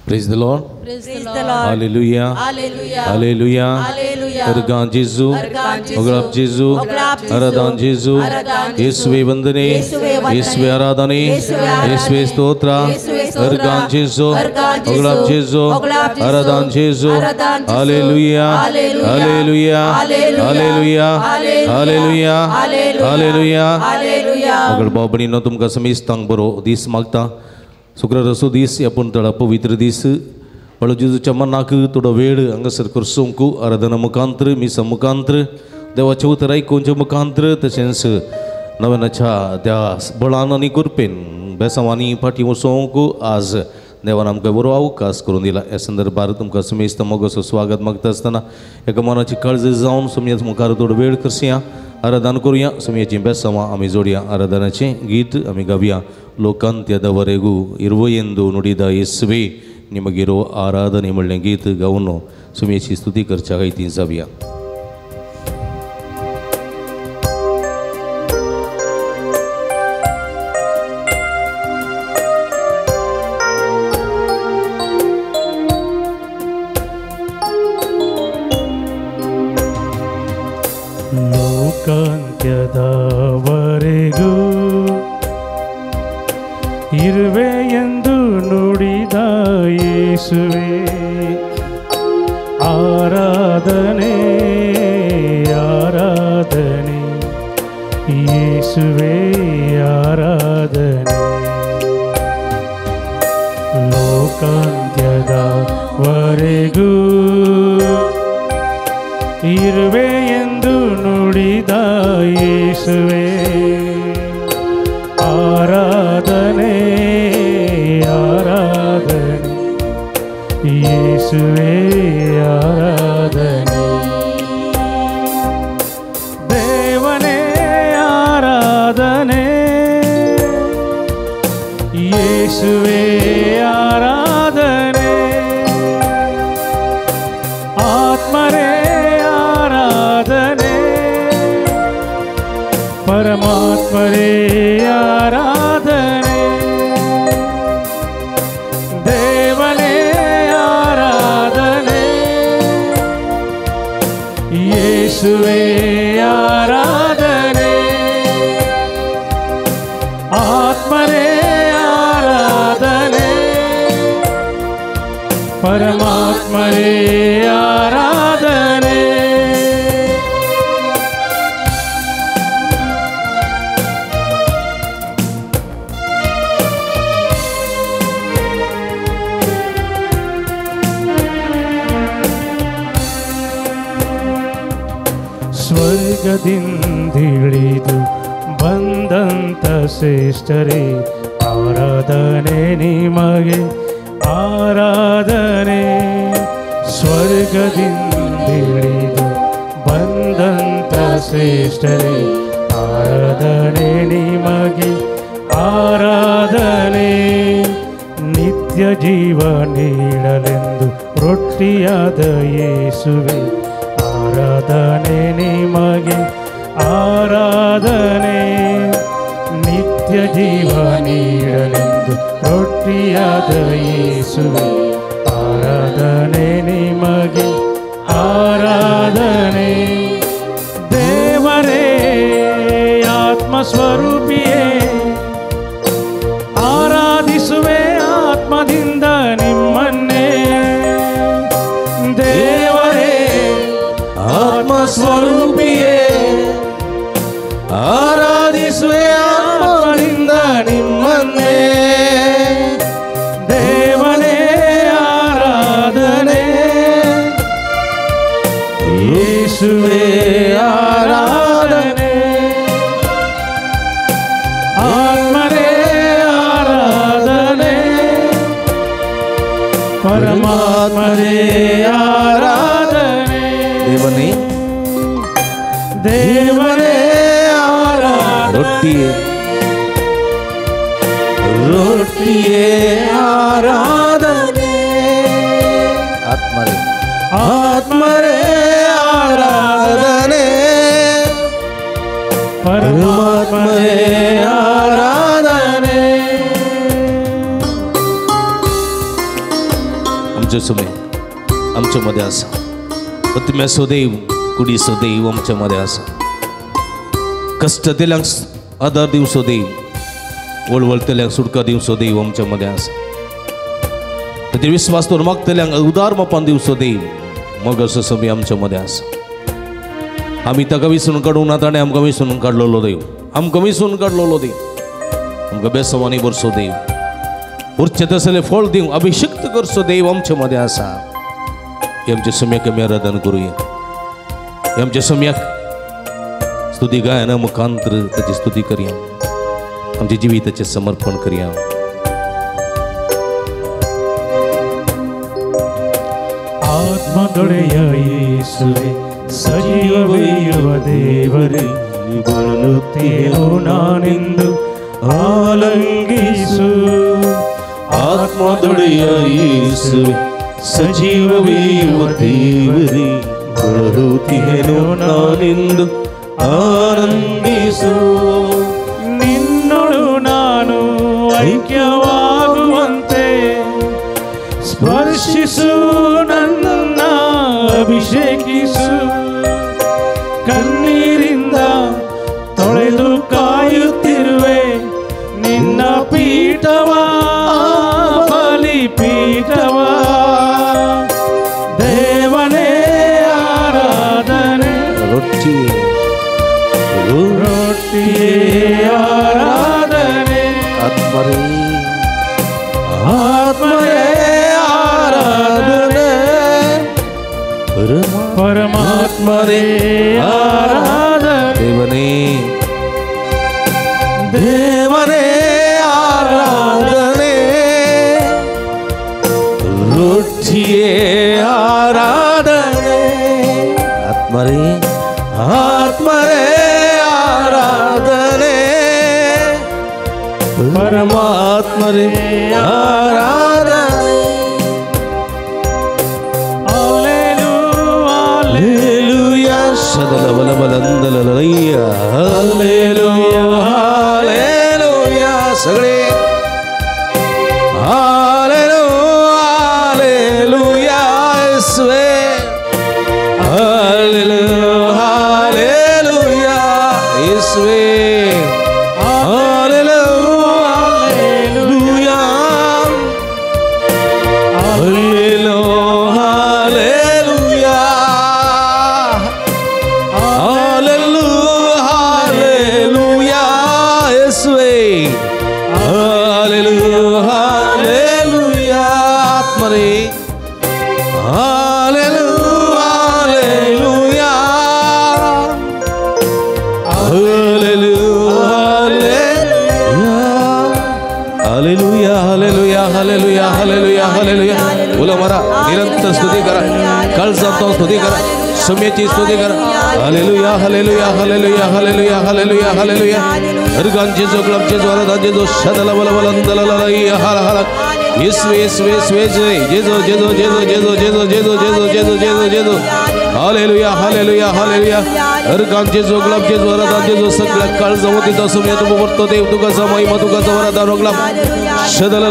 Praise the Lord. Praise the Lord. Hallelujah. Hallelujah. Hallelujah. Hallelujah. अर्गां जेजू, ओगळाप जेजू, आराधन जेजू, येसुवे वंदने, येसुवे आराधने, येसुवे स्तोत्र. अर्गां जेजू, ओगळाप जेजू, आराधन जेजू. Hallelujah. Hallelujah. Hallelujah. Hallelujah. Hallelujah. ओगळ भाव भयणींनो, तुमकां समेस्तांक बरो दीस मागता. शुक्रार असो दीस, आपूण थोडा पवित्र दीस. बळो जेजूच्या मनाक थोडो वेळ हांगासर करसूंक आराधना मुखांत्र, मिसा मुखांत्र, देवाचें उतर आयकुच्या मुखांत्र, तशेंच नव्याच्या त्या बळान आनी कृपेन बेसांवांनी फाटीं वचोंक आज देवान आमकां बरो अवकाश करून दिला. ह्या संदर्भार तुमकां समेस्त मोगाचो स्वागत मागता आसतना एका मनाची काळजी जावन सोमयाच मुखार थोडो वेळ करसया, आराधन करुया. सोमयाचीं बेसांवां आमी जोडया, आराधनाचें गीत आमी गावया. ಲೋಕಾಂತ್ಯದವರೆಗೂ ಇರುವೆಯೆಂದು ನುಡಿದ ಯೇಸುವೆ ನಿಮಗಿರೋ ಆರಾಧನೆ म्हणलें गीत गावन सुमेची स्तुती करच्या खातीर जावया. ಲೋಕಾಂತ್ಯದವರೆಗೂ ಇರುವೆ ಎಂದು ನುಡಿದ ಯೇಸುವೆ ಆರಾಧನೆ, ಆರಾಧನೆ, ಯೇಸುವೆ ಆರಾಧನೆ. ಲೋಕಾಂತ್ಯದವರೆಗೂ ಇರುವೆ ಎಂದು ನುಡಿದ ಯೇಸುವೆ ಆರಾಧನೆ, ಆರಾಧನೆ, ಯೇಸುವೆ ಆರಾಧನೆ. ದೇವನೇ ಆರಾಧನೆ, ಯೇಸುವೆ ಆರಾಧನೆ, ಆತ್ಮರೇ ಆರಾಧನೆ, ಪರಮಾತ್ಮರೇ ಆರಾಧನೆ. ದೇವನೇ ಆರಾಧನೆ, ಯೇಸುವೆ ಆರಾಧನೆ, ಆತ್ಮರೇ ಆರಾಧನೆ, ಪರಮಾತ್ಮರೇ ಆರಾಧನೆ. ಸ್ವರ್ಗದಿಂದಿಳಿದು ಬಂದಂತ ಶ್ರೇಷ್ಠರೇ ಆರಾಧನೆ ನಿಮಗೆ, ಆರಾಧನೆ. ಸ್ವರ್ಗದಿಂದಿಳಿದು ಬಂದಂತ ಶ್ರೇಷ್ಠರೇ ಆರಾಧನೆ ನಿಮಗೆ, ಆರಾಧನೆ. ನಿತ್ಯ ಜೀವ ನೀಡಲೆಂದು ರೊಟ್ಟಿಯಾದ ಯೇಸುವೆ ಆರಾಧನೆ ನಿಮಗೆ, ಆರಾಧನೆ. ನಿತ್ಯ ಜೀವ ನೀಡಲೆಂದು ರೊಟ್ಟಿಯಾದ ಯೇಸುವೆ ಆರಾಧನೆ ನಿಮಗೆ, ಆರಾಧನೆ. ದೇವರೇ ಆತ್ಮಸ್ವರೂಪಿಯೇ ಆರಾಧಿಸುವೆ ಆತ್ಮದಿಂದ ನಿಮ್ಮನ್ನೇ. ದೇವರೇ ಆತ್ಮಸ್ವರೂಪಿಯೇ ಆರಾಧಿಸುವೆ ಆತ್ಮದಿಂದ ನಿಮ್ಮನ್ನೇ. ದೇವನೇ ಆರಾಧನೆ, ಯೇಸುವೆ ಆರಾಧನೆ, ಆತ್ಮರೇ ಆರಾಧನೆ, ಪರಮಾತ್ಮರೇ ಆರಾಧನೆ. ದೇವನೇ ದೇವರೇ ಆರಾಧನೆ, ರೊಟ್ಟಿಯೇ ರೊಟ್ಟಿಯೇ ಆರಾಧನೆ, ಆತ್ಮರೇ ಆತ್ಮರೇ ಆರಾಧನೆ, ಪರಮಾತ್ಮರೇ ಆರಾಧನೆ. आमचो सुमे आमच्या मध्ये आसा, आत्म्याचो देव कुडीचो देव आमच्या मध्ये आसा, कश्ट दिल्यांक आदार दिवचो देव, वळवळतल्यांक सुटका दिवचो देव आमच्या मध्ये आसा, ताचेर विस्वास दवरून मागतल्यांक उदार मापान दिवचो देव मग असो समय आमच्या मध्ये आसा. आमी ताका विसरून काडूंक ना, ताणें आमकां विसरून काडलेलो देव, आमकां विसरून काडलेलो देव, आमकां बेसवानी भरचो देव, उरचें तसलें फळ दिवंक अभिषिक्त करचो देव आमच्या मदें आसा. हे आमच्या सम्याक आमी आराधन करुया, हे आमच्या सम्याक स्तुती गायना मुखांतर ताची स्तुती करया, आमच्या जिविताचें समर्पण करया. ಆತ್ಮದೊಡೆಯ ಯೇಸುವೆ ಸಜೀವವೈಯುವ ದೇವರೇ ಬರುತ್ತೇನೋ ನಾನೆಂದು ಆಲಂಗಿಸು. ಆತ್ಮದೊಡೆಯ ಯೇಸುವೆ ಸಜೀವವೈಯುವ ದೇವರೇ ಬರುತ್ತೇನೋ ನಾನೆಂದು ಆನಂದಿಸು. ನಿನ್ನೊಳು ನಾನು ಐಕ್ಯವಾಗುವಂತೆ ಸ್ಪರ್ಶಿಸು ನನ್ನ ಅಭಿಷೇಕಿಸು. ಕಣ್ಣೀರಿಂದ ತೊಳೆದು ಕಾಯುತ್ತಿರುವೆ ನಿನ್ನ ಪೀಠವ ಬಲಿ ಪೀಠವ. ದೇವನೇ ಆರಾಧನೆ, ರೊಟ್ಟಿ ರೊಟ್ಟಿಯೇ ಆರಾಧನೆ, ಆತ್ಮರೇ ಆತ್ಮರೇ ಆರಾಧನೆ, ಪರಮಾತ್ಮರೇ ಆರಾಧನೆ, ದೇವನೇ ದೇವನೇ ಆರಾಧನೆ, ರೊಟ್ಟಿಯೇ ಆರಾಧನೆ, ಆತ್ಮರೇ ಆತ್ಮರೇ ಆರಾಧನೆ, ಪರಮಾತ್ಮರೇ ಆರಾಧನೆ. ಹಲ್ಲೆಲೂಯಾ ಸದಲಬಲಬಲಂದಲಲಯ್ಯ ಹಲ್ಲೆಲೂಯಾ ಹಲ್ಲೆಲೂಯಾ ಸಗಳೆ ಹಲ್ಲೆಲೂಯಾ ಹಲ್ಲೆಲೂಯಾ ಯೇಸುವೇ ಹಲ್ಲೆಲೂಯಾ ಹಲ್ಲೆಲೂಯಾ ಯೇಸುವೇ ಹಲ್ಲೆಲೂಯಾ ಹಲ್ಲೆಲೂಯಾ ಹಲ್ಲೆಲೂಯಾ ಹಲ್ಲೆಲೂಯಾ ಹಲ್ಲೆಲೂಯಾ ಯೇಸುವೇ ಹಲ್ಲೆಲೂಯಾ ಹಲ್ಲೆಲೂಯಾ ಆತ್ಮರೇ ಹಲ್ಲೆಲೂಯಾ ಹಲ್ಲೆಲೂಯಾ ಹಲ್ಲೆಲೂಯಾ ಹಲ್ಲೆಲೂಯಾ ಹಲ್ಲೆಲೂಯಾ ಹಲ್ಲೆಲೂಯಾ ಹಲ್ಲೆಲೂಯಾ. बोला मारा निरंतर स्तुती करा, कळसांत स्तुती करा, सुम्याची स्तुती करा. Hallelujah hallelujah hallelujah hallelujah hallelujah hallelujah. हरगांचे जो क्लबचे जो आराधांचे जो शदला बला बलंदला हर हर येसवे येसवे येसवे जेजो जेजो जेजो जेजो जेजो जेजो जेजो जेजो जेजो जेजो. हालेलुया हालेलुया हालेलुया. हरगांचे जो क्लबचे जो आराधांचे जो सगळ्या काळजावतीचा सुम्या तुमको करतो देव तुका महिमा तुका वरदान क्लब शदला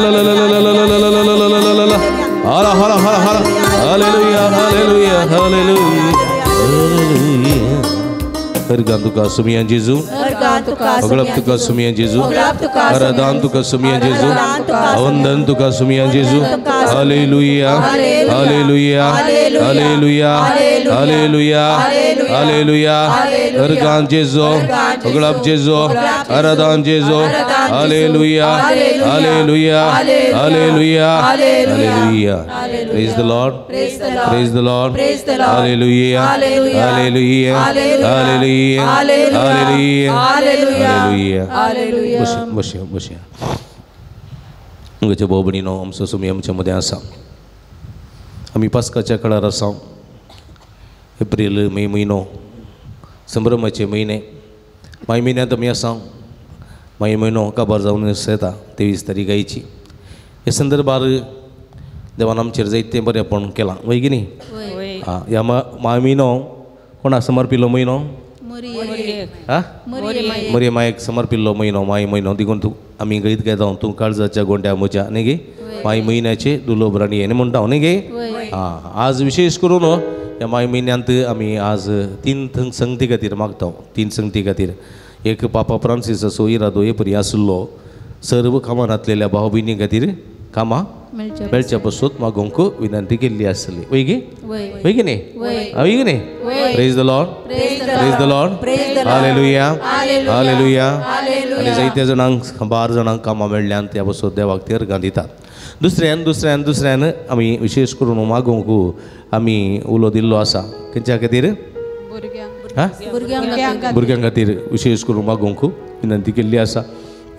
हर हर हर हर. हालेलुया हालेलुया हालेलुया. हरगान तुका सुमिया जेजू, अगलब तुका सुमिया जेजू, आराधन तुका सुमिया जेजू, वंदन तुका सुमिया जेजू. Hallelujah hallelujah hallelujah hallelujah hallelujah. हरगान जेजू, अगलब जेजू, आराधन जेजू. Hallelujah hallelujah hallelujah hallelujah. Praise the Lord, praise the Lord. Hallelujah hallelujah hallelujah hallelujah hallelujah. बसया बसया. हांगाच्या भाव भयणीनो, आमचो सुमी आमच्या मदें आसा. आमी पास्काच्या काळार आसा. एप्रील मे म्हयनो संभ्रमाचे म्हयने. माय म्हयन्यांत आमी आसा. माय म्हयनो काबार जावन येता 23 तारीख आयची. हे संदर्भार देवान आमचेर जायतें बरेंपण केलां वय की न्ही. आं ह्या माय म्हयनो कोणा समर्पिल्लो म्हयनो? मरिये मायेक समर्पिल्लो म्हयनो माय म्हयनो. देखून तूं आमी गीत गायता तूं काळजाच्या गोंड्या म्हज्या न्ही गे. माय म्हयन्याचे दुर्लभ राणी आनी म्हणटा न्ही गे. आं आज विशेष करून ह्या माय म्हयन्यांत आमी आज तीन संगती खातीर मागता. तीन संगती खातीर एक पापा फ्रांसीसाचो इरादो हे परी आसलो सर्व कामांतलेल्या भाव भयणी खातीर कामां मेळच्या पासून मागोवंक विनंती केल्ली आसली. वय गे वय की न्ही वय की न्ही. Praise the Lord, praise the Lord, hallelujah, hallelujah. आनी जायत्या जाणांक बार जाणांक कामां मेळ्ळ्यान त्या पासून देवाक ते अर्गां दितात. दुसऱ्यान दुसऱ्यान दुसऱ्यान आमी विशेष करून मागोवंक आमी उलो दिल्लो आसा. खंयच्या खातीर? भुरग्यां खातीर विशेष करून मागोवंक विनंती केल्ली आसा.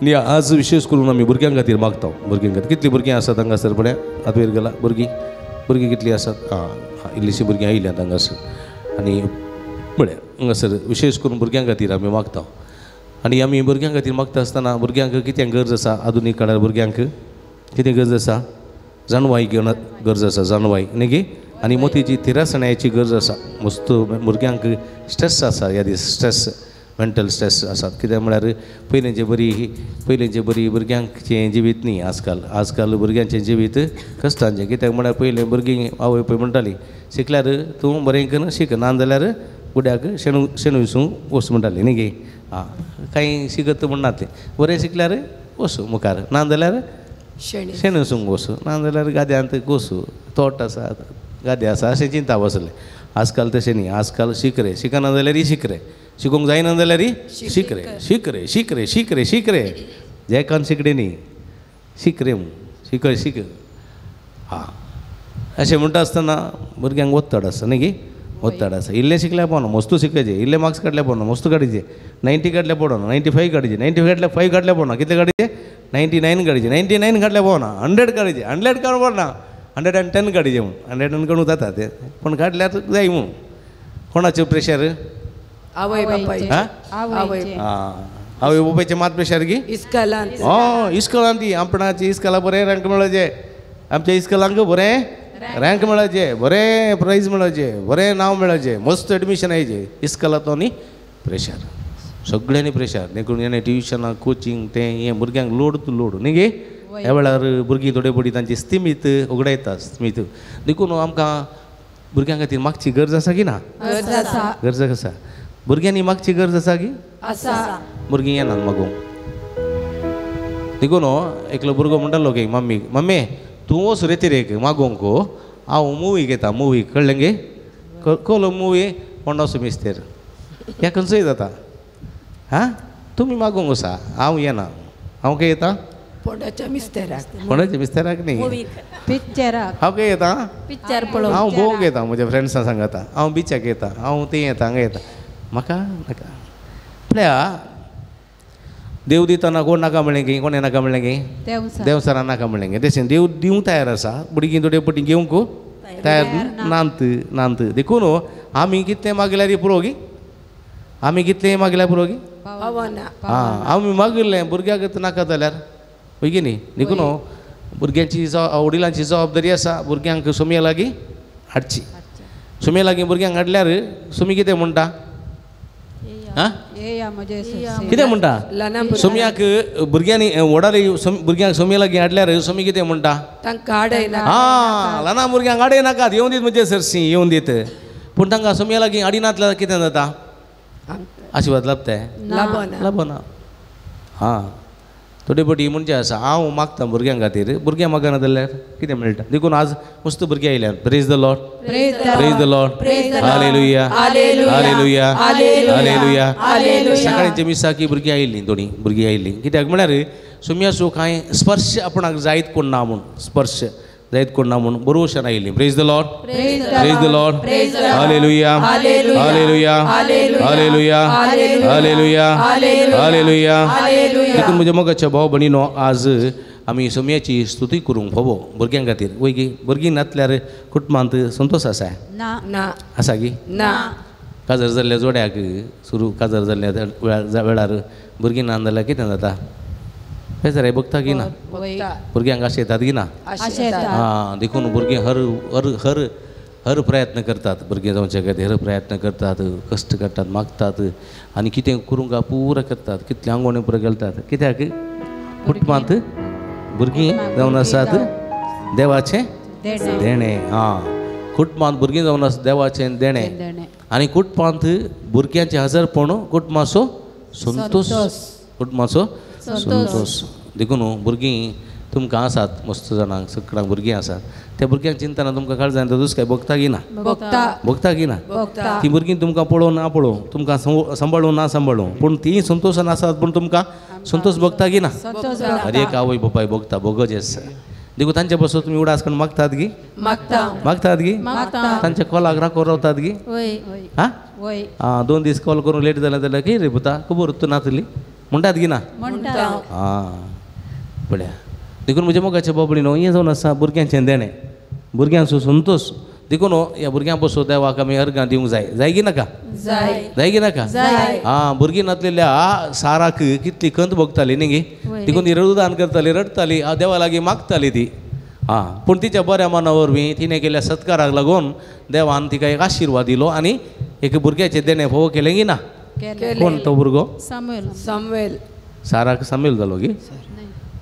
आनी आज विशेष करून आमी भुरग्यां खातीर मागता. भुरग्यां खातीर कितलीं भुरगीं आसात हांगासर? पळय हात वयर गेला. भुरगीं भुरगीं कितलीं आसात? आं इल्लीशीं भुरगीं आयल्यांत हांगासर. आनी पळय हांगासर विशेष करून भुरग्यां खातीर आमी मागता. आनी आमी भुरग्यां खातीर मागता आसतना भुरग्यांक कितें गरज आसा? आधुनीक काळार भुरग्यांक कितें गरज आसा? जाणवाय गरज आसा, जाणवाय न्ही गे. आनी मोतीची थिरासणायची गरज आसा. मस्त भुरग्यांक स्ट्रेस आसा ह्या दीस, स्ट्रेस मेंटल स्ट्रेस आसात. कित्याक म्हळ्यार पयलींचे बरी भुरग्यांचें जिवीत न्ही आजकाल. आजकाल भुरग्यांचें जिवीत कश्टांचें. कित्याक म्हळ्यार पयलीं भुरगीं आवय पय म्हणटाली शिकल्यार तूं बरें करून शीक, ना जाल्यार गुड्याक शेणू शेणू विसूंक वच म्हणटाली न्ही गे. आं कांय शिकत म्हणना तें बरें शिकल्यार वचूं मुखार, ना जाल्यार शेणू विसूंक वचूं, ना जाल्यार गाद्यांत वचूं, तोट आसा गादे आसा अशें चिंता बसलें. आजकाल तशें न्ही. आजकाल शीक रे, शिकना जाल्यारय शीक रे, शिकूंक जायना जाल्यारय शीक रे, शीक रे, शीक रे, शीक रे, शीक रे, जेकान शिकडे न्ही, शीक रे शीक शीक. आं अशें म्हणटा आसतना भुरग्यांक ओत्तड आसा न्ही गे, ओत्तड आसा. इल्लें शिकल्यार पावना, मस्तू शिकायचें, इल्ले मार्क्स काडल्यार पावना, मस्तू काडीचे, 90 काडल्यार पडना, 95 काडीचे, 95 काडल्यार 5 काडल्यार पावना, कितले काडीचे? 99 काडीचे, 99 काडल्यार पावना, 100 काडीचे, 100 काडूंक पडना, 110 काडीचे म्हूण, 110 काडूंक जाता तें, पूण काडल्यार जाय म्हूण. कोणाचें प्रेशर? आवय बापायचें. आवय बापायचें मात प्रेशर की इस्कलांत. हय इस्कलांत ती आपणाची इस्कला बरें रँक मेळोवचें, आमच्या इस्कलांक बरें रँक मेळोवचें, बरें प्रायज मेळोवचें, बरें नांव मेळोवचें, मस्त एडमिशन येयचें. इस्कलांत न्ही प्रेशर, सगळ्यांनी प्रेशर. देखून हेणें ट्युशनां कोचिंग तें हें भुरग्यांक लोड टू लोड न्ही गे. ह्या वेळार भुरगीं थोडे पटी तांची स्थिमीत उगडायता स्थिमीत. देखून आमकां भुरग्यां खातीर मागची गरज आसा की ना? गरज आसा. भुरग्यांनी मागची गरज आसा की? आसा. भुरगीं येनात मागूंक. देखून एकलो भुरगो म्हणटालो की मम्मी मम्मी तूं वच रे तिरेक मागोवंक, हांव मुवी घेता मुवी. कळ्ळें गे? कोलो मुवी फोंडासो मिस्तेर ह्या खंयचोय जाता. हां तुमी मागोवंक वसा, हांव येना. हांव खंय येता? फोंडाच्या मिस्तेराक. फोंडाच्या मिस्तेराक न्ही, पिक्चराक. हांव खंय येता? पिक्चर पळोवंक. हांव भोंवंक येता म्हज्या फ्रेंड्सां सांगता, हांव बिचाक येता, हांव थंय येता, हांगा येता. म्हाका नाका. पळया देव दितना कोण नाका म्हणलें की? कोणें नाका म्हणलें की? देवसरान नाका म्हणलें की. तशें देव दिवंक तयार आसा, भुरगीं थोडे पटी घेवंक तयार नात नात. देखून आमी कितलें मागल्यार पुरो गी, आमी कितलें मागल्यार पुरो गी? आं आमी मागिल्लें भुरग्याक नाका जाल्यार वय की न्ही. देखून भुरग्यांची वडिलांची जबाबदारी आसा भुरग्यांक सोमया लागीं हाडची. सोमया लागीं भुरग्यांक हाडल्यार सोमी कितें म्हणटा? कितें म्हणटा? सोमयाक भुरग्यांनी वडाले भुरग्यांक सोमया लागीं हाडल्यार सोमी कितें म्हणटा? आं ल्हान भुरग्यांक हाडय नाकात, येवन दीत म्हणजे सरशी येवन दीत. पूण तांकां सोमया लागीं हाडिनातल्यार कितें जाता? आशिर्वाद लाभता? लाभना. हां थोडे पटी म्हणजे आसा हांव मागता भुरग्यां खातीर, भुरग्यां मागना जाल्यार कितें मेळटा. देखून आज मस्त भुरगीं आयल्यात. Praise the Lord, praise the Lord, hallelujah, hallelujah, hallelujah. सकाळींचे मिसाकी भुरगीं आयिल्लीं, दोनी भुरगीं आयिल्लीं. कित्याक म्हळ्यार सोम्याचो कांय स्पर्श आपणाक जायत कोण ना म्हूण, स्पर्श जायत कोण ना म्हूण बरोवशान आयिल्लीं. Praise the Lord, praise the Lord, hallelujah, hallelujah, hallelujah, hallelujah, hallelujah. देखून म्हज्या मोगाच्या भाव भयणीनो आज आमी सोम्याची स्तुती करूंक फावो भुरग्यां खातीर. वय गी? भुरगीं नातल्यार कुटुंबांत संतोश आसा? आसा गी? काजार जाल्ल्या जोड्याक सुरू काजार जाल्ल्या वेळार भुरगीं ना जाल्यार कितें जाता? बेजाराय बघता की ना? भुरग्यांक आशा येतात की ना? आं देखून भुरगीं हर हर हर हर प्रयत्न करतात, भुरगीं जावचे खातीर हर प्रयत्न करतात, कश्ट करतात, मागतात आनी कितें करूंक पुरो करतात, कितले आंगवणी पुरो घालतात. कित्याक कुटुंबांत भुरगीं जावन आसात देवाचें देणें. आं, कुटुंबांत भुरगीं जावन आसा देवाचें देणें. आनी कुटुंबांत भुरग्यांचें हजरपण कुटुंबाचो संतोश, कुटुंबाचो संतोश. देखून भुरगीं तुमकां आसात मस्त जाणांक सगळ्यांक भुरगीं आसात, त्या भुरग्यांक चिंतना तुमकां काळजान दुसकाय भोगता की ना? भोगता की ना? ती भुरगीं तुमकां पळोवन ना पळोवं, तुमकां सांबाळूं ना सांबाळूं, पूण ती संतोशान आसात, पूण तुमकां संतोश भोगता की ना? हर एक आवय बापाय भोगता, भोगोच आसा. देखून तांचे पासून तुमी उडास करून मागतात गी? मागतात गी? तांच्या कॉलाक राखो रावतात गी? आं, आं, 2 दीस कॉल करून लेट जालें जाल्यार की रे पुता खबर तूं नातली म्हणटात की ना? आं, पळया. देखून म्हज्या मोगाच्या बाबडी न्हू हें जावन आसा भुरग्यांचें देणें, भुरग्यांचो संतोश. देखून ह्या भुरग्यां पासून देवाक आमी अर्गां दिवंक जाय. जाय की नाका? जाय की नाका? आं, भुरगीं नासलेल्या साराक कितली खंत भोगताली न्ही गी? देखून ती रडुदान करताली, रडटाली, देवा लागीं मागताली ती. आं, पूण तिच्या बऱ्या मना वरवीं तिणें केल्ल्या सत्काराक लागून देवान तिका एक आशिर्वाद दिलो आनी एक भुरग्याचें देणें फोव केलें की ना? कोण तो भुरगो? सामुएल. साराक सामुएल जालो गी?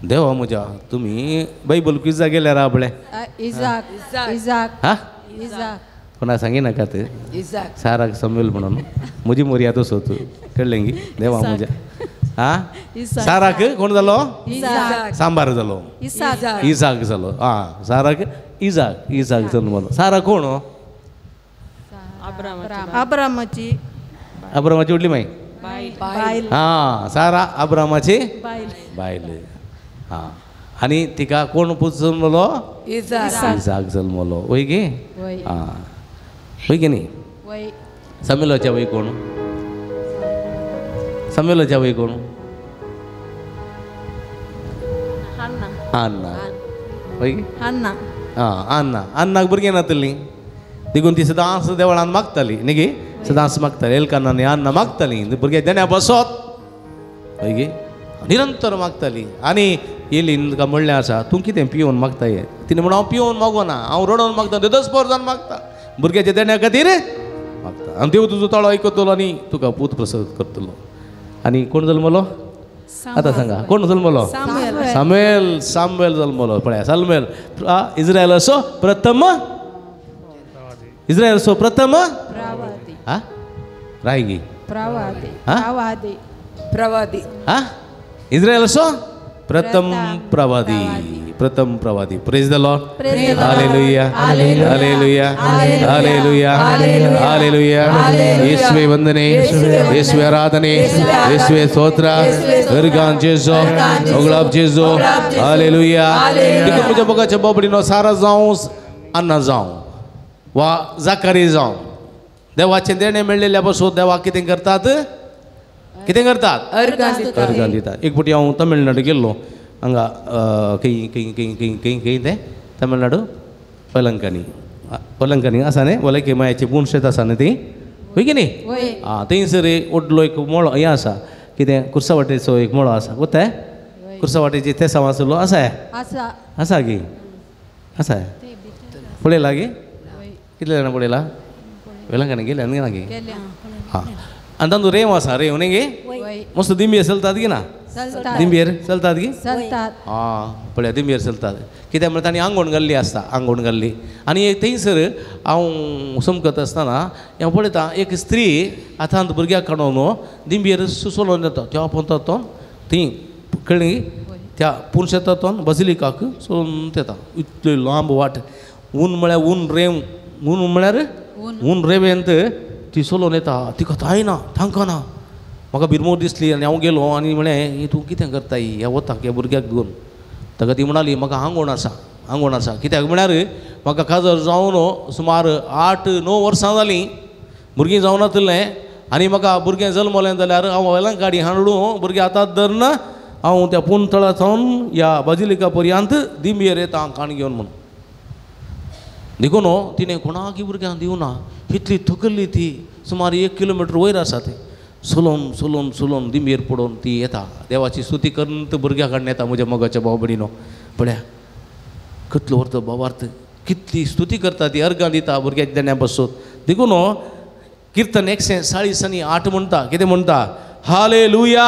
देवा म्हज्या, तुमी बायबल क्विजा गेल्यार आपलें हा कोणा सांगी नाकात साराक सामुएल म्हणून म्हजी मोरया तसो तूं कळ्ळें गी? देवा म्हज्या. आं, साराक कोण जालो? सांबार जालो, इजाक जालो. आं, साराक इजाक, इजाक जल्मलो. सारा कोण? अब्रामाची. अब्रामाची उडली माई. आं, सारा अब्रामाची बायल. आं, आनी तिका कोण पूत जल्मलो? इजाक जल्मलो. वय गे? आं, वय गे न्ही? सामुएलाच्या वय कोण? सामुएलाच्या वय कोण? आन्ना. वय गे? आन्ना. आं, आन्ना. आन्नाक भुरगीं नातली देखून ती सदांच देवळान मागताली न्ही गे? सदांच मागताली. एलकाना आनी आन्ना मागताली भुरग्या देण्या बसत. वय गे? निरंतर मागताली. आनी येलीन तुका म्हणलें आसा तूं कितें पिवन मागता हें? तिणें म्हणून हांव पिवन मागोना, हांव रडोन मागता, दसपोर जावन मागता, भुरग्याच्या देण्या खातीर मागता. आनी देव तुजो ताळो आयकतलो आनी तुका पूत प्रसाद करतलो. आनी कोण जल्मलो? आतां सांगा कोण जल्मलो? सामुएल. सामुएल जल्मलो. पळया, सामुएल इस्रायलाचो प्रथम, इस्रायलाचो प्रथम रायगी प्रवादी. हा, इस्रायलाचो प्रथम प्रवादी, प्रथम प्रवादी. Praise the Lord. Hallelujah, hallelujah, hallelujah, hallelujah. येशुवे वंदने, येशुवे आराधने, येशुवे स्तोत्र. अर्गान जेजो, ओगलाब जेजो. हालेलुया. देखून म्हज्या मोगाच्या बाबडीनो सारा जावं, अन्ना जावं वा जाकारी जावं, देवाचें देणें मेळ्ळेल्या पासून देवाक कितें करतात? कितें करतात? अर्गां दितात. एक फावटी हांव तमिळनाडू गेल्लो, हांगा खंय खंय खंय खंय खंय खंय तें तमिळनाडू पलंकानी, पलंकानी आसा न्ही, वलके मायाची पूण शेत आसा न्ही ती, वय की न्ही? आं, थंयसर व्हडलो एक मळो हें आसा, कितें कुर्सावाटेचो एक मळो आसा, वताय कुर्सावाटेची तेसांव आसलो आसा आसा गी? आसा पळयला गी? कितले जाणां पळयला? वेलंकानी गेले आनी ना गी? हां, आनी तातूंत रेंव आसा, रेंव न्ही गे? मस्त दिंबेर चलतात की ना? दिंबेर चलतात की? आं, पळया दिंबेर चलतात. कित्याक म्हळ्यार तांणी आंगवण घाल्ली आसता, आंगवण घाल्ली. आनी थंयसर हांव समकत आसतना हांव पळयता एक स्त्री हातांत भुरग्याक काडून दिंबेर चलोवन येता. त्या पंतांत थंय कळ्ळें त्या पुनशेतांत बजिलिकाक चलोवन येता. इतली लांब वाट, ऊन म्हळ्यार ऊन रेंव, ऊन म्हळ्यार ऊन रेंवेंत ती चलोवन येता. तिका जायना, तांकना. म्हाका बिरमोर दिसली आनी हांव गेलो आनी म्हणलें, तूं कितें करता ह्या वताक ह्या भुरग्याक घेवन? ताका ती म्हणाली म्हाका आंगवण आसा, आंगवण आसा. कित्याक म्हळ्यार म्हाका काजार जावन सुमार 8-9 वर्सां जालीं, भुरगीं जावनातलें आनी म्हाका भुरगें जल्मलें जाल्यार हांव वेलंकाडी हाडून भुरगें हातात धरून हांव त्या पुनतळा सावन ह्या बाजिलिका पर्यंत दिंबेर येता काण घेवन म्हणून. देखून तिणें कोणाकय भुरग्यांक दिवना, इतली थकल्ली ती, सुमार 1 किलोमिटर वयर आसा तें, चलोवन चलोवन चलोवन दिंबेर पडोवन ती येता. देवाची स्तुती करून भुरग्या कडल्यान येता. म्हज्या मोगाच्या भाव भयणीनो, पळया कितलो अर्थ भावार्थ, कितली स्तुती करता ती, अर्गां दिता भुरग्याच्या देण्या पासून. देखून किर्तन 140 आनी 8 म्हणटा, कितें म्हणटा? हालेलुया.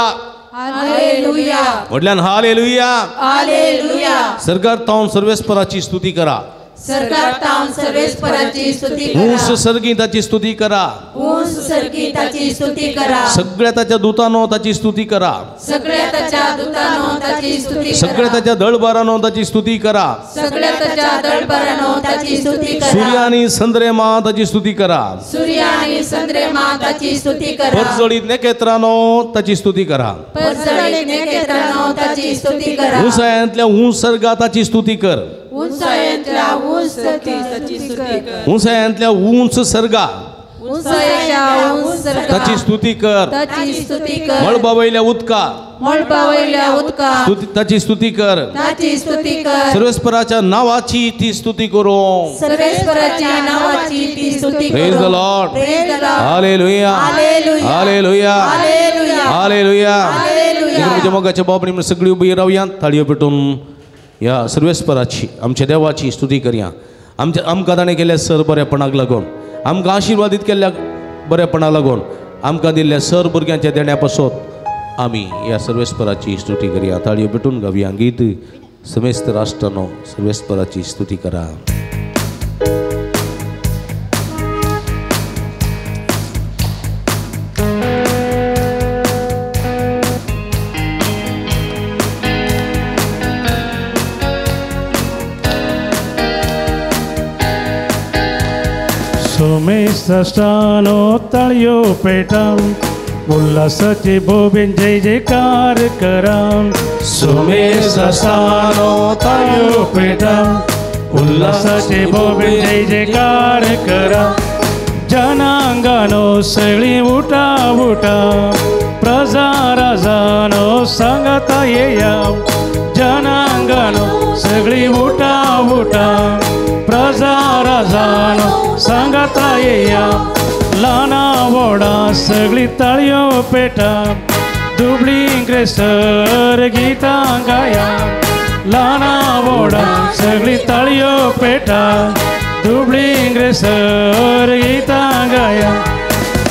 हालेलुया. व्हडल्यान हालेलुया. हालेलुया. सरकार तावन सर्वेस्पराची स्तुती करा. सरकार तावन सर्वेस्पराची स्तुती करा. उंच सर्गी ताची स्तुती करा. उंच सर्गी ताची स्तुती करा. सगळ्या ताच्या दूतानो ताची स्तुती करा. सगळ्या ताच्या दूतानो ताची स्तुती करा. सगळ्या ताच्या दळबारानो ताची स्तुती करा. सगळ्या ताच्या दळबारानो ताची स्तुती करा. सूर्य आणि संद्रेमा ताची स्तुती करा. सूर्य आणि संद्रेमा ताची स्तुती करा. परजळीत नखेत्रानो ताची स्तुती करा. परजळीत नखेत्रानो ताची स्तुती करा. उंचायांतल्या उंच सर्गा ताची स्तुती कर. उंचायेंतल्या उंच ताची स्तुती कर. उंचायेंतल्या उंच सर्गा उंचायेंतल्या उंच सर्गा ताची स्तुती कर. ताची स्तुती कर. मळबावयल्या उदका मळबावयल्या उदका ताची स्तुती कर. ताची स्तुती कर. सर्वेस्पराच्या नावाची ती स्तुती करू. सर्वेस्पराच्या नावाची ती स्तुती करू. Praise the Lord. Praise the Lord. Hallelujah. Hallelujah. Hallelujah. Hallelujah. तुमच्या मोगाच्या बाबा म्हणून सगळी उभी रावया, ताळयो पेटून ह्या सर्वेस्पराची आमच्या देवाची स्तुती करया. आमच्या आमकां ताणें केल्ल्या सर बरेपणाक लागून, आमकां आशिर्वादीत केल्ल्या बरेपणाक लागून, आमकां दिल्ल्या सर भुरग्यांच्या देण्या पासत आमी ह्या सर्वेस्पराची स्तुती करया. ताळयो पेटून गावया गीत समेस्त राष्ट्रानो सर्वेस्पराची स्तुती करा. सोमेस्तानो ताळयो पेटां उल्हासाचे बोबेन जय जयकार करा. सोमेस्तानो ताळयो पेटां उल्हासाचे बोबेन जय जयकार करा. जनांगानो सगळी उठा उठा, प्रजा राजानो सांगता येया. जनांगानो सगळी उठा उठा, प्रजा राजानो सांगता येया. ल्हाना व्हडा सगळी ताळयो पेटा, दुबळी ग्रेसर गीतां गाया. ल्हाना व्हडा सगळी ताळयो पेटा, दुबळी ग्रेसर गीतां गाया.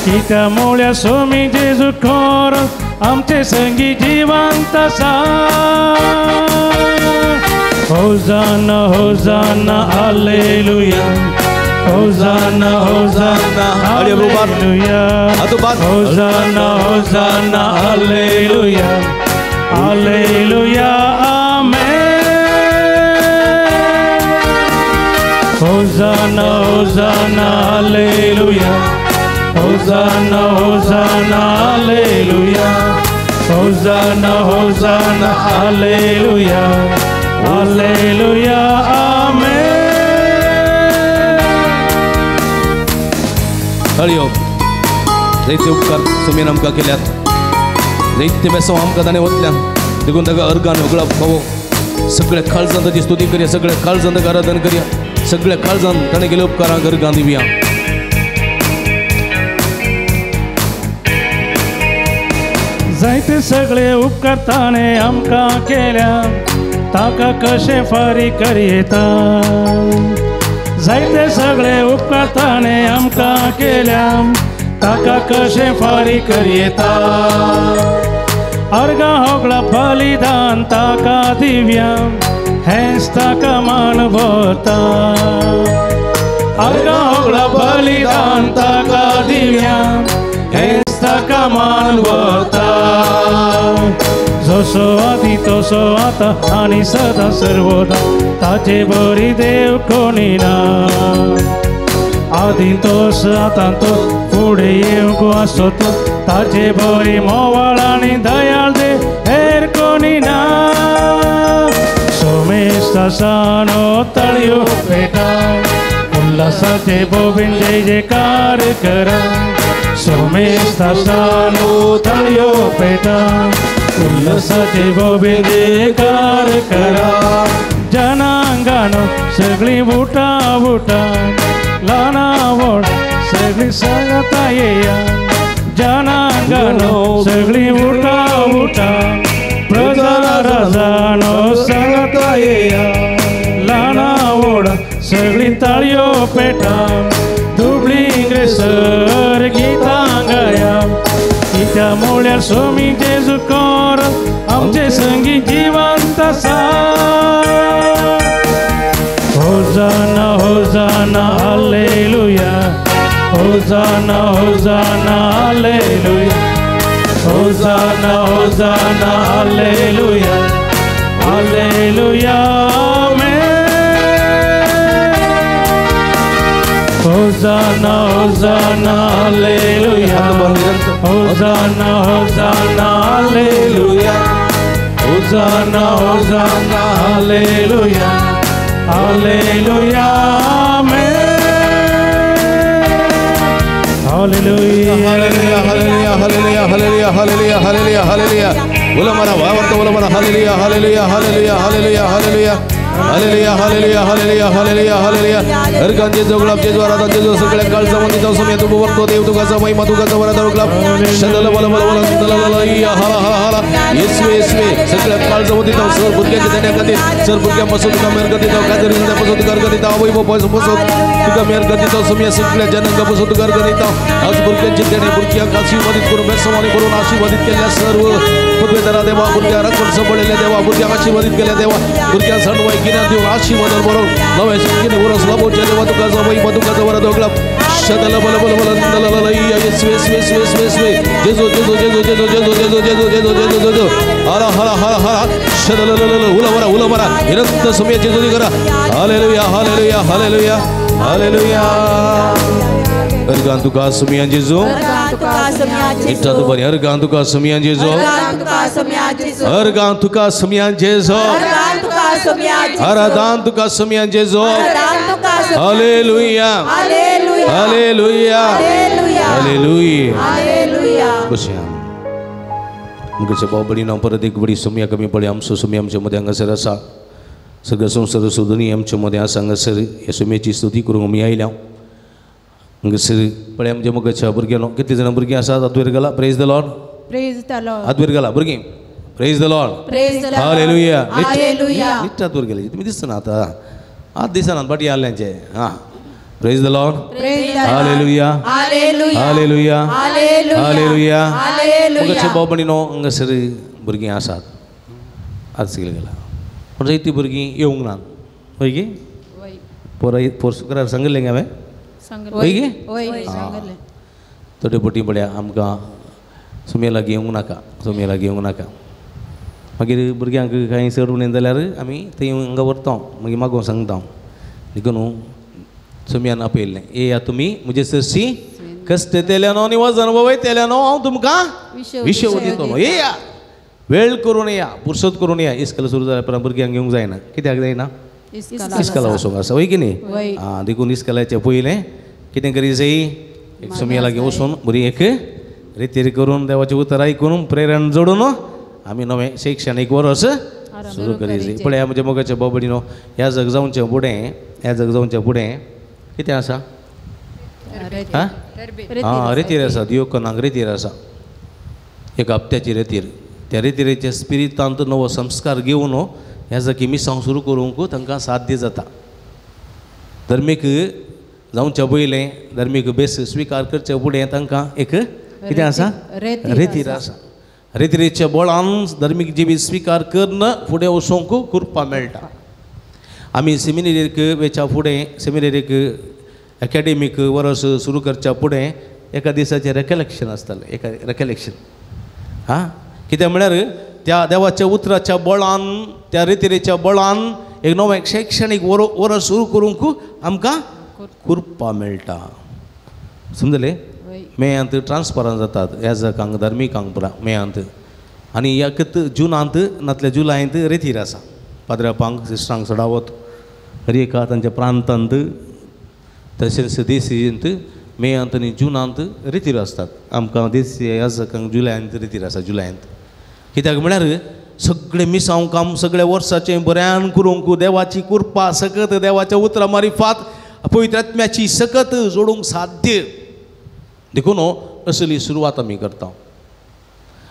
कित्या मोळ्या सोमी जेजू खोर आमचे संगी जिवंत आसा. होजाना होजाना हालेलुया. होजाना होजाना हालेलुया. होजाना होजाना हालेलुया. हालेलुया आमेन. होजाना होजाना हालेलुया. होजाना होजाना हालेलुया. होजाना होजाना हालेलुया. हालेलुया आमेन. ताळयो. जायते उपकार सुमीन आमकां केल्यात, जायते बेसांव आमकां ताणें वतल्यान, देखून ताका अर्गान होगळाप फावो. सगळ्या काळजान ताची स्तुती करया, सगळ्या काळजान ताका आराधन करया, सगळ्या काळजान ताणें केले उपकारांक अर्गान दिवया. जायते सगळे उपकार ताणें आमकां केल्या, ताका कशें फारीक करयेता. जायते सगळे उपकार ताणें आमकां केल्या, ताका कशें फारीक करयेता. अर्गां होगळा बलिदान ताका दिव्या, हेंच ताका मान भरता. अर्गां होगळा बलिदान ताका दिव्या, हेंच ताका मान भरता. जसो आदी तसो आतां आनी सदां सर्वदा ताचे बरी देव कोणी ना. आदी तोस आतां तो फुडें येवंक आसो तो ताचे बरी मोवाळ आनी दयाळ देव हेर कोणी ना. सोमेस्तानो ताळयो पेटा, उल्हासाचे बोबेन जय जयकार करा. सोमेस्तानो ताळयो पेटा, उल्हासाचे बोबेन जयकार करा. जनांगानो सगळी उठा उठा, ल्हाना व्हड सगळी सांगता येया. जनांगानो सगळी उठा उठा, प्रजा राजानो सांगता येया. ल्हाना व्हड सगळी ताळयो पेटा, दुबळी ग्रेसर गीतां गाया. कित्या मोळ्यार सोमी जेजू कोर Hosanna hallelujah Hosanna Hosanna hallelujah Hosanna Hosanna hallelujah hallelujah amen Hosanna Hosanna hallelujah Hosanna Hosanna hallelujah Hosanna Hosanna hallelujah hallelujah amen hallelujah hallelujah hallelujah hallelujah hallelujah hallelujah hallelujah hallelujah उलमरा वावर्त उलमरा hallelujah hallelujah hallelujah hallelujah hallelujah hallelujah hallelujah hallelujah hallelujah hallelujah हरकान जेजू गुलाब जेजू आराधन जेजू सगळ्या काळजामध्ये जाऊ समय तू वरतो देव तुझा महिमा तुझा वरदान गुलाब शदल बल बल बल दलललया हला हला हला येशुवे येशुवे सगळ्या काळजामध्ये जाऊ सर भुरग्यांच्या देण्याखातीर सर भुरग्यांपासून तुका मेहर दिता काजरी पासून तुका अर्घ दिता आवय बापायपासून तुका मेहर दिता समय सगळ्या जनांगापासून तुका अर्घ दिता आज भुरग्यांचे देणे भुरग्यांक आशीर्वादित करून बेसवानी करून आशीर्वादित केल्ल्या सर्व पदवेदारा देवा भुरग्या राखून सांबाळिल्ल्या देवा भुरग्यांक आशीर्वादित केल्या देवा भुरग्यां सांडवाय गिन्यान दिवन आशीर्वादान बरोवन नव्या शक्तीने उरस लाभोवच्या देवा तुका महिमा तुका वरदान गुलाब शदल बल बल बल दलललया येशुवे येशुवे येशुवे येशुवे जेजू जेजू जेजू जेजू जेजू जेजू जेजू जेजू जेजू जेजू हरा हरा हरा हरा शदलललल उलवरा उलवरा हिरत समय जेजू करा हालेलुया हालेलुया हालेलुया हालेलुया हरगान तुका सुमियान जेजू इच्छा तू बरी हरगान तुका सुमियान जेजू हरगान तुका सुमियान जेजू हरदान तुका सुमियान जेजू हालेलुया हालेलुया हालेलुया बसया मुकेश बाबडी नाव परत एक बडी सुमिया कमी पडली आमचो सुमी आमच्या मध्ये हांगासर आसा सगळं संवसार सोदून आमच्या मध्ये आसा हांगासर ह्या सुमयेची स्तुती करूंक आमी आयल्या हांगासर पळय आमच्या मुखाच्या भुरग्यांनो कितली जाणां भुरगीं आसात आदवेर गेला praise the Lord praise the Lord आदवेर गेला भुरगीं praise the Lord praise the Lord hallelujah hallelujah नीट आदवेर गेले तुमी दिसना आतां आत दिसना फाटीं आसल्यांचे हां praise the Lord praise the Lord hallelujah hallelujah hallelujah hallelujah hallelujah मुखाच्या बाबणीनो हांगासर भुरगीं आसात आज गेला पूण जायतीं भुरगीं येवंक नात हय गे पोर पोर शुक्रार सांगिल्लें गे हांवें हय गे थोडे पटी पळया आमकां सुमये लागीं येवंक नाका सुमये लागीं येवंक नाका मागीर भुरग्यांक कांय चड उणें जाल्यार आमी थंय हांगा व्हरता मागीर मागोवंक सांगता देखून सुमयान आपयल्लें येया तुमी म्हजे सरशी कश्ट तेल्यानो आनी वजन वयतेल्यानो हांव तुमकां विशव दितलो येया वेळ करून या पुरसत करून या इस्कल सुरू जाल्या उपरांत भुरग्यांक घेवंक जायना कित्याक जायना इस्कला वचूंक आसा हय की न्ही आं देखून इस्कलाचें पयलें कितें करी जाय एक सुमया लागीं वचून बरी एक रितीर करून देवाचें उतर आयकून प्रेरण जोडून आमी नवें शैक्षणीक वर्स सुरू करी जाय पळया म्हज्या मोगाच्या बाबडीनो ह्या जग जावचें फुडें ह्या जग जावचें फुडें कितें आसा आं आं रेतीर आसा दियोकनाक रेतीर आसा एक हप्त्याची रेतीर त्या रेतिरेच्या स्पिरितांत नवो संस्कार घेवन ह्या जागी मिसांव सुरू करूंक तांकां साध्य जाता धर्मीक जावच्या पयलें धर्मीक बेस स्विकार करचे फुडें तांकां एक कितें आसा रेतीर आसा रेतिरेच्या बळान धर्मीक जिवीत स्विकार करून फुडें वचूंक कृपा मेळटा आमी सेमिनेरीक वेच्या फुडें सेमिनेरीक एकाडेमीक वर्स सुरू करच्या फुडें एका दिसाचें रेकलेक्शन आसतालें एका रेकलेक्शन आं कित्याक म्हळ्यार त्या देवाच्या उतराच्या बळान त्या रितिरेच्या बळान एक नवें शैक्षणीक वर्स सुरू करूंक आमकां कृपा मेळटा समजलें मेयांत ट्रान्सफरां जातात ह्या जाकांक धार्मिकांक पुरा मेयांत आनी ह्या जुनांत नातल्या जुलायंत रेतीर आसा पाद्रापांक सिस्टरांक चडावत हर एका तांच्या प्रांतांत तशेंच देशींत मेयांत आनी जुनांत रेतीर आसतात आमकां देशी ह्या जाकांक जुलयांत रेतीर आसा जुलयांत कित्याक म्हळ्यार सगळें मिसांव काम सगळ्या वर्साचें बऱ्यान करूंक देवाची कृपा सकत देवाच्या उतरां मारिफात पवित्र आत्म्याची सकत जोडूंक साध्य देखून असली सुरवात आमी करता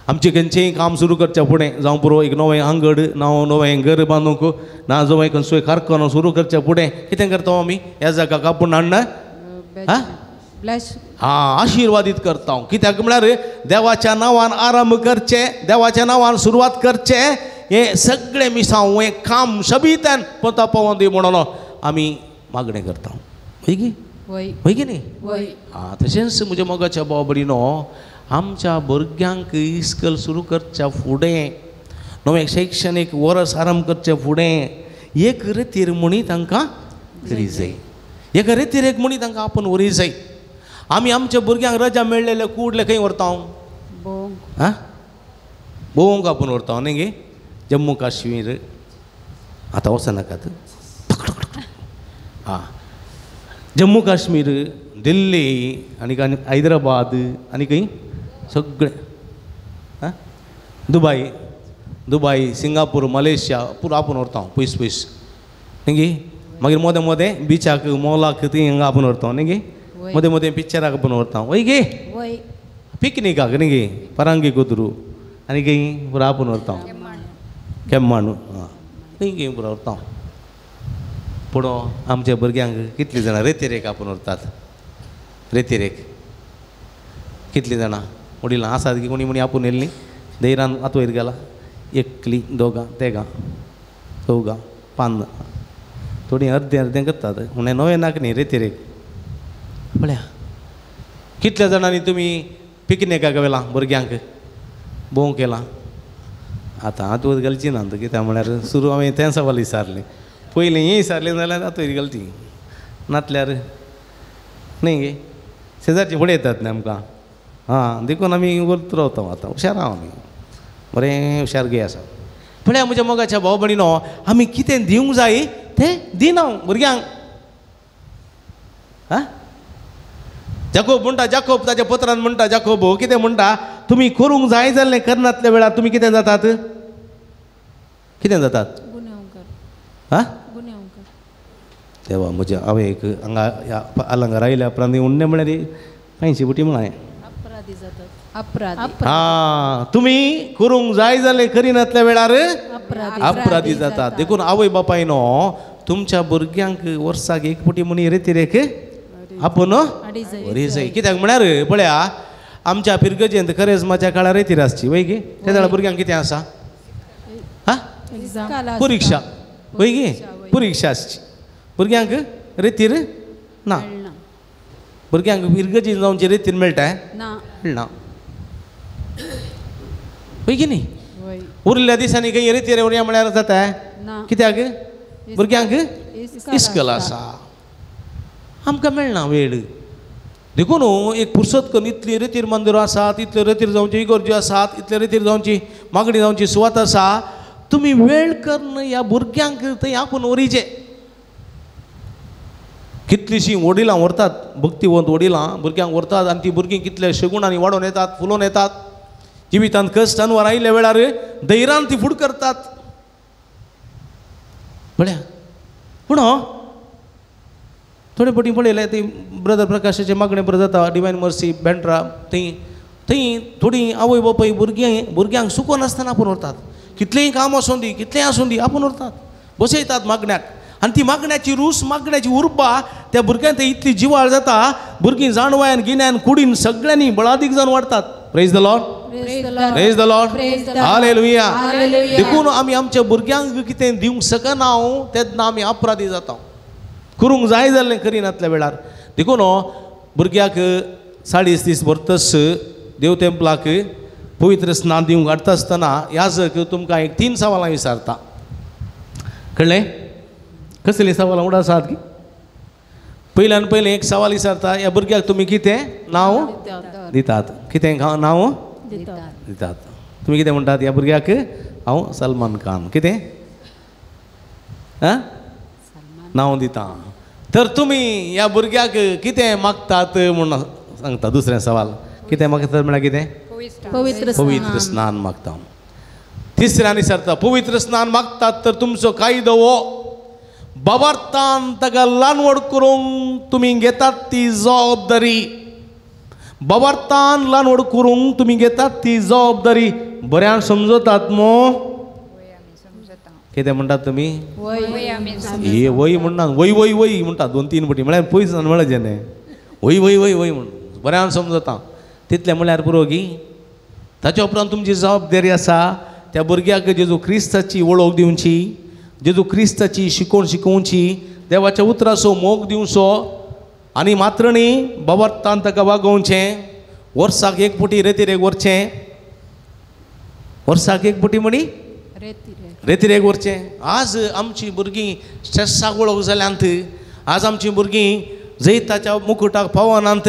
आमचें खंयचेंय काम सुरू करच्या फुडें जावं पुरो एक नवें आंगड नांव नवें घर बांदूंक ना जावं खंयचोय कारखानो सुरू करच्या फुडें कितें करता आमी ह्या जागाक आपूण हाडना हां आशिर्वादीत करता कित्याक म्हळ्यार देवाच्या नांवान आरंभ करचें देवाच्या नांवान सुरवात करचें हें सगळें मिसांव हें काम शबितान पोता पावोन दी म्हणून आमी मागणें करता. वय गी? वय की न्ही? आं, तशेंच म्हज्या मोगाच्या भाव भयणीनो, आमच्या भुरग्यांक इस्कल सुरू करच्या फुडें, नवें शैक्षणीक वर्स आरंभ करच्या फुडें एक रेतीर म्हणी तांकां करी जाय, एक रेतीर एक म्हणी तांकां आपूण व्हरी जाय. आमी आमच्या भुरग्यांक रजा मेळ्ळेले कुडले खंय व्हरता? आं, भोवंक आपूण व्हरता न्ही गे? जम्मू काश्मीर आतां वचनाकात. आं, जम्मू काश्मीर, दिल्ली आनी हैदराबाद आनी खंय सगळें, आं, दुबाय, दुबाय, सिंगापूर, मलेशिया पुरो आपूण व्हरता पयस पयस न्ही गे? मागीर मोदें मोदें बिचाक, मॉलाक थंय हांगा आपूण व्हरता न्ही गे? मदें मदें पिक्चराक आपूण व्हरता वय गे? पिकनिकाक न्ही गे? परांगी कुदरू आनी खंय पुरो आपूण व्हरता, केम्माणू, आं, खंय खंय पुरो व्हरता. पूण आमच्या भुरग्यांक कितलीं जाणां रेतीरेक आपूण व्हरतात? रेतीरेक कितलीं जाणां वडिलां आसात की कोणी म्हणी आपूण येयल्लीं धैरान आतां वयर गेला, एकली, दोगां, तेगां, चवगां, पांच, थोडीं अर्दें अर्दें करतात म्हणल्यार नवें नाक न्ही रेतीरेक. पळया कितल्या जाणांनी तुमी पिकनिकाक व्हेलां भुरग्यांक, भोंवंक केलां? आतां आतां वयर घालची ना कित्याक म्हळ्यार सुरू हांवें तें सवाल विचारलें, पयलीं हें विचारलें जाल्यार आतां वयर घालची नातल्यार न्ही गे? शेजारची फुडें येतात न्ही आमकां. आं, देखून आमी वरत रावता आतां, हुशार आहा आमी, बरें हुशार गे आसा. पळया म्हज्या मोगाच्या भाव भयणीनो, आमी कितें दिवंक जाय तें दिना भुरग्यांक. आं, जाकोब म्हणटा, जाकोब ताच्या पत्रान म्हणटा, जाकोब कितें म्हणटा, तुमी करूंक जाय जाल्लें करनातल्या वेळार तुमी कितें जातात? कितें जातात? आं, देवा म्हज्या हांवें एक हांगा आलंगार आयल्या उपरांत उण्णें म्हळ्यार 80 बुटी म्हळां. आं, तुमी करूंक जाय जालें करिनातल्या वेळार अपराधी जातात. देखून आवय बापायनो तुमच्या भुरग्यांक वर्साक एक पुटी म्हणी रेतीरेक आपूण व्हरी जाय. कित्याक म्हळ्यार पळया आमच्या फिरगजेंत करेजमाच्या काळार रेतीर आसची वय गे? त्या वेळार भुरग्यांक कितें आसा? आं, परिक्षा वय गे? परिक्षा आसची भुरग्यांक, रेतीर ना. भुरग्यांक फिरगजेन जावचे रेतीर मेळटा? मेळना वय की न्ही? उरिल्ल्या दिसांनी खंय रेतीर व्हरया म्हळ्यार जाता? कित्याक? भुरग्यांक इस्कल आसा, आमकां मेळना वेळ. देखून एक पुरसत करून इतली रेतीर मंदिरां आसात, इतले रेतीर जावची इगर्ज्यो आसात, इतले रेतीर जावची मागणी जावची सुवात आसा, तुमी वेळ करून ह्या भुरग्यांक थंय आपूण व्हरीचे. कितलींशीं वडिलां व्हरतात, भक्तिवंत वडिलां भुरग्यांक व्हरतात आनी ती भुरगीं कितले शगुणांनी वाडोवन येतात, फुलोवन येतात. जिवितांत कश्ट अनवर आयिल्ल्या वेळार धैर्यान ती फुड करतात. पळया पूण थोडे पटी पळयलें ती ब्रदर प्रकाशाचे मागणें बरें जाता, डिवायन मर्सी बँड्रा, थंय थंय थोडीं आवय बापाय भुरग्यां भुरग्यांक सुकोनासतना आपूण व्हरतात. कितलेंय काम आसूं दी, कितलेंय आसूं दी, आपूण व्हरतात, बसयतात मागण्याक. आनी ती मागण्याची रूस, मागण्याची उर्बा त्या भुरग्यांक थंय इतली जिवाळ जाता, भुरगीं जाणवायन गिन्यान कुडीन सगळ्यांनी बळादीक जावन वाडतात. Praise the Lord, praise the Lord, hallelujah. देखून आमी आमच्या भुरग्यांक कितें दिवंक शकना तेन्ना आमी अपराधी जाता, करूंक जाय जाल्लें करिनातल्या वेळार. देखून भुरग्याक 40 दीस भरतस देव तेंपलाक पवित्र स्नान दिवंक हाडटा आसतना याजक तुमकां एक 3 सवालां विचारता. कळ्ळें? कसलीं सवालां उड आसात की? पयल्यान पयलें एक सवाल विचारता, ह्या भुरग्याक तुमी कितें नांव दितात? कितें नांव दितात? तुमी कितें म्हणटात? ह्या भुरग्याक हांव सलमान खान कितें आं नांव दिता. तर तुमी ह्या भुरग्याक कितें मागतात म्हूण सांगता. दुसरें सवाल कितें मागतात म्हळ्यार कितें? पवित्र स्नान मागता. तिसऱ्यान विचारता, पवित्र स्नान मागतात तर तुमचो कायदो हो बाबार्थान ताका ल्हान व्हड करूंक तुमी घेतात ती जबाबदारी, बाबार्थान ल्हान व्हड करूंक तुमी घेतात ती जबाबदारी बऱ्यान समजतात मो? कितें म्हणटात तुमी? हे वय म्हणना, वय वय वय म्हणटात 2-3 पटी, म्हळ्यार पयस म्हळ्यार जेन्ना वय वय वय वय म्हण बऱ्यान समजता तितलें म्हळ्यार पुरो गी. ताच्या उपरांत तुमची जबाबदारी आसा त्या भुरग्याक जेजू क्रिस्ताची वळख दिवची, जेजू क्रिस्ताची शिकोवण शिकोवची, देवाच्या उतराचो मोग दिवचो. आनी मात्र न्ही बाबरतान ताका वागोवचें वर्साक एक पुटी रेतिरेक व्हरचें वर्साक एक पुटी म्हणी रेतिरेक व्हरचें. आज आमची भुरगीं स्ट्रेसाक वळख जाल्यांत, आज आमची भुरगीं जैताच्या मुकुटाक पावनात,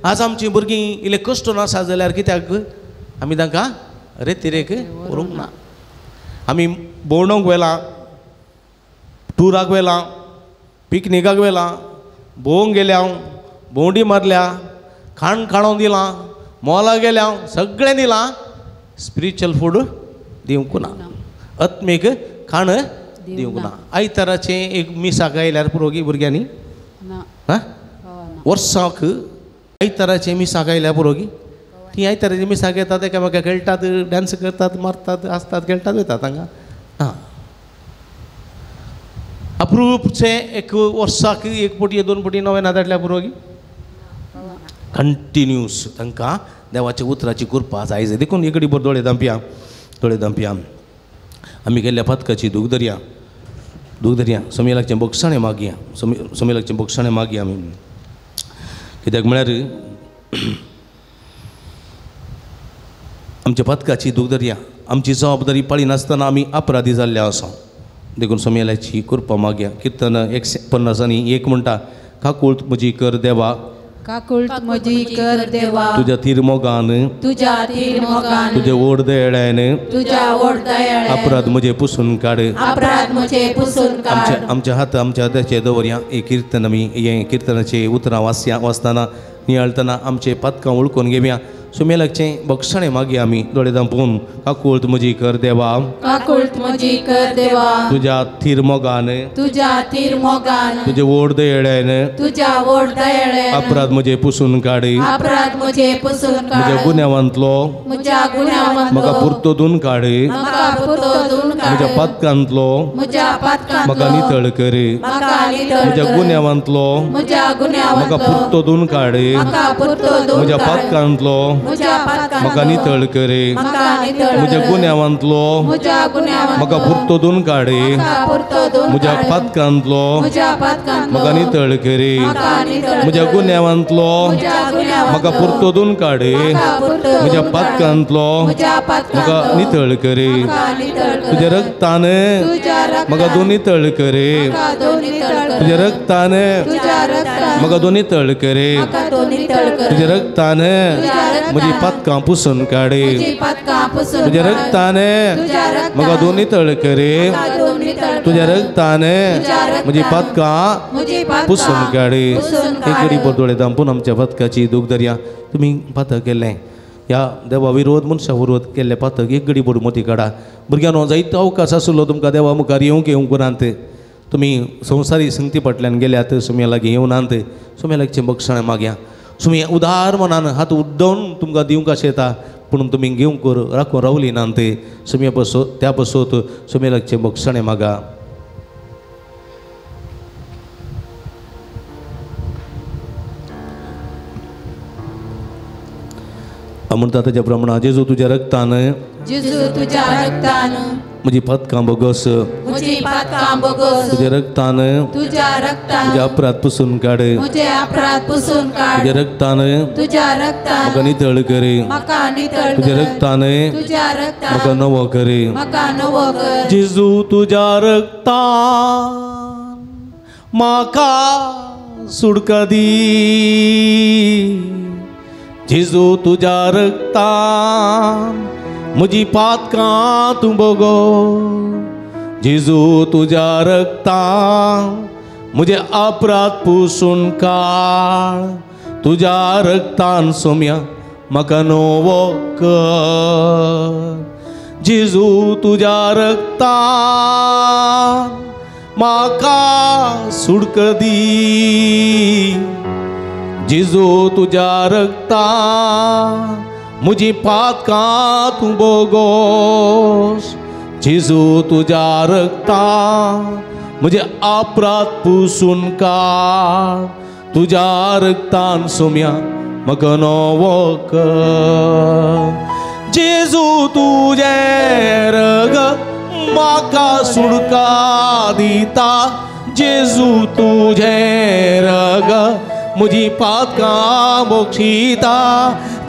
आज आमची भुरगीं इल्ले कश्ट नासा जाल्यार कित्याक आमी तांकां रेतिरेक व्हरूंक ना. आमी भोंवडोंक व्हेलां, टुराक व्हेलां, पिकनिकाक व्हेलां, भोंवंक गेल्या, भोंवडी मारल्या, खाण खाणोवन दिलां, मॉला गेल्या, सगळें दिलां, स्पिरिच्युअल फूड दिवंक ना, आत्मीक खाण दिवंक ना. आयताराचें एक मिसाक आयल्यार पुरो गी भुरग्यांनी, हां वर्साक आयताराचें मिसाक आयल्यार पुरो गी, तीं आयताराचें मिसाक येतात, एकामेका खेळटात, डांस करतात, मारतात, आसतात, खेळटात वयतात हांगा. हां अप्रूपचें एक वर्साक एक पटी दोन पटी नवें धाडल्यार पुरो गी, कंटिन्यूस तांकां देवाच्या उतराची कृपा जाय. देखून एक कडे दोळे धांपया, दोळे धांपया. आमी केल्ल्या पातकाची दूख धरया, दूख धरया, सोमी लागचें बोगसाणें मागया, सोमी सोमी लागचें बोगसाणें मागया आमी. कित्याक म्हळ्यार आमच्या पातकाची दूख धरया, आमची जबाबदारी पाळी नासतना आमी अपराधी जाल्ले आसा. देखून सोमयाची कृपा मागया. किर्तन 150 1 म्हणटा, काकूळत म्हजी कर देवा, काकूळत म्हजी कर देवा, तुज्या थीर मोगान, तुज्या थीर मोगान, तुज्या ओड दयाळ्यान, तुज्या ओड दयाळ्यान, अपराध म्हजे पुसून काड, अपराध म्हजे पुसून काड. आमच्या हात आमच्या हाताचे दवरया. हे किर्तन आमी हे किर्तनाचे उतरां वाचया, वाचतना नियाळतना आमचे पातकां वळखून घेवया. सुमेलाचें बक्षणें मागया आमी दोळे धांपून. काकूळत म्हजी कर देवा, काकूळत म्हजी कर देवा, तुज्या थीर मोगान, तुज्या थीर मोगान, तुजे ओड दयाळ्यान, तुज्या ओड दयाळ्यान, अपराध म्हजे पुसून काड, अपराध म्हजे पुसून काड, म्हज्या गुन्यांवांतलो, म्हज्या गुन्यांवांतलो, म्हाका पुरतो धुवन काड, म्हाका पुरतो धुवन काड, म्हज्या पातकांतलो, म्हज्या पातकांतलो, म्हाका नितळ कर, म्हाका नितळ, म्हज्या गुन्यांवांतलो, म्हज्या गुन्यांवांतलो, म्हाका पुरतो धुवन काड, म्हाका पुरतो धुवन, म्हज्या पातकांतलो, म्हाका नितळ कर, म्हज्या गुन्यांवांतलो, म्हाका पुरतो धुवन काड, म्हज्या पातकांतलो, म्हाका नितळ कर, म्हज्या गुन्यांवांतलो, म्हाका पुरतो धुवन काड, म्हज्या पातकांतलो, म्हाका नितळ कर, तुज्या रक्तान म्हाका दोन नितळ कर, तुज्या रक्तान म्हाका दोन नितळ कर, तुज्या रक्तान म्हजी पातकां पुसून काड, तुज्या रक्तान म्हाका दोन नितळ कर, तुज्या रक्तान म्हजी पातकां पुसून काड. एक घडी दोळे धांपून आमच्या पातकाची दूख धरया. तुमी पातक केल्लें ह्या देवा विरोध मनशा विरोध केल्ले पातक एक घडी बोड मोती काडा. भुरग्यांनो जायतो अवकाश आसलो तुमकां देवा मुखार येवंक येवंक नात, तुमी संवसारी संगती फाटल्यान गेल्यात, सुम्या लागीं येवनात, सुम्या लागचें बक्षणें मागया. सुमी उदार मनान हात उड्डोवन तुमकां दिवंक अशें येता, पूण तुमी घेवंक राखून रावली नात. सुम्या पसो त्या पसोत सुम्या लागचें बक्षणें मागा. म्हणटा ताच्या प्रमाणा, जेजू तुज्या रक्तान, जेजू तुज्या रक्तान, म्हजी पातकां बोगस, म्हजी पातकां बोगस, तुज्या रक्तान, तुज्या रक्तान, म्हजे अपराध पुसून काड, म्हजे अपराध पुसून काड, तुज्या रक्तान, तुज्या रक्तान, म्हाका नितळ कर, म्हाका नितळ, तुज्या रक्तान, तुज्या रक्तान, म्हाका नवो कर, म्हाका नवो कर, जेजू तुज्या रक्तान म्हाका सुडका दी, जेजू तुज्या रक्तान म्हजी पातकां तूं बोगो, जेजू तुज्या रक्तान म्हजे अपराध पुसून काड, तुज्या रक्तान सोम्या म्हाका नवो कर, जेजू तुज्या रक्तान म्हाका सुडक दी, जेजू तुज्या रक्तान म्हजी पातकां तूं बोगोस, जेजू तुज्या रक्तान म्हजे अपराध पुसून काड, तुज्या रक्तान सोम्या म्हाका नवो कर, जेजू तुजें रगत म्हाका सुडका दिता, जेजू तुजें रगत म्हजी पातकां बक्षिता.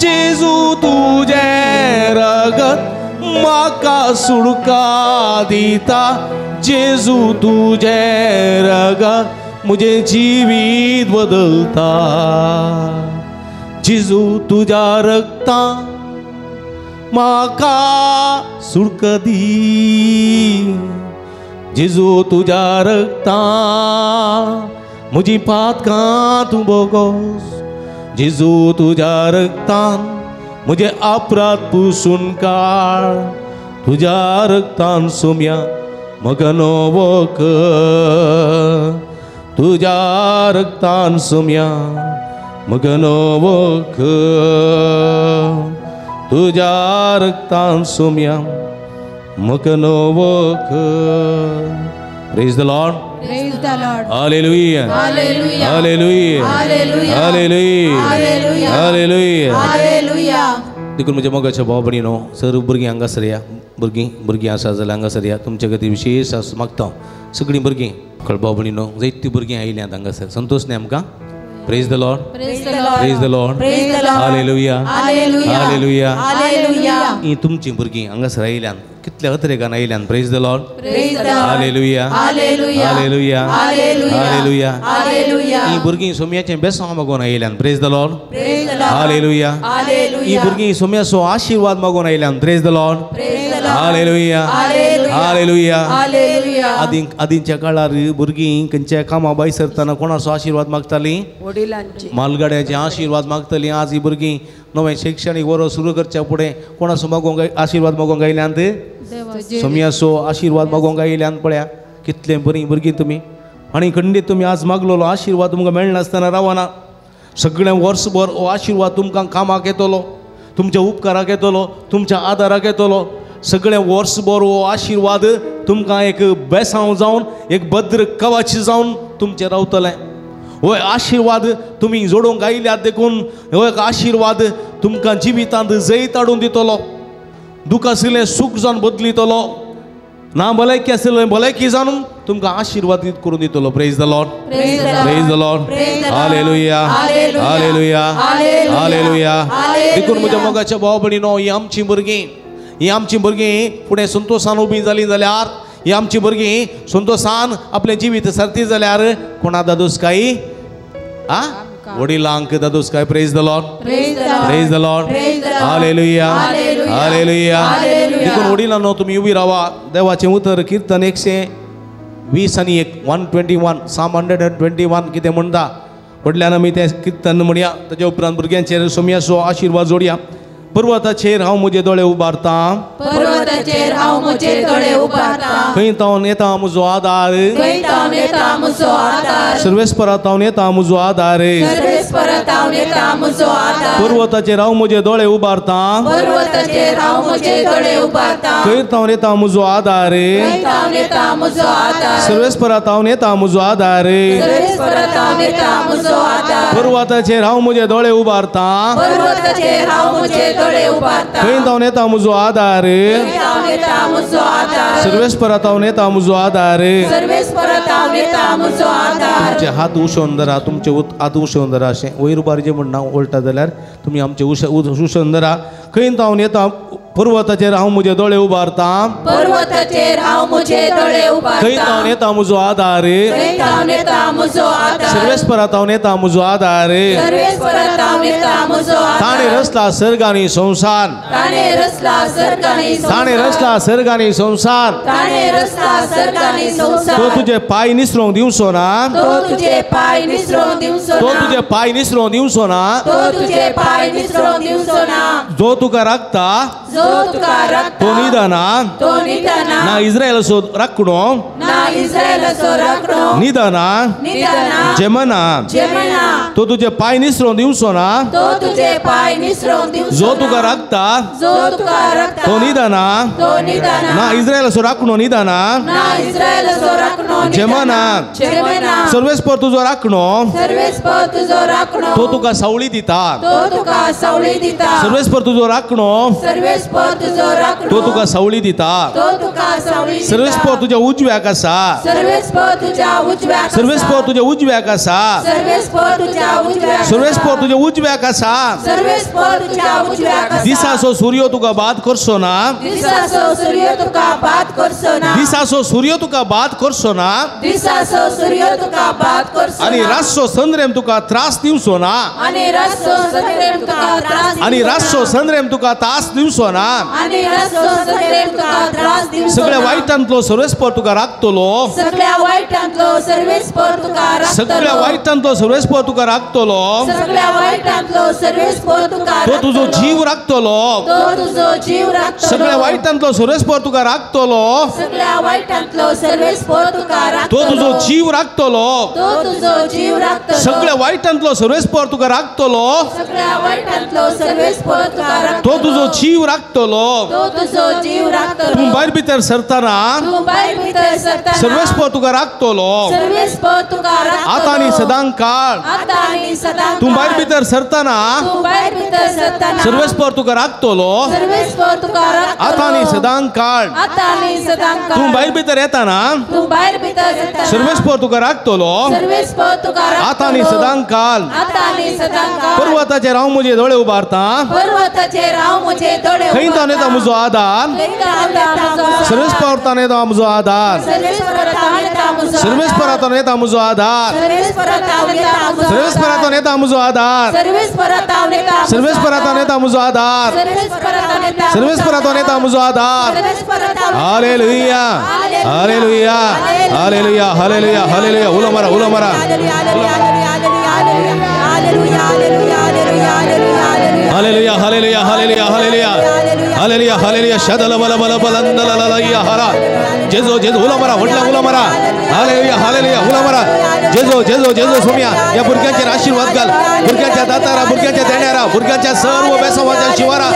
जेजू तुजें रगत म्हाका सुडका दिता. जेजू तुजें रगत म्हजें जिवीत बदलता. जेजू तुज्या रगतान म्हाका सुडका दी. जेजू तुज्या रगतान म्हजी पातकां तूं बोगोस. जेजू तुज्या रगतान म्हजे अपराध पुसून काड. तुज्या रगतान सोम्या म्हाका नवो कर. तुज्या रगतान सोम्या म्हाका नवो कर. तुज्या रगतान सोम्या म्हाका नवो कर. Praise the Lord. Praise the Lord. Hallelujah. Hallelujah. Hallelujah. Hallelujah. Hallelujah. Hallelujah. Hallelujah. Hallelujah. देखून म्हज्या मोगाच्या भाव भयणीनो, सर्व भुरगीं हांगासर या. भुरगीं भुरगीं आसा जाल्यार हांगासर या. तुमच्या खातीर विशेश मागता हांव. सगळीं भुरगीं भाव भयणीनो, जायतीं भुरगीं आयल्यांत हांगासर. संतोश न्ही आमकां? Praise the Lord. Praise the Lord. Praise the Lord. Praise the Lord. Hallelujah. Hallelujah. Hallelujah. Hallelujah. ही तुमची भुरगीं हांगासर आयल्यान, कितल्या अत्रेगान आयल्यान. Praise the Lord. Praise the Lord. Hallelujah. Hallelujah. Hallelujah. Hallelujah. Hallelujah. Hallelujah. ही भुरगीं सोम्याचें बेसांव मागून आयल्यान. Praise the Lord. Praise the Lord. Hallelujah. Hallelujah. ही भुरगीं सोम्याचो आशीर्वाद मागून आयल्यान. Praise the Lord. Praise the Lord. Hallelujah. Hallelujah. Hallelujah. Hallelujah. आदींच्या काळार भुरगीं खंयच्या कामा भायर सरतना कोणाचो आशीर्वाद मागतालीं? वडिलांचे, मालगाड्याचे आशीर्वाद मागतलीं. आज ही भुरगीं नवें शिक्षणीक वर्स सुरू करच्या फुडें कोणाचो मागोंक आशीर्वाद मागोंक आयल्यांत? सोम्याचो आशीर्वाद मागोंक आयल्यान. पळया कितले बरीं भुरगीं तुमी. आनी खंडीत तुमी आज मागलोलो आशीर्वाद तुमकां मेळनासतना रावना. सगळें वर्सभर हो आशीर्वाद तुमकां कामाक येतलो, तुमच्या उपकाराक येतलो, तुमच्या आदाराक येतलो. सगळें वर्सभर हो आशीर्वाद तुमकां एक बेसांव जावन, एक भद्र कवच जावन तुमचें रावतलें. हो आशीर्वाद तुमी जोडूंक आयल्यात देखून हो एक आशीर्वाद तुमकां जिवितांत जैत हाडून दितलो. दुख आशिल्लें सूख जावन बदलितलो, ना भलायकी आशिल्लें भलायकी जावन तुमकां आशीर्वाद करून दितलो. Praise the Lord. Praise the Lord. Hallelujah. Hallelujah. Hallelujah. देखून म्हज्या मोगाच्या भाव भयणीनो, ही आमची भुरगीं, ही आमची भुरगीं फुडें संतोशान उबीं जालीं जाल्यार, ही आमची भुरगीं संतोशान आपलें जिवीत सरती जाल्यार कोणा दादोसकाय आ वडिलांक दादोसकाय. Praise the Lord. Praise the Lord. Hallelujah. Hallelujah. देखून वडिलांनो तुमी उबी रावा. देवाचें उतर किर्तन 120 आनी 1, 121, Psalm 121 कितें म्हणटा. व्हडल्यान आमी तें किर्तन म्हणया. ताच्या उपरांत भुरग्यांचेर सोम्याचो आशिर्वाद जोडया. पर्वताचेर हांव म्हजे दोळे उबारतां. पर्वताचेर हांव म्हजे दोळे उबारतां. खंय तावन येता म्हजो आदार? खंय तावन येता म्हजो आदार? सर्वेस्परा तावन येता म्हजो आदार. सर्वेस्परा तावन येता म्हजो आदार. पर्वताचेर हांव म्हजे दोळे उबारतां. पर्वताचेर हांव म्हजे दोळे उबारतां. खंय तावन येता म्हजो आदार? खंय तावन येता म्हजो आदार? सर्वेस्परा तावन येता म्हजो आदार. सर्वेस्परा तावन येता म्हजो आदार. पर्वताचेर हांव म्हजे दोळे उबारतां. पर्वताचेर हांव म्हजे दोळे उबारतां. खंय तावन येता म्हजो आदार? खंय तावन येता म्हजो आदार? सर्वेस्परा तावन येता म्हजो आदार. सर्वेस्परा तावन येता म्हजो आदार. तुमचे हात उशोवन धरा, तुमचे हात उशोवन धरा. अशें वयर उबारचें म्हण ना, उलटा जाल्यार तुमी आमचे उशोवन धरा. खंय तावन येता? पर्वताचेर हांव म्हजे दोळे उबारतां. पर्वताचेर हांव म्हजे दोळे उबारतां. खंय तावन येता म्हजो आदार? खंय तावन येता म्हजो आदार? सर्वेस्परा तावन येता म्हजो आदार. सर्वेस्परा तावन येता म्हजो आदार. ताणें रचला सर्ग आनी संवसार. ताणें रचला सर्ग आनी संवसार. ताणें रचला सर्ग आनी संवसार. ताणें रचला सर्ग आनी संवसार. तो तुजे पांय निसरोंक दिवचो ना. तो तुजे पांय निसरोंक दिवचो ना. तो तुजे पांय निसरोंक दिवचो ना. तो तुजे पांय निसरोंक दिवचो ना. जो तुका राखता, जो तुका राखता, तो निदाना, तो निदाना. ना इस्रायलाचो राखणो, ना इस्रायलाचो राखणो, निदाना, निदाना, जेमना, जेमना. तो तुजे पांय निसरोंक दिवचो ना. तो तुजे पांय निसरोंक दिवचो ना. जो तुका राखता, जो तुका राखता, तो निदाना, तो निदाना. ना इस्रायलाचो राखणो निदाना, ना इस्रायलाचो राखणो, जेमना, जेमना. सर्वेस्पर तुजो राखणो, सर्वेस्पर तुजो राखणो, तो तुका सावळी दिता, तो तुका सावळी दिता. सर्वेस्पर तुजो राखणो, सर्वेस्पर सर्वेस्पर तुजो राखणो, तो तुका सावळी दिता, तो तुका सावळी दिता। सर्वेस्पर तुज्या उजव्याक आसा, सर्वेस्पर तुज्या उजव्याक, सर्वेस्पर तुज्या उजव्याक आसा, सर्वेस्पर तुज्या उजव्याक, सर्वेस्पर तुज्या उजव्याक आसा, सर्वेस्पर तुज्या उजव्याक आसा। दिसाचो सूर्य तुका बाद करचो ना, दिसाचो सूर्य तुका बाद करचो ना, दिसाचो सूर्य तुका बाद करचो ना, दिसाचो सूर्य तुका बाद करचो ना, आनी रातचो संद्रेम तुका त्रास दिवचो ना, आनी रातचो संद्रेम तुका त्रास, आनी रातचो संद्रेम तुका त्रास दिवचो ना, आनी रातचो संद्रेम तुका त्रास दिवचो ना। सगळ्या वायटांतलो सर्वेस्पर तुका राखतलो, सगळ्या वायटांतलो सर्वेस्पर तुका राखतलो, सगळ्या वायटांतलो सर्वेस्पर तुका राखतलो, सगळ्या वायटांतलो सर्वेस्पर तुका, तो तुजो जीव राखतलो, तो तुजो जीव राखतलो, सगळ्या वायटांतलो सर्वेस्पर तुका राखतलो, सगळ्या वायटांतलो सर्वेस्पर तुका राखतलो, तो तुजो जीव राखतलो, तो तुजो जीव राखतलो, सगळ्या वायटांतलो सर्वेस्पर तुका राखतलो, सगळ्या वायटांतलो सर्वेस्पर तुका राखतलो, तो तुजो जीव राखतलो, तो तुजो जीव राखतलो। तूं भायर भितर सरतना, तूं भायर भितर सरतना, सर्वेस्पर तुका राखतलो, सर्वेस्पर तुका राखतलो, आतां आनी सदां काळ, आतां आनी सदां काळ, तूं भायर भितर सरतना, तूं भायर भितर सरतना, सर्वेस्पर तुका राखतलो, सर्वेस्पर तुका राखतलो, आतां आनी सदां काळ, आतां आनी सदां काळ, तूं भायर भितर येतना, तूं भायर भितर येतना, सर्वेस्पर तुका राखतलो, सर्वेस्पर तुका राखतलो, आतां आनी सदां काळ, आतां आनी सदां काळ। पर्वताचेर हांव म्हजे दोळे उबारता, पर्वताचेर हांव म्हजे दोळे खंय ताण येता म्हजो आदार, सर्वेस्पर ताण येता म्हजो आदार, सर्वेस्पर ताण येता म्हजो आदार, सर्वेस्पर ताण येता म्हजो आदार, सर्वेस्पर ताण येता म्हजो आदार, सर्वेस्पर ताण येता म्हजो आदार। Hallelujah, hallelujah, hallelujah, hallelujah, hallelujah. उलो मारा, उलो मारा। Hallelujah, hallelujah, hallelujah, hallelujah, hallelujah, hallelujah. शदल बल बल बलंदल ललैया हरा। जेजो जेजो उलो मारा, व्हडल्या उलो मारा। हालेलुया, हालेलुया, उलो मारा। जेजो जेजो जेजो सोम्या या भुरग्यांचेर आशीर्वाद घाल, भुरग्यांच्या दातारा, भुरग्यांच्या देण्यारा, भुरग्यांच्या सर्व बेसवाच्या शिवारा।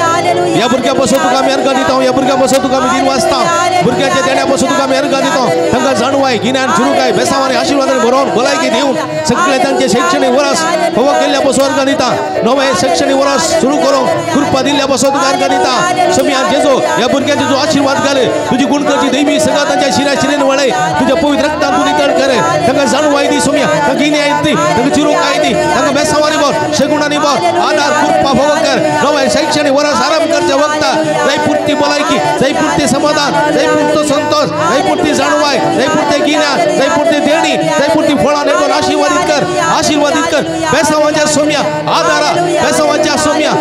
या भुरग्यां पासून तुका आमी अर्घां दिता, या भुरग्यां पासून तुका आमी दिन वाचता, भुरग्यांच्या देण्या पासून तुका आमी अर्घां दिता। तांकां जाणवाय, गिन्यान, चुरुकाय, बेसावानी, आशीर्वादान भरोवन भलायकी दिवन सगळे तांचे शैक्षणीक वर्स फावो केल्ल्या पासून अर्घां दिता। नवें शैक्षणीक वर्स सुरू करूंक कृपा दिल्ल्या पासून तुका अर्घां दिता। सोम्या जेजो ह्या भुरग्यांचे जो आशीर्वाद घाले, तुजी गुणकाची दैवी सगळं तांच्या शिरा शिरेन वळय, तुज्या पवित्र रक्तान तूं नितळ कर। तांकां जाणवाय दी सोम्या, तांकां गिन्यान दी, तांकां चिरुकाय दी, तांकां बेसावानी भर, शगुणांनी भर, आदार कृपा फावो कर। नवें शैक्षणीक वर्स आरंभ करच्या वखता जाय पुरती भलायकी, जाय पुरती समाधान, जाय पुरतो संतोष, जाय पुरती जाणवाय, जाय पुरते गिन्यान, जाय पुरती देणी, जाय पुरती फळां नेटून आशीर्वादीत कर, आशीर्वादीत कर। बेसावांच्या सोम्या आदारा, बेसावांच्या सोम्या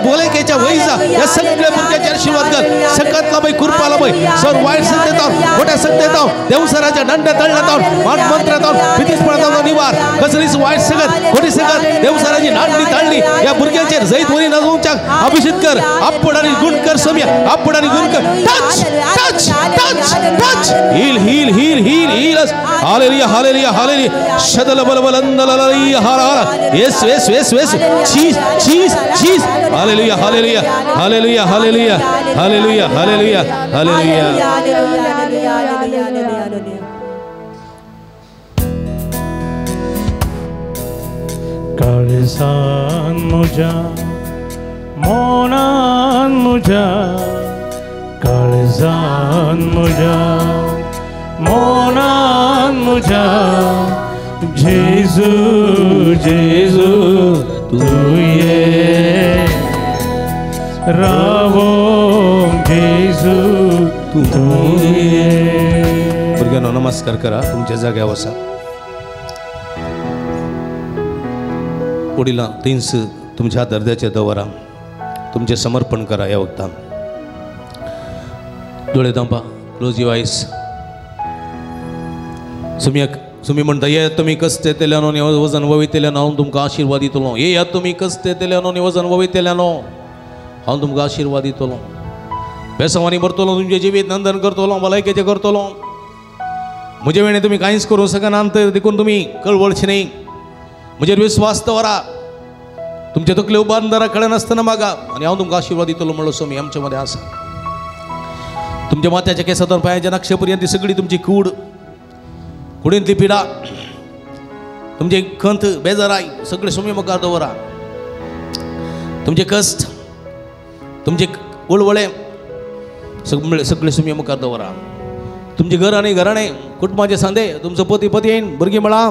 भलायकेच्या वैजा ह्या सगळ्या भुरग्यांचे आशीर्वाद कर। सकतला बाय, कृपा लाय, सर वायट सत्तेतावन, मोठ्या सत्तेतावन, देवसराच्या दंड तळण्यातावन, मान मंत्रातावन, भीतीस्पणातावन निवार कसलीच वायट सगत, खोटी सगत, देवसराची नाडणी ताळणी ह्या भुरग्यांचेर जैत वरी नाचोवच्याक अभिषेक कर। आप्पड आनी गुण कर सोम्या, आप्पड आनी गुण कर। Touch touch touch touch, heal heal heal heal heal. Hallelujah, hallelujah, hallelujah. शदल बल बल अंदल हर हर। Yes yes yes yes, cheese cheese cheese. Hallelujah, hallelujah, hallelujah, hallelujah, hallelujah, hallelujah, hallelujah. काळजान म्हज्या, मनान म्हज्या, काळजान म्हज्या, मनान म्हज्या, जेजू जेजू तूं ये रावोंक, जेजू तूं ये। भुरग्यांनो नमस्कार करा, तुमच्या जाग्यार वसा। वडिलां तींच तुमच्या दर्द्याचे दवरा, तुमचें समर्पण करा ह्या वखदान। दोळे धांपा, क्लोज your eyes. सुम्याक सुमी म्हणटा, येयात तुमी कश्ट येतल्यानो आनी वजन वयतल्यानो, हांव तुमकां आशिर्वाद दितलो। येयात तुमी कश्ट येतल्यानो आनी वजन वयतल्यानो, हांव तुमकां आशिर्वाद दितलो। बेसावानी भरतलो, तुमचें जिवीत नंदन करतलो, भलायकेचें करतलो। म्हजे वेणे तुमी कांयच करूंक शकनात, देखून तुमी कळवळचे न्ही। म्हजेर विस्वास दवरा, तुमचे तकले उबारून दरा कळनासतना मागा आनी हांव तुमकां आशिर्वाद दितलो म्हणलो स्वामी आमचे मदें आसा। तुमच्या माथ्याच्या केसांतून पांयाच्या नक्षे पर्यंत सगळी तुमची कूड, कुडींतली पिडा, तुमचे खंत बेजाराय सगळे स्वामी मुखार दवरा। तुमचे कश्ट, तुमचे वळवळे सगळे सगळे सुमया मुखार दवरा. तुमचे घर आनी घराणें, कुटुंबाचे सांदे, तुमचो पती पतीन, भुरगीं मळां,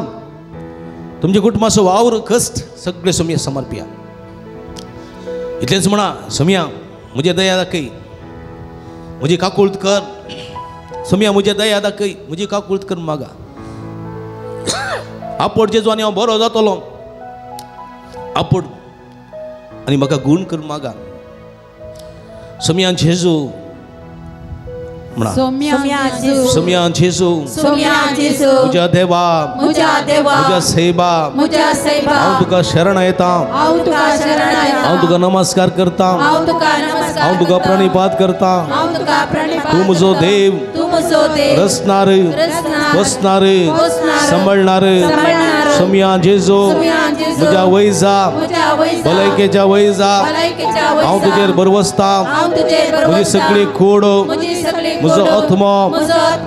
तुमच्या कुटुंबाचो वावर कश्ट सगळे सुमया समर्पिया. इतलेंच म्हणा, सुमया म्हजे दया दाखय, म्हजी काकूळत कर. सुमया म्हजे दया दाखय, म्हजी काकूळत कर मागा. आपोट जेजू आनी हांव बरो जातलो. आपोट आनी म्हाका गूण कर मागा. सुमया जेजू म्हणा, सुमया जेजू, म्हज्या देवा, म्हज्या सेवा, हांव तुका शरण येता, हांव तुका नमस्कार करता, हांव तुका प्रणिपात करता. तूं म्हजो देव, रचणार, वसणार, सांबाळणार. सुमया जेजू म्हज्या वैजा, भलायकेच्या वैजा, हांव तुजेर भरवसता. म्हजी सगळी कूड, म्हजो आत्मो,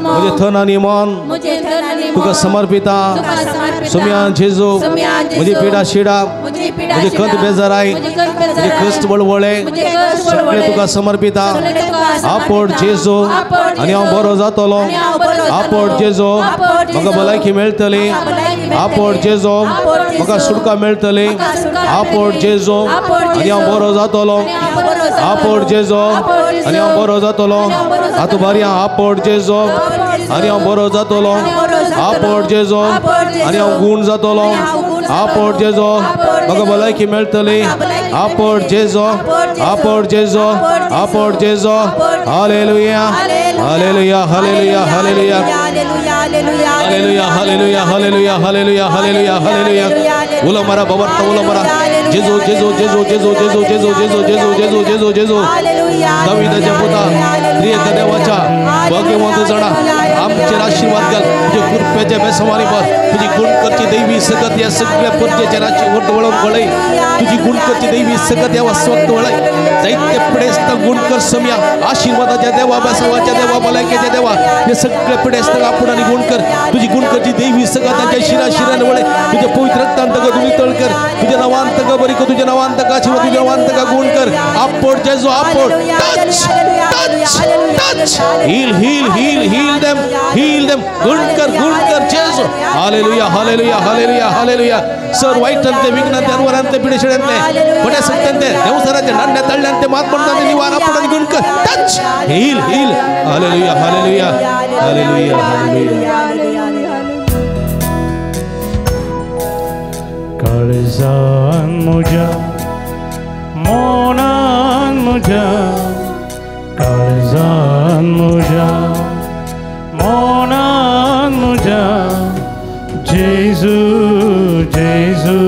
म्हजें थन आनी मन तुका समर्पिता. सुमया जेजू म्हजी पिडा शिडा, म्हजी खंत बेजाराय, म्हजे कश्ट वळवळे सगळे तुका समर्पिता. आपोट जेजू आनी हांव बरो जातलो. आपोट जेजू म्हाका भलायकी मेळटली. आपोट जेजू म्हाका सुटका मेळटली. आपोट जेजू आनी हांव बरो जातलो. आपोट जेजू आनी हांव बरो जातलो. आतां बारया. आपोट जेजू आनी हांव बरो जातलो. आपोट जेजू आनी हांव गूण जातलो. आपोट जेजू म्हाका भलायकी मेळटली. आपोट जेजू, आपोट जेजू, आपोट जेजू. Hallelujah, hallelujah, hallelujah, hallelujah, hallelujah, hallelujah, hallelujah, hallelujah, hallelujah, hallelujah. उलो मारा बाबा, उलो मारा. जेजू जेजू जेजू जेजू जेजू जेजू जेजू जेजू जेजू जेजू जेजू. दाविदाच्या पुता, त्रिएक देवाच्या भाग्यवंत जाणा आमचेर आशीर्वाद घाल. तुजे कृपेच्या बेसवानी बस, तुजी गुणकरची दैवी सकत या सगळ्या परजेच्या राशी वळोवन वळय. तुजी गुणकरची दैवी सकत या स्वक्त वळय. जायते पिडेस्त गुणकर समया आशीर्वादाच्या देवा, बेसवाच्या देवा, भलायकेच्या देवा, हे सगळे पिडेस्त आपूण आनी गुणकर. तुजी गुणकरची दैवी सकत तांच्या शिरा शिरान वळय. तुझ्या पवित्र रक्तान तका तुम्ही तळ कर. तुझ्या नावान तका बरी कर, तुझ्या नावान तका आशीर्वाद, तुझ्या नावान तका गुण कर. आपोट जेजू, आपोट. Touch, touch, touch. Heal, heal, heal, heal them, heal them. गुण कर, गुण कर जेजू. Hallelujah, hallelujah, hallelujah, hallelujah. Sir वाईटांते, विघ्नांते, अनवरांते, पिडेशिड्यांते, बड्या सत्यांते, देवसरांचे, नाण्या तळ्यांते, मात म्हणतांते निवार आपण गुण कर. Touch, heal, heal. Hallelujah, hallelujah, hallelujah, hallelujah. काळजान म्हज्या, मनान म्हज्या, काळजान म्हज्या, मनान म्हज्या, जेजू जेजू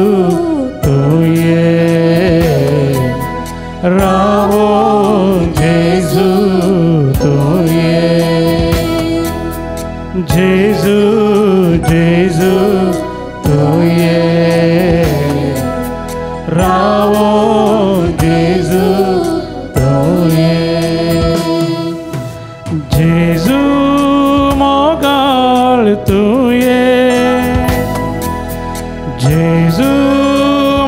तूं ये रावो, जेजू तूं ये, जेजू जेजू तूं ये रावो, जेजू तूं ये. जेजू मोगाळ तूं ये, जेजू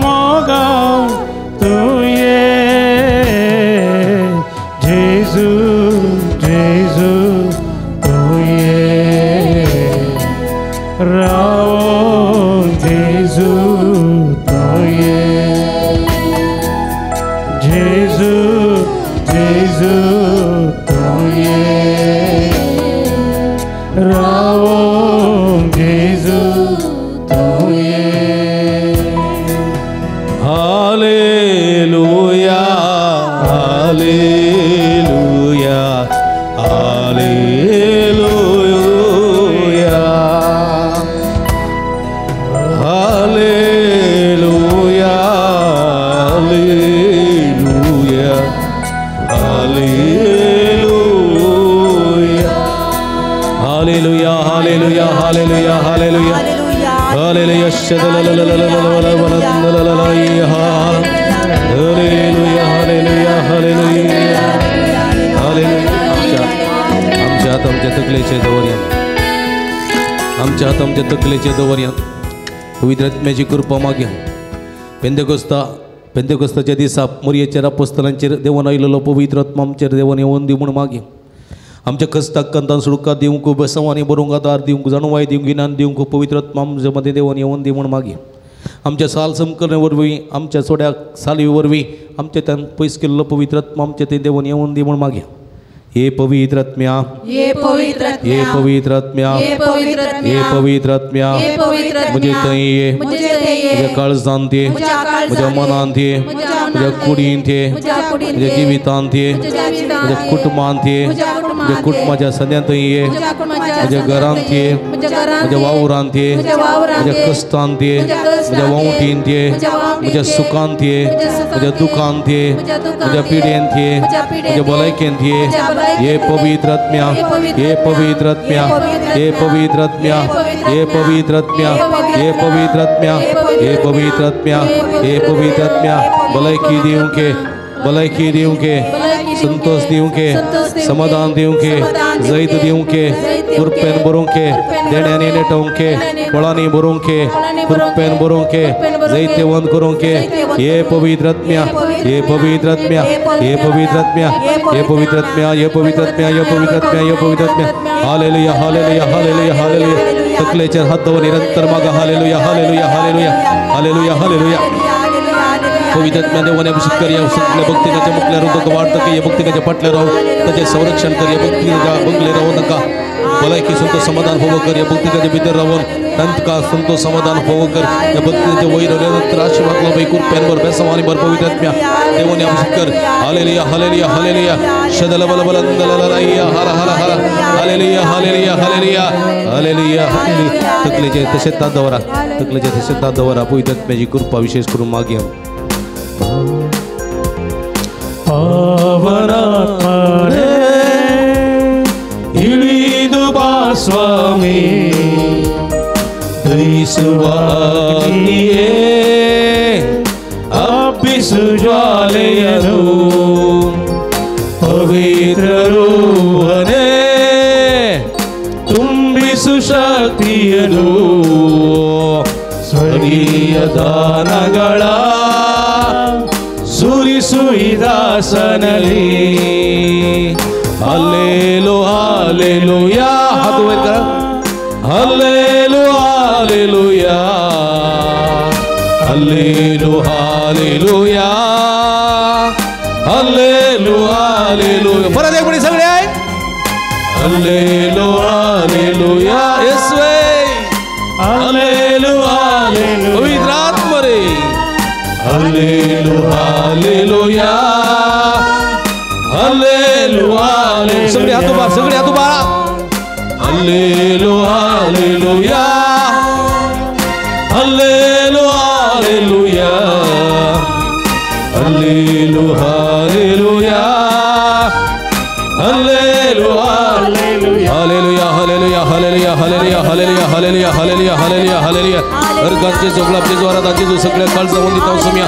मोगाळ तूं ये, जेजू जेजू तूं ये रावो, जेजू तूं ये, जेजू जेजू तूं ये रावो, जेजू तूं ये. Hallelujah, hallelujah, hallelujah, hallelujah, hallelujah, hallelujah, hallelujah, hallelujah, hallelujah, hallelujah, hallelujah. Hallelujah, hallelujah, hallelujah, hallelujah. आमच्या हात आमच्या तकलेचे दवरया, आमच्या हात आमच्या तकलेचे दवरया. पवित्र आत्म्याची कृपा मागया. पेंतेकोस्ता पेंतेकोस्ताच्या दिसा मोरयेचेर आपोस्तलांचेर देवन आयलेलो पवित्र आत्मा आमचेर देवन येवन दी म्हूण मागी. आमच्या कस्ताक कंतान सुडका दिवंक, बेसवांनी बरोवंक आदार दिवंक, जाणवाय दिवंक, गिन्यान दिवंक पवित्र आत्मा आमच्या मदें देवन येवन दी म्हूण मागी. आमच्या साल समकरणे वरवीं, आमच्या सोड्या साली वरवीं आमच्या त्यान पयस केल्लो पवित्र आत्मा आमच्या ते देवन येवन दी म्हूण मागी. हे पवित्र आत्म्या, हे पवित्र आत्म्या, हे पवित्र आत्म्या, हे पवित्र आत्म्या, हे पवित्र आत्म्या, हे पवित्र आत्म्या, म्हजे थंय ये, म्हजे म्हज्या काळजांत ये, म्हज्या मनांत ये, म्हज्या कुडींत ये, म्हज्या जिवितांत ये, म्हज्या कुटुंबांत ये, म्हज्या कुटुंबाच्या सद्यांत ये, म्हज्या घरांत ये, म्हज्या वावरांत ये, म्हज्या कश्टांत ये, म्हज्या वावटींत ये, म्हज्या सुखांत ये, म्हज्या दुखांत ये, म्हज्या पिडेंत ये, म्हज्या भलायकेंत ये. हे पवित्र आत्म्या, हे पवित्र आत्म्या, हे पवित्र आत्म्या, हे पवित्र आत्म्या, हे पवित्र आत्म्या, हे पवित्र आत्म्या, हे पवित्र आत्म्या, भलायकी दिवंके, भलायकी दिवंके, संतोष दिवंके, समाधान दिवंके, जैत दिवंके, कृपेन बरोवंके, देण्यांनी नेटोवंके, फळांनी बरोवंके, कृपेन बरोवंके, जैतवंत करूंके. हे पवित्र आत्म्या, हे पवित्र आत्म्या, हे पवित्र आत्म्या, हे पवित्र आत्म्या, हे पवित्र आत्म्या, हे पवित्र आत्म्या, हे पवित्र आत्म्या. हालेलुया, हालेलुया, हालेलुया, हालेलुया. तकलेचेर हात दवर निरंतर मागा. हालेलुया, हालेलुया, हालेलुया, हालेलुया, हालेलुया. पवित्र आत्म्या देवाने अभिषेक कर. सगळ्या भक्तिकाच्या मुखल्या रावूं नका, वाट नका, या भक्तिकाच्या फाटल्या रावून ताचें संरक्षण कर. या भक्तिकाच्या बंगले रावूं नका, भलायकी संतोष समाधान होवो कर. या भक्तिकाच्या भितर रावून तांकां संतोष समाधान होवो कर. या भक्तिकाच्या वयर निरंतर आशीर्वाद लाभ कृपेन भर, बेसवानी भर. पवित्र आत्म्या देवाने अभिषेक कर. हालेलुया, हालेलुया, हालेलुया. शदल बल बल दलललया हर हर हर. हालेलुया, हालेलुया, हालेलुया, हालेलुया, हालेलुया. तकलेचे तशेंच तात दवरा, तकलेचे तशेंच तात दवरा. पवित्र आत्म्याची कृपा विशेष करून मागया. पावनात्मा रे इळीदु बा स्वामी, दैसुवाग्निये अब्बिसु ज्वालेयनु, पवित्र रूहने ತುಂಬಿಸು ಶಕ್ತಿಯನು, ಸ್ವರ್ಗೀಯ ದಾನಗಳ ಸುರಿಸು ಈ ದಾಸನಲ್ಲಿ. ಹಲ್ಲೇಲು ಹಾಲೆಲುಯಾ, ಹಲ್ಲೇಲು ಹಾಲೆಲುಯಾ, ಹಲ್ಲೇಲು हालेलुया, हल्लेलू हालेलुया. परत एक मिनिट सगळे आहे. हल्लेलू हालेलुया, येसुवे हल्लेलू हालेलुया, पवित्र आत्मा रे हल्लेलू हालेलुया, हल्लेलू हालेलुया. सगळे हात उभा, सगळे हात उभा. हल्लेलू हालेलुया, हल्लेलू हालेलुया, हल्लेलू हालेलुया, हल्लेलू हालेलुया, हालेलुया, हालेलुया, हालेलुया, हालेलुया, हालेलुया, हालेलुया, हालेलुया, हालेलुया. अर्गांचे जोगलापचे जोरादाचे जो सगळ्या काळजावून दिता सुम्या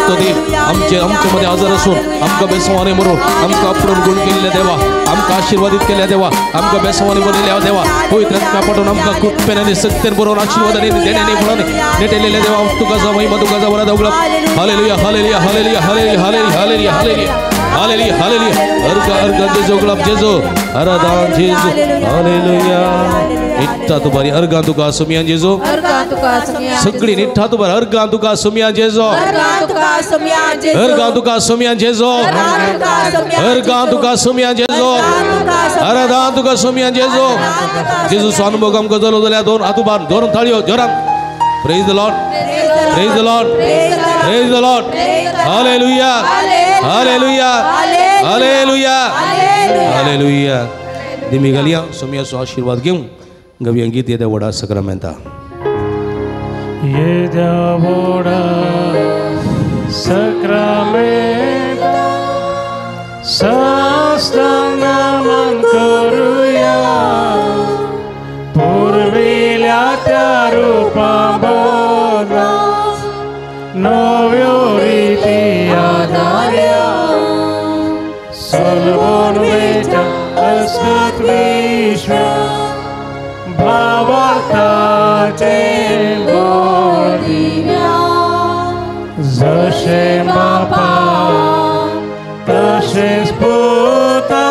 तो ते आमचे आमच्या मध्ये आजार असून आमकां बेसवाने मरून आमकां आपणून गुण केल्ल्या देवा, आमकां आशीर्वादित केल्ल्या देवा, आमकां बेसवाने बरयल्या देवा, पवित्र आत्म्या पाठोवन आमकां कृपेन आनी सक्तेन बरोवन आशीर्वादांनी देण्यांनी फळांनी नेटेलेल्या देवा, तुका जावं महिमा, तुका जावं वरात उगडप. हालेलुया, हालेलुया, हालेलुया, हालेलुया, हालेलुया, हालेलुया, हालेलुया, हालेलुया, हालेलुया. अर्घ अर्घ जेजू गुलाब जेजू आराधन जेजू हालेलुया. निठ्ठा तुबारी अर्घा तुका सुमिया जेजू, सगळी निठ्ठा तुबारी अर्घा तुका सुमिया जेजू, अर्घा तुका सुमिया जेजू, अर्घा तुका सुमिया जेजू, आराधन तुका सुमिया जेजू. जेजू स्वानुभोग आमकां जालो जाल्यार दोन हात उबार, दोन थाळयो जोरान. Praise the Lord, praise the Lord, praise the Lord. Hallelujah, hallelujah, hallelujah, hallelujah. दिमी घालया सोम्याचो आशीर्वाद घेऊन गवया गीत येद्या व्हडा सक्रामेंता. येद्या व्हडा सक्रामेंता साष्टांग नमन करूया, पुर्विल्या त्या रूपा बदला नव्यो रिती आदार्या, सलवून वेच्या अस्कत विश्व भावार्थाचे बोल दिव्या, जशें बापा तशेंच पुता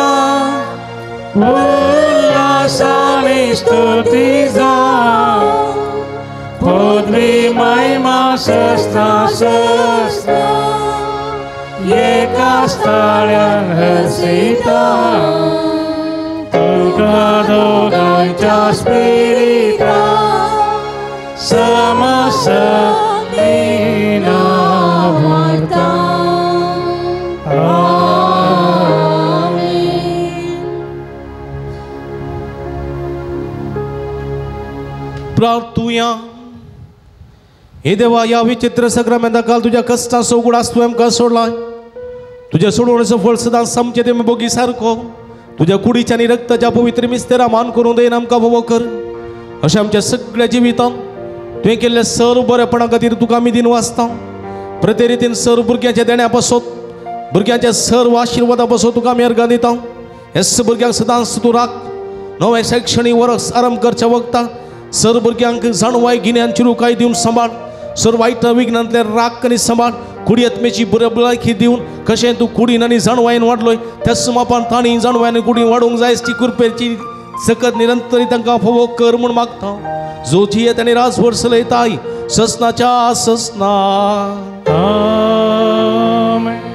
उल्हासानी स्तुती जावं पदवी महिमा सस्ना सस्ना एका स्थळ्यान हसिता तुका दोगांच्या स्पिरिता समसमीना वाडता. प्रार्थुया. हे देवा, ह्या विचित्र सक्रामेंता काल तुज्या कश्टांचो उगडास तुवें आमकां सोडला. तुज्या सोडवणेचो फळ सदांच आमचे ते बोगी सारको तुज्या कुडीच्या आनी रक्ताच्या पवित्र मिस्तेरा मान करून देन आमकां भोवो कर. अशें आमच्या सगळ्या जिवितांत तुवें केल्ल्या सर्व बरेपणा खातीर तुका आमी दिन वाचता. प्रते रितीन सर्व भुरग्यांच्या देण्या पासत, भुरग्यांच्या सर्व आशिर्वादा पासत तुका आमी अर्गां दिता. हेच भुरग्यांक सदांच तूं राख. नवें शैक्षणीक वर्स आरंभ करच्या वखता सर्व भुरग्यांक जाणवाय गिन्यान चिरुकाय दिवन सांबाळ. सर्व वायट विघ्नांतले राख आनी सांबाळ. कुडयत्मेची बरे भलायकी दिवन कशें तूं कुडीन आनी जाणवायेन वाडलोय त्याच मापान तांणी जाणवायन कुडीन वाडोवंक जाय ती कृपेची सकत निरंतर तांकां फावो कर म्हूण मागता. जो जियेत आनी राजभर चलयताय ससनाच्या ससना. आमेन.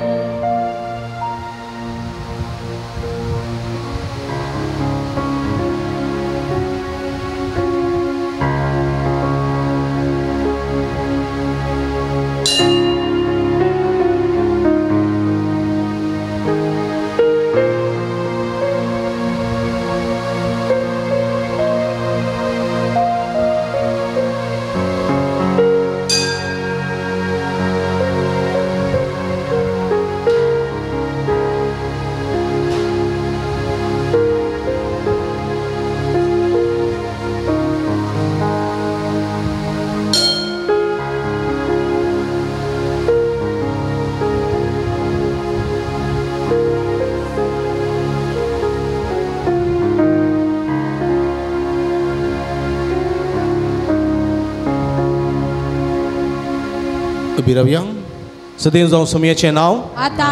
बिरवया. सदैव जावं सोम्याचें नांव आता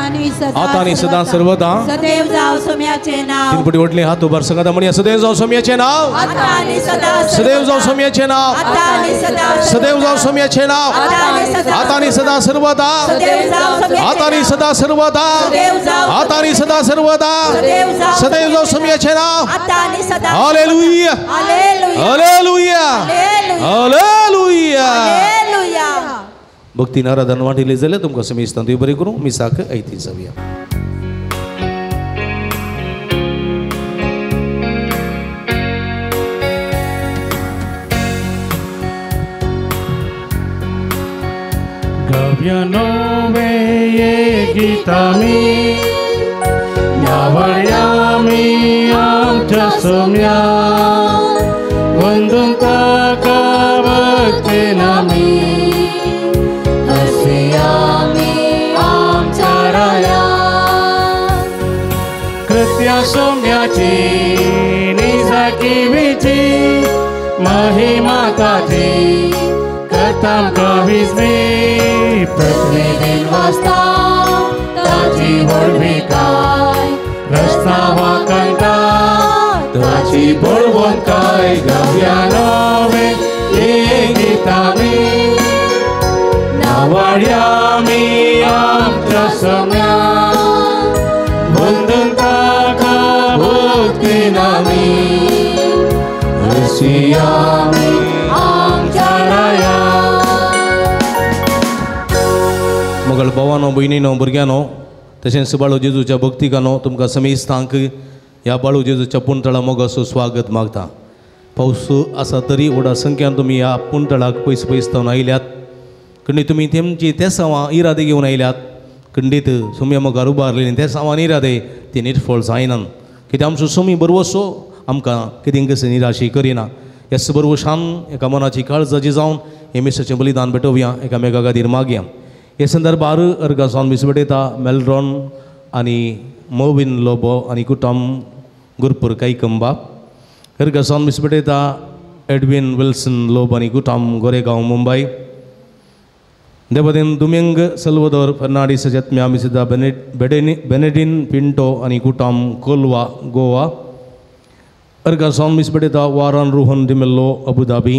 आनी सदा सर्वदा. सदैव जावं सोम्याचें नांव. तीन पटी वडले हात उबार सगळ्या म्हणया सदैव जावं सोम्याचें नांव आता आनी सदा. सदैव जावं सोम्याचें नांव आता आनी सदा. सदैव जावं सोम्याचें नांव आता आनी सदा सर्वदा. आता आनी सदा सर्वदा. आता आनी सदा सर्वदा. सदैव जावं सोम्याचें नांव. आता आनी सदा. हालेलुया हालेलुया हालेलुया. भक्तीन आराधन वांटिल्ली जाल्यार तुमकां समेस्तान देव बरें करूं. मिसाक आयती जावया. गव्या नोवे ये गीतामी नावड्यामी आमच्या सोम्या वंदून ताका भक्तीन आमी कृत्या सोम्याची निजाकिवीची महिमा ताची करताम कविजमी पृथ्वी दिन वाजता ताची व्हडविकाय रस्ता वाकंता ताची बळवंताय. गव्या नवे गीतामी नावाड्यामी आमच्या सोम्या वंदन ताका भक्तीन आमी हसियामी आमच्या राया. मगळ भावानो भयणीनो भुरग्यांनो तशेंच बाळू जेजूच्या भक्तिकानो तुमकां समेस्तांक ह्या बाळू जेजूच्या पुणतळा मोगाचो स्वागत मागता. पावस आसा तरी व्हडा संख्यान तुमी ह्या पुणतळाक पयस पयस जावन आयल्यात. खंडीत तुमी तेमची तेसांवां इरादे घेवन आयल्यात. खंडीत सोम्या मुखार उबारलेली तेसांवां इरादे ती निर्फळ जायनात. कित्याक आमचो सोमी बरवसो आमकां कितें कशें निराशी करिना. ह्याच बरवशान एका मनाची काळजाची जावन हे मिसाचें बलिदान भेटोवया एकामेका खातीर मागया. हे संदर्भार अर्गां जावन मीस भेटयता मेलरॉन आनी मोविन लोबो आनी कुटम गुरपूर कैकंबा. अर्गां जावन मीस भेटयता एडविन विल्सन लोबो आनी कुटम गोरेगांव मुंबय. देवदेन दुमेंग सल्वदोर फर्नाडीस जत्म्या मिसिदा बेनेडिन पिंटो आनी कुटाम कोलवा गोवा अर्गा सॉन मिस बटेता वारान रोहन डिमेल्लो अबुधाबी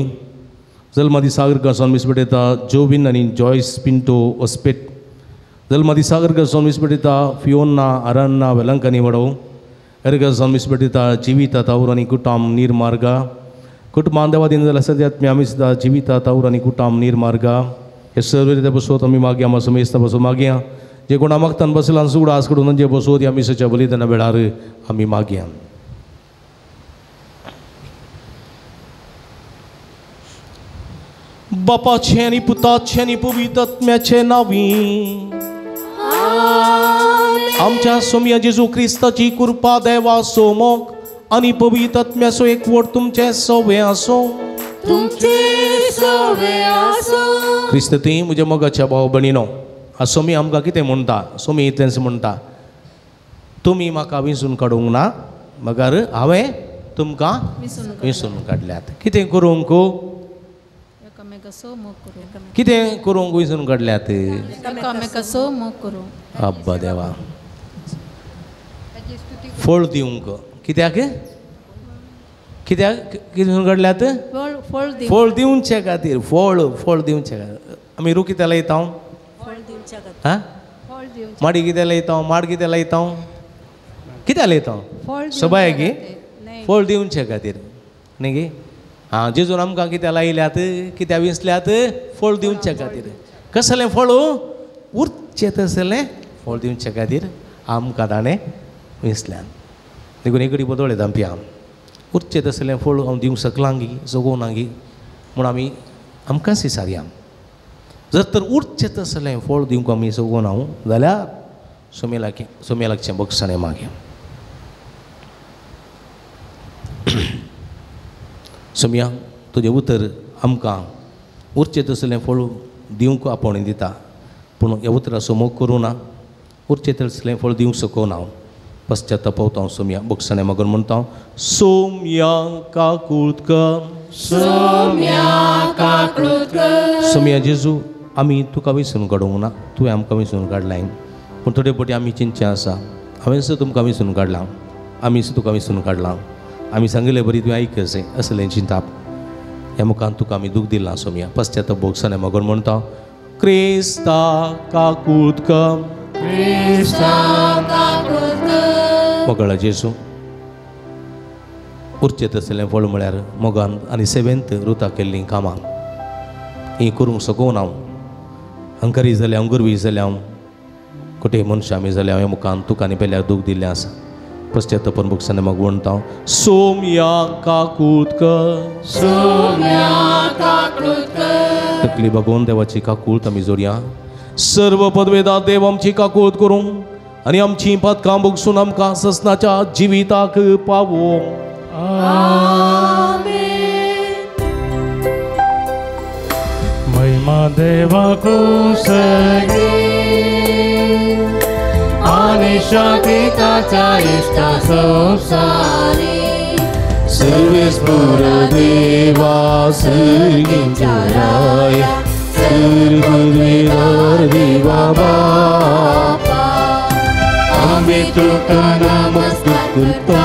जल्मादी सागर का मिस बटेता जोबिन आनी जॉयस पिंटो ओस्पेट जल्मादी सागर का मिस बटेता फियोना अरन्ना वेलंकनी वडो अर्गा मिस बटेता जीविता ताऊर आनी कुटाम नीरमार्गा कुटुंबान देवादीन जाल्यार सद्यात्म्या मिसदा जीविता ताऊर आनी कुटाम नीरमार्गा हे सर्व बसोत आमी मागया आमा समेस्त बसो मागया जे कोणा मागतान बसला सुगडा आस कडून जे बसोत ह्या मिसाच्या बलिदाना वेळार आमी मागया. बापाचें आनी पुताचें आनी पवित्र आत्म्याचें नांवी आमच्या सोमया जेजू क्रिस्ताची कृपा देवा सोमोक आनी पवित्र आत्म्याचो एकवट तुमचें सवे आसूं. क्रिस्त ती म्हज्या मोगाच्या भाव भयणीनो सोमी आमकां कितें म्हणटा? सोमी इतलेंच म्हणटा, तुमी म्हाका विंचून काडूंक ना मगर हांवें तुमकां विंचून काडल्यात. कितें करूंक? कितें करूंक विंचून काडल्यात? अब्बा देवा, फळ दिवंक. कित्याक? कित्याक कितें काडल्यात? फळ दिवचे खातीर. फळ फळ दिवचे खातीर. आमी रूख कित्याक लायता? हा, माडी कित्याक लायता? माड कित्याक लायता? कित्याक लायता? सबाय गी फळ दिवचे खातीर न्ही गी. आं, जेजून आमकां कित्याक लायल्यात? कित्याक विंचल्यात? फळ दिवचे खातीर. कसलें फळ? उरचें तसलें फळ दिवचे खातीर आमकां ताणें विंचल्यात. देखून एक कडेन बदल येता आम उरचें तसलें फळ हांव दिवंक शकलां गी जगोवना गी म्हूण आमी आमकांच विचारया. जर तर उरचें तसलें फळ दिवंक आमी जगोवना जाल्यार सोमे लागचें सोमे लागचें बक्षणें मागया. सोमया तुजें उतर आमकां उरचें तसलें फळ दिवंक आपोवणें दिता, पूण ह्या उतराचो मोग करूं ना, उरचें तसलें फळ दिवंक शकना हांव. पश्चाताप हांव सोमया बक्षणें मागून म्हणटा, सोमया काकूळत कर, सोमया काकूळत कर. सोमया जेजू, आमी तुका विसरून काडूंक ना, तुवें आमकां विसरून काडलाय, पूण थोडे फावटी आमी चिंतचें आसा, हांवें सुद्दां तुमकां विसरून काडलां, आमी सुद्दां तुका विसरून काडलां, आमी सांगिल्ले बरी तुवें आयकचें असलें चिंताप. ह्या मुखान तुका आमी दूख दिलां सोमया. पश्चाताप भोगसणें मागून म्हणटा, क्रिस्ता काकूळत कर, क्रिस्ता काकूळत कर. मोगाळा जेजू, उरचें तसलें फळ म्हळ्यार मोगान आनी सेवेंत रुता केल्लीं कामां हीं करूंक शकना हांव. हंकारी जाल्या हांव, गर्वी जाल्या हांव, कुठे मनशां आमी जाल्या हांव. ह्या मुखान तुका आनी पेल्यार दूख दिल्लें आसा. पश्चातापन भोगसणें मागून म्हणटा, सोमया काकूळत कर, सोमया काकूळत कर. तकली बागोवन देवाची काकूळत आमी जोडया. सर्व पदवेदा देव आमची काकूळत करूं आनी आमची पातकां भोगसून आमकां ससनाच्या जिविताक पावों. महिमा देवाकू सगी आनी शांती ताच्या इश्टा संवसारी सर्वेस्पर देवा सर्गींच्या राया सर्व देवा बापा आमी तुका नमस्कार करता,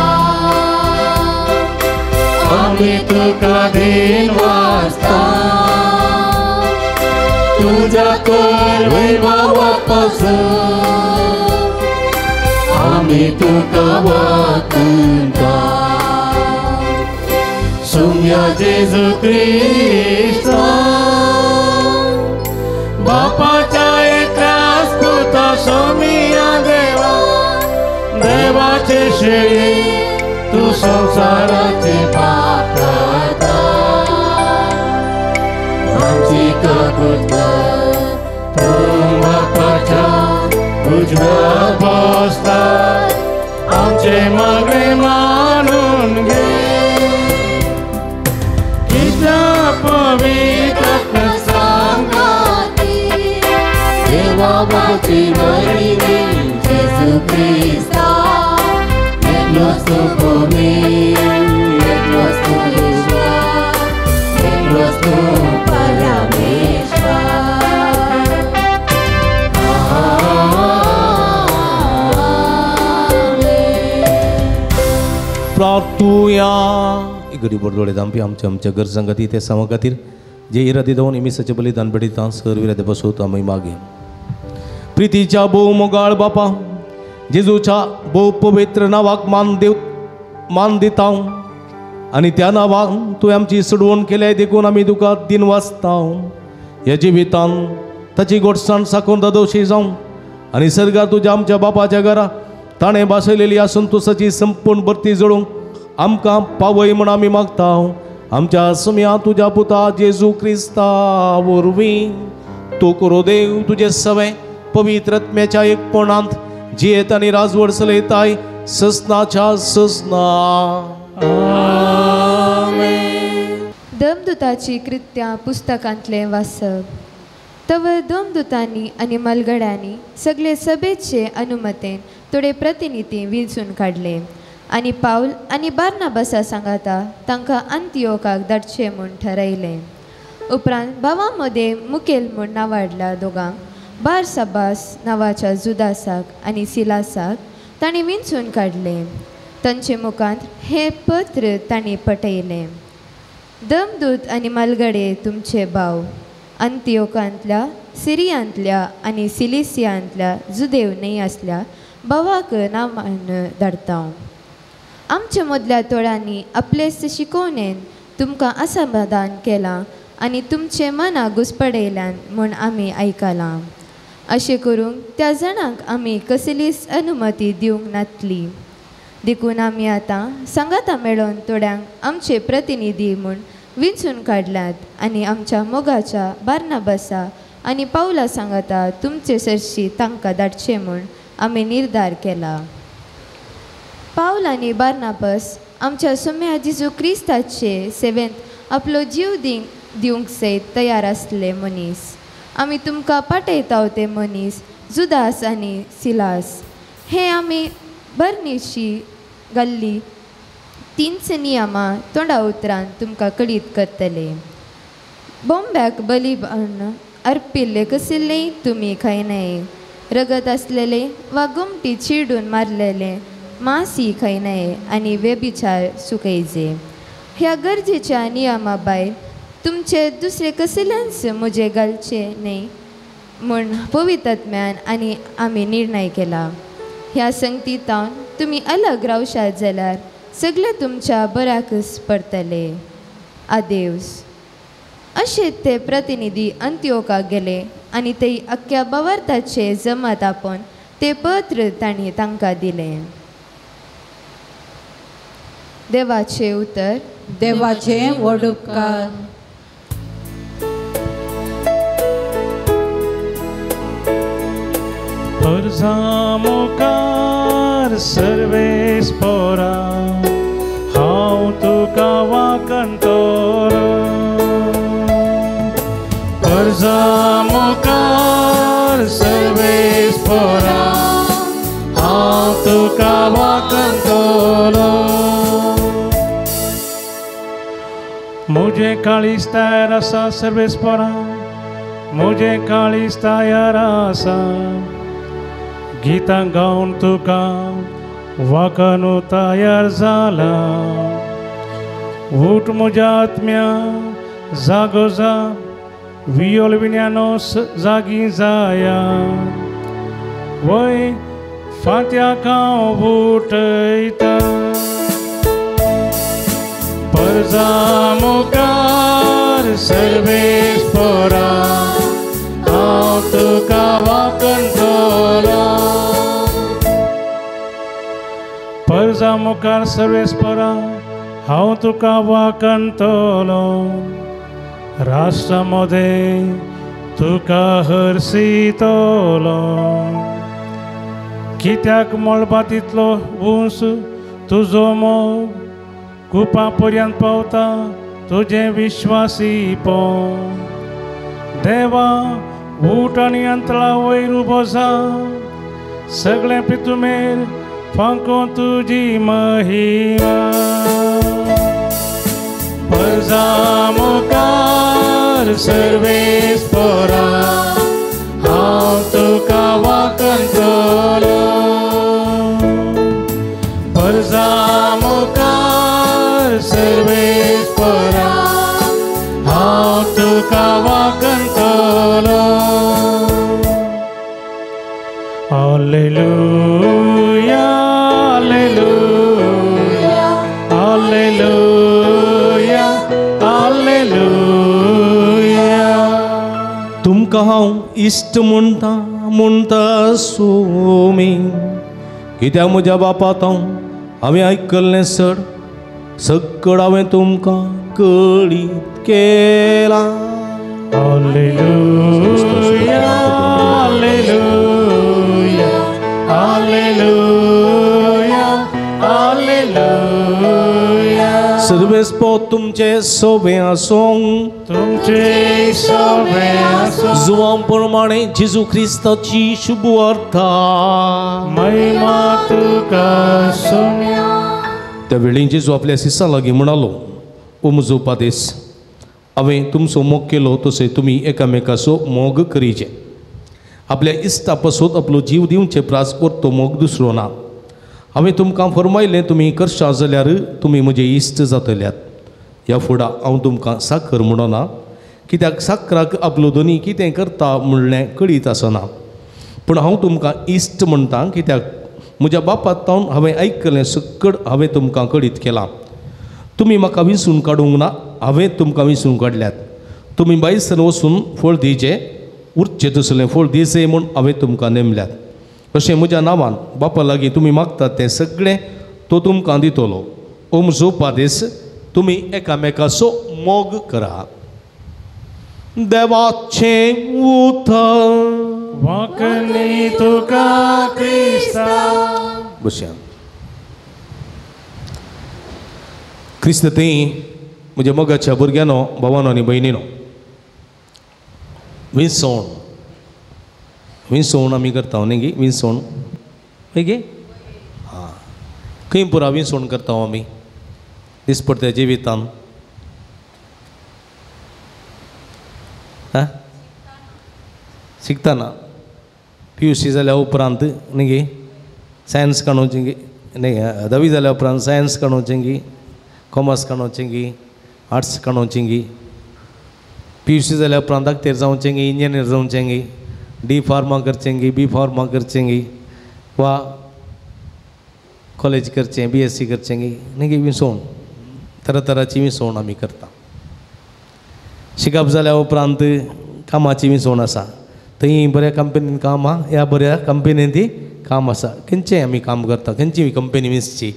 आमी तुका धीन वाजता, तुज्या कर वैभवा पासून आमी तुका वाकता. सोमया जेजू क्रिस्ता बापाच्या एकल्याच पुता सोमया देवा, देवाचे शेळी तूं संवसाराचे पाप काडटा, आमची काकूळत कर, तूं बापाच्या उजव्या बसता, आमचे मागणे मानून घे. कित्या पवित्र सांगाती देवा बाची बरी जेजू क्रिस्ता, एकलोच तूं कोमील, एकलोच तूं ईश्वर, एकलोच तूं परमेश्वर. प्रार्थुया. गरीब दोळे दामपी आमच्या आमच्या गरजां खातीर ते सामा खातीर जे इरादे जावन इमिसाचे बलिदान भेटयता सर विरादे बसोत आमी मागे. प्रितीच्या भोव मोगाळ बापा जेजूच्या भोव पवित्र नांवाक मान दिता आनी त्या नांवाक तुवें आमची सोडवण केल्या देखून आमी तुका दिन वाचता. ह्या जिवितान ताची गोडसाण साकून दादोशी जावं आनी सर्गार तुज्या आमच्या बापाच्या घरा ताणें भासयलेली आसून तुसाची संपूर्ण भरती जोडूंक आमकां पावय म्हण आमी मागता. आमच्या सुम्या तुज्या पुता जेजू क्रिस्ता वरवीं तूं करो देव तुजें सवें पवित्र आत्म्याच्या एकपणांत जियेत आनी राजवड चलयताय ससनाच्या ससना. दमदुताची कृत्यां पुस्तकांतलें वाचप. तवर दमदुतांनी आनी मलगड्यांनी सगळे सभेचे अनुमतेन थोडे प्रतिनिधी विंचून काडले आनी पावल आनी बार्नाबासा सांगाता तांकां अंतियोकाक धाडचे म्हूण ठरयलें. उपरांत भावां मदें मुखेल म्हूण नावाडल्या दोगांक बारसाबास नांवाच्या जुदासाक आनी सिलासाक तांणी विंचून काडले. तांचे मुखांत हें पत्र तांणी पटयलें. दमदूत आनी मालगडे तुमचे भाव अंतियोकांतल्या सिरियांतल्या आनी सिलिसियांतल्या जुदेव न्हय आसल्या भावाक नामान धाडता. आमच्या मदल्या तोळांनी आपलेच शिकोवणेन तुमकां असमाधान केलां आनी तुमचे मनां घुसपडयल्यान म्हूण आमी आयकलां. अशें करूंक त्या जाणांक आमी कसलीच अनुमती दिवंक नातली. देखून आमी आतां सांगाता मेळोन थोड्यांक आमचे प्रतिनिधी म्हूण विंचून काडल्यात आनी आमच्या मोगाच्या बार्नाबासा आनी पावला सांगाता तुमचे सरशी तांकां धाडचे म्हूण आमी निर्धार केला. पावल आनी बार्नाबास आमच्या सुम्या जेजू क्रिस्ताचे सेवेंत आपलो जीव दिवंक सयत तयार आसले मनीस. आमी तुमकां पाटयता ते मनीस जुदास आनी सिलास हे आमी बर्निशी घाल्ली तीनच नियमां तोंडा उतरान तुमकां कळीत करतले. बोंब्याक बली अर्पिल्ले कसलेय तुमी खायनाय, रगत आसलेले वा गोमटी चिडून मारलेले मासी खायनाय आनी वेबिचार सुकयजे. ह्या गरजेच्या नियमा भायर तुमचे दुसरे कसलेंच म्हजे घालचे न्हय म्हूण पवित्र आनी आमी निर्णय केला. ह्या संगतीतावन तुमी अलग रावशात जाल्यार सगळे तुमच्या बऱ्याकच पडटले. आदेवस. अशे ते प्रतिनिधी अंत्योकाक गेले आनी ते अख्ख्या बवार्थाचे जमात आपोवन ते पत्र तांणी तांकां दिलें. देवाचें उतर. देवाचें व्हड उपकार. मुखार सर्वेस पोरा हांव तुका वाकणटलो. अर्जा मुखार सर्वेस पोरा हांव तुका वाकणटलो. म्हजें काळीज तयार आसा सर्वेस पोरा, म्हजें काळीज तयार आसा. गितां गावन तुका वाकनू तयार जाला. उठ म्हज्या आत्म्या जागो जा, वियोल विन्यानो जागी जाया. वय फांत्याक हांव उठयता. परजा मुखार सर्वेस पोरा हांव तुका वाकणटलो. परजा मुखार सर्वेस पोरा हांव तुका वाकणटलो. राष्ट्रा मदें तुका हरसितलो. कित्याक मळबा तितलो उंच तुजो मोग, कुपा पर्यंत पावता तुजें विश्वासीपण. देवा उठ आनी अंतळा वयर उबो जा, सगळें पितुमेर फांको तुजी महिमा. परजा मुखार सर्वेस पोरा हांव तुका वाकणटलो. परजा मुखार Hallelujah, hallelujah, hallelujah, hallelujah. तुमकां हांव इश्ट म्हणटा म्हणटा सोमी, कित्याक म्हज्या बापात हांव हांवें आयकल्लें सड सगळं हांवें तुमकां कळीत केलां. Hallelujah, hallelujah, hallelujah, hallelujah. सर्वेस्पो तुमचे सोबे आसूं, तुमचे सोबे आसूं. जुवां प्रमाणे जेजू क्रिस्ताची शुभवार्ता. महिमा तुका सोम्या. त्या वेळी जेजू आपल्या शिसां लागीं म्हणालो, ओ म्हजो पादेस, हांवें तुमचो मोग केलो तशें तुमी एकामेकाचो मोग करीचे. आपल्या इश्टा पासत आपलो जीव दिवचे प्रास परतो मोग दुसरो ना. हांवें तुमकां फरमायलें तुमी करशा जाल्यार तुमी म्हजे इश्ट जातल्यात. ह्या फुडां हांव तुमकां साखर म्हणना, कित्याक साखराक आपलो धनी कितें करता म्हणलें कळीत आसना. पूण हांव तुमकां इश्ट म्हणटा, कित्याक म्हज्या बापात तावन हांवें आयकलें सकड हांवें तुमकां कळीत केलां. तुमी म्हाका विंचून काडूंक ना, हांवें तुमकां विंचून काडल्यात. तुमी बायसन वचून फळ दिवचें, उरचें तसलें फळ दिवचें म्हूण हांवें तुमकां नेमल्यात. अशें म्हज्या नांवान बापा लागीं तुमी मागतात तें सगळें तो तुमकां दितलो. ओ म्हजो पादेस, तुमी एकामेकाचो मोग करा. देवाचें उतर वाकणी तुका क्रिस्ता. बसया. क्रिस्त थंय म्हज्या मोगाच्या भुरग्यांनो, भावानो आनी भयणीनो, विसवण विसवण आमी करता न्ही गी? विसवण हय गे? आं, खंय पुरा विसवण करता आमी दिसपडत्या जिवितान? आं, शिकतना PUC जाल्या उपरांत न्ही गे सायन्स काडूंचें गी, न्ही धावी जाल्या उपरांत सायन्स काडूंचें गी, कॉमर्स काडूंचें गी, आर्ट्स काडूंचें गी. PUC जाल्या उपरांत डाक्टर जावचें गी, इंजिनियर जावचें गी, डी फार्मा करचें गी, बी फार्मा करचें गी, वा कॉलेज करचें, BSc करचें गी, न्ही गे? विसवण तरातराची विसवण आमी करता. शिकप जाल्या उपरांत कामाची विसवण आसा. थंय बऱ्या कंपनीन काम आहा, ह्या बऱ्या कंपनीन ती काम आसा. खंयचें आमी काम करता, खंयची कंपनी विंचची,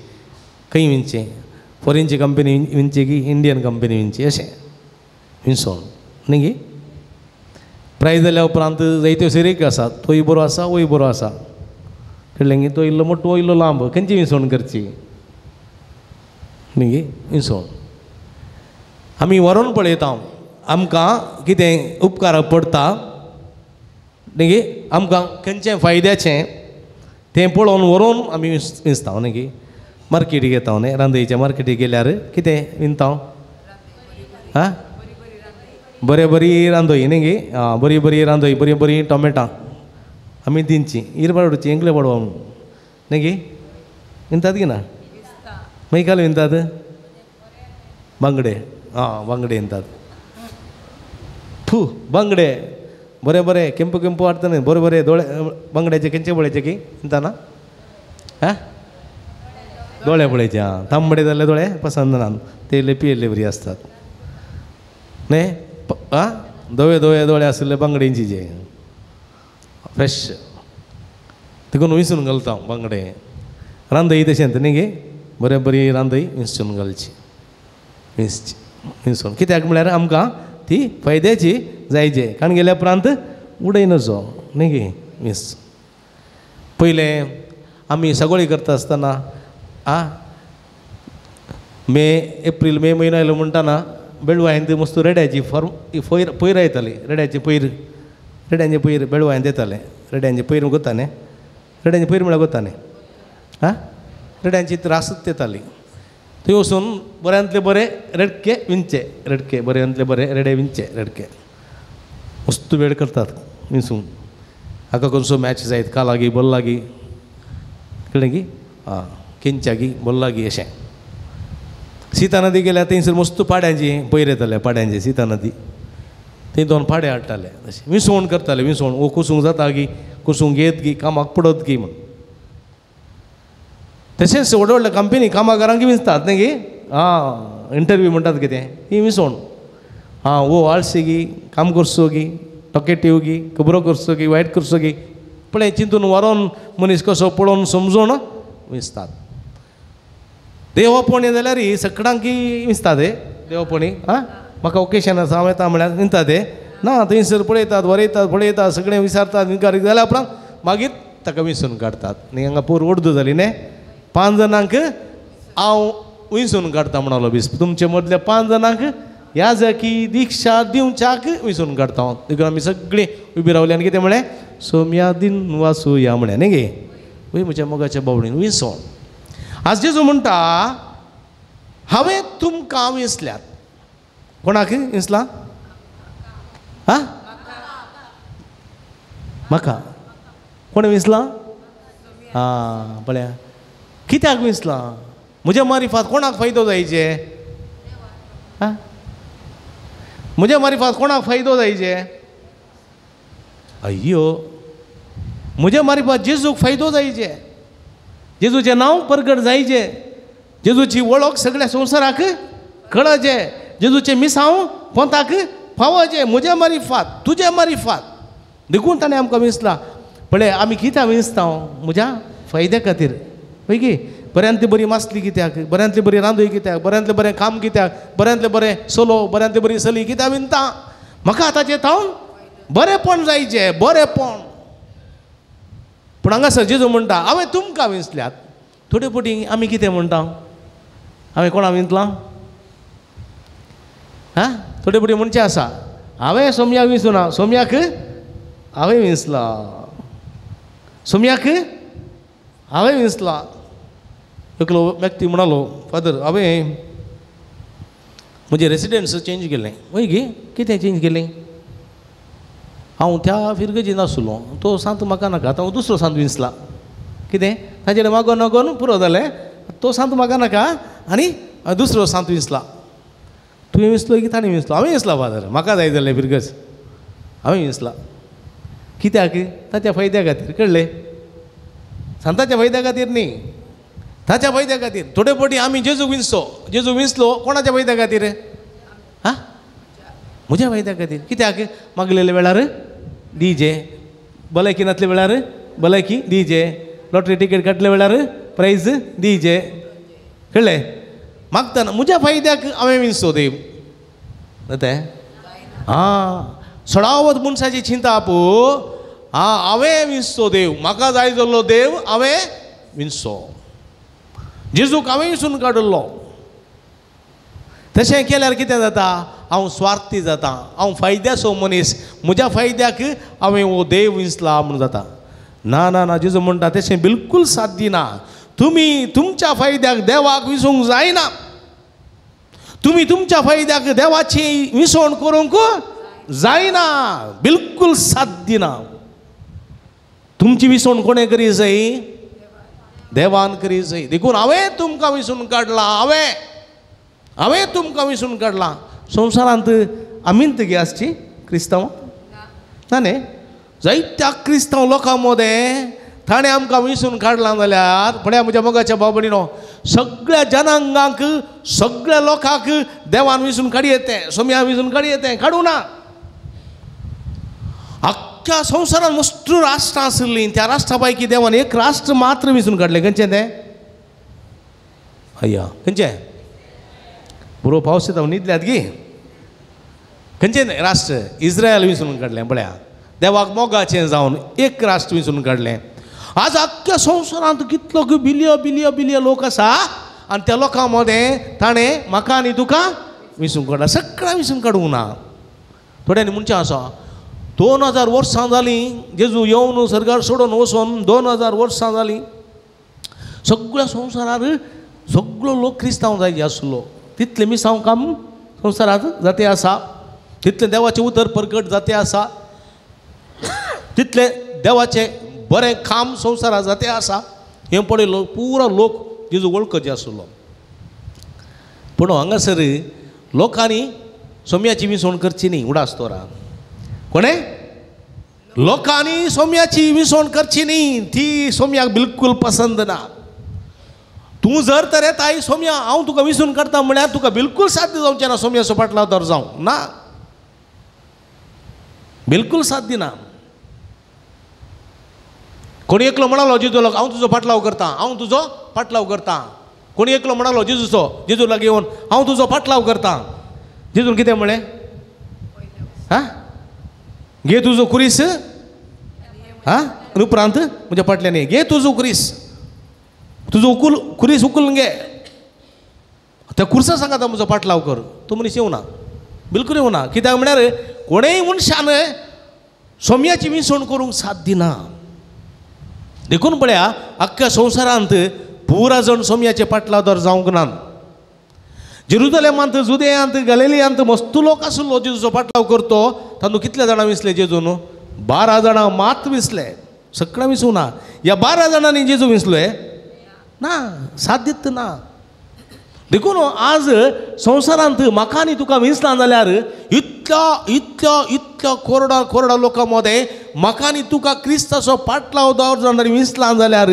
खंय विंचचें, फॉरेनची कंपनी विंची की इंडियन कंपनी विंची, अशें विसवण न्ही गे? प्रायज जाल्या उपरांत जायत्यो सिरेक आसा, तोय बरो आसा, वोय बरो आसा, कळ्ळें गी? तो इल्लो मोटो, इल्लो लांब, खंयची विसवण करची न्ही गे? विसवण आमी व्हरोन पळयता, आमकां कितें उपकाराक पडटा न्ही गे, आमकां खंयचें फायद्याचें तें पळोवन व्हरोन आमी विंचता न्ही गे? मार्केटीक येता न्ही, रांदयच्या मार्केटीक गेल्यार कितें विंता? आं, बरे बरी रांदोय न्ही गे? आं, बरी बरी रांदोय, बरी बरी टोमेटां आमी दिंची, इरबाडची इंगले पडवा न्ही गे? विंतात की ना? मागीर काल विंतात बांगडे. आं, बांगडे विंतात. फू, बांगडे बरे बरे केंपू केंपू हाडटा न्ही, बरे बरे दोळे बांगड्याचे खंयचे पळयचे की विंता ना? आं, दोळे पळयचे. आं, तांबडे जाल्ले दोळे पसंत ना, ते इल्ले पियेल्ले बरी आसतात न्ही. आं, धवे धवे दोळे आशिल्ले बांगड्यांची जे फ्रेश तिकून विंचून घालता हांव बांगडे. रांदय तशेंच न्ही गे? बरें बरी रांदय विंचून घालची, विंचची विंचून. कित्याक म्हळ्यार आमकां ती फायद्याची जायचे, कारण गेल्या उपरांत उडय नजो न्ही गे? विंच. पयलें आमी सगळी करता आसतना आं, मे एप्रील मे म्हयनो आयलो म्हणटाना बेळवायन मस्त रेड्याची फॉर्म पयर पयर येताली, रेड्याची पयर, रेड्यांचे पयर बेळवायन येताले. रेड्यांचे पयर गोता न्ही, रेड्यांचे पयर म्हळ्यार गोता न्ही? आं, रेड्यांची त्रासच येताली. थंय वचून बऱ्यांतले बरे रेडके विंचचे, रेडके बऱ्यांतले बरे रेडे विंचचे, रेडके मस्त वेळ करतात विंचून. हाका खंयचो मॅच जायत, कालागी बोल्लागी, कळ्ळें की? आं, किंच्यागी बोल्लागी अशें. सीता नदी गेल्यार थंयसर मस्त पाड्यांची पयर येताले, पाड्यांची सीता नदी, थंय दोन पाडे हाडटाले, अशें विसवण करताले. विसवण वो कुसूंक जाता की कुसूंक येत गी कामाक पडत गी म्हण. तशेंच व्हड व्हडल्या कंपनी कामागारांक विंचतात न्ही गी, आं इंटरव्यू म्हणटात कितें ही विसोण, आं वो आळशी गी, काम करसो गी, टॉकेटीव गी, खबरो करसो गी, वायट करसो गी, पळय चिंतून व्हरोन मनीस कसो पळोवन समजून विंचतात. देवपणी जाल्यार सगळ्यांकी विंचतात हे देवपणी. आं म्हाका ओकेशन आसा हांव येता म्हळ्यार विंचतात हे ना, थंयसर पळयतात वरयतात पळयतात सगळें विचारतात, इनकार जाल्या उपरांत मागीर ताका विंचून काडटात. न्ही हांगा पोर ओर्दू जाली न्ही, 5 जाणांक हांव विंचून काडटा म्हणलो बिस्प, तुमचे मदल्या 5 जाणांक ह्या जाकी दिक्षा दिवच्याक विंचून काडटा हांव. देखून आमी सगळीं उबी रावली आनी कितें म्हळें, सोम्या दिन वासुया म्हळें न्ही गे, वय म्हज्या मोगाच्या बावडीन विंचोन. आज जेजू म्हणटा हांवें तुमकां विंचल्यात. कोणाक विंचला? आं म्हाका. कोणें विंचलां? आं पळया कित्याक विंचलां? म्हज्या मारिफात कोणाक फायदो जायचे? आं म्हज्या मारिफात कोणाक फायदो जायचे? अय्यो म्हज्या मारिफात जेजूक फायदो जायचे, जेजूचें नांव परगट जायचे, जेजूची वळख सगळ्या संवसाराक कळचे, जेजूचें मिसांव पोंताक पावोचें, म्हज्या मारिफात तुज्या मारिफात. देखून ताणें आमकां विंचला. पळय आमी कित्याक विंचता? म्हज्या फायद्या खातीर. हय की बऱ्यांतली बरी मासली कित्याक, बऱ्यांतली बरी रांदूय कित्याक, बऱ्यांतलें बरें काम कित्याक, बऱ्यांतलें बरें सोलो, बऱ्यांतली बरी चली कित्याक विंता? म्हाका ताचें थावन बरेंपण जायचें, बरेंपण. पूण हांगासर जेजू म्हणटा हांवें तुमकां विंचल्यात. थोडे फावटी आमी कितें म्हणटा? हांवें कोणा विंचलां? आं थोडे फावटी म्हणचें आसा हांवें सोमयाक विंचूना, सोमयाक हांवें विंचला, सोमयाक हांवें विंचला. एकलो व्यक्ती म्हणालो, फादर हांवें म्हजें रेसिडेंस चेंज केलें. वय गे कितें चेंज केलें? हांव त्या फिरगजीन आसलो, तो सांत म्हाका नाका, आतां हांव दुसरो सांत विंचला. कितें ताचेर मागोन मागोन पुरो जालें, तो सांत म्हाका नाका आनी दुसरो सांत विंचला. तुवें विंचलो की ताणें विंचलो? हांवें विंचला फादर, म्हाका जाय जालें फिरगज, हांवें विंचला. कित्याक? ताच्या फायद्या खातीर. कळ्ळें? सांताच्या फायद्या खातीर न्ही, ताच्या फायद्या खातीर. थोडे फावटी आमी जेजूक विंचतो, जेजूक विंचलो कोणाच्या फायद्या खातीर? आं म्हज्या फायद्या खातीर. कित्याक? मागलेल्या वेळार दिजे, भलायकी नासल्या वेळार भलायकी दिजे, लॉटरी टिकेट काडल्या वेळार प्रायज दिजे. कळ्ळें? मागतना म्हज्या फायद्याक हांवें विंचतो देव. तें आं सडावत मनशाची चिंता आं हांवें विंचतो देव, म्हाका जाय जाल्लो देव हांवें विंचतो, जेजूक हांवें विंचून काडिल्लो. तशें केल्यार कितें जाता? हांव स्वार्थी जाता, हांव फायद्याचो मनीस, म्हज्या फायद्याक हांवें हो देव विंचला म्हूण जाता. ना ना ना, जेजू म्हणटा तशें बिलकूल साथ दिना. तुमी तुमच्या फायद्याक देवाक विंचूंक जायना, तुमी तुमच्या फायद्याक देवाची विंचवण करूंक जायना, बिलकूल साथ दिना. तुमची विंचवण कोणें करी जाय? देवान करी जाय. देखून हांवें तुमकां विंचून काडलां, हांवें हांवें तुमकां विंचून काडलां. संवसारांत आमींत गे आसची क्रिस्तांव ना न्ही, जायत्या क्रिस्तांव लोकां मदें ताणें आमकां विंचून काडलां जाल्यार पळया म्हज्या मोगाच्या भाव भयणीनो, सगळ्या जनांगांक सगळ्या लोकांक देवान विंचून काडयेत तें, सोम्या विंचून काडयेत तें, काडूं ना. अख्ख्या संवसारांत मस्त राष्ट्रां आशिल्लीं, त्या राष्ट्रा पैकी देवान एक राष्ट्र मात्र विंचून काडलें. खंयचें तें? अय्या खंयचें? बरो पावस येता न्हिदल्यात गी. खंयचें राष्ट्र? इस्रायल विंचून काडलें. पळया देवाक मोगाचें जावन एक राष्ट्र विंचून काडलें. आज अख्ख्या संवसारांत कितलो बिलियो बिलियो बिलियो लोक आसा आनी त्या लोकां मदें ताणें म्हाका आनी तुका विंचून काडला. सगळ्या विंचून काडूंक ना. थोड्यांनी म्हणचें आसा 2000 वर्सां जालीं जेजू येवन सर्गार सोडून वचून 2000 वर्सां जालीं, सगळ्या संवसारार सगळो लोक क्रिस्तांव जायचे आसलो, तितलें मिसांव काम संवसारांत जाते आसा, तितलें देवाचें उतर परगट जाते आसा, तितलें देवाचें बरें काम संवसारांत जाते आसा. हें पळयलो पुरो लोक जेजू वळखचे आसलो. पूण हांगासर लोकांनी सोम्याची विंचवण करची न्ही. उडास तोरा कोणें? लोकांनी सोम्याची विसवण करची न्ही, ती सोम्याक बिलकूल पसंद ना. तूं जर तर येताय सोम्या हांव तुका विसून करता म्हळ्यार तुका बिलकूल साध्य जावचें ना सोम्याचो फाटलाव जावं ना, बिलकूल साध्य ना. कोणी एकलो म्हणालो जेजू हांव तुजो फाटलाव करता, हांव तुजो फाटलाव करता. कोणी एकलो म्हणालो जेजूचो, जेजू लागीं येवन हांव तुजो फाटलाव करता. जेजून कितें म्हळें? हा, घे तुजो कुरीस, हा उपरांत म्हज्या फाटल्यान घे तुजो कुरीस, तुजो उकुल कुरीस उकुल घे. त्या कुर्सा सांगाता म्हजो फाटलाव कर. तो मनीस येवना, बिलकूल येवना. कित्याक म्हळ्यार कोणेय मनशान सोम्याची विसवण करूंक साथ दिना. देखून पळया अख्ख्या संवसारांत पुरा जण सोम्याचे पाटलावदार जावंक ना. जेरुजलेमांत, जुदेयांत, गलेलियांत मस्तू लोक आसलो जेजूचो पाटलाव करतो. तातूंत कितले जाणां विसले जेजून? 12 जाणां मात विसले, सगळ्यां विसूंक ना. ह्या 12 जाणांनी जेजू विसले ना, साथ दित ना. देखून आज संवसारांत म्हाका आनी तुका विसला जाल्यार इतल्या इतल्या इतल्या कोरडा कोरडा लोकां मदें म्हाका आनी तुका क्रिस्ताचो पाटलावदार जावन विसला जाल्यार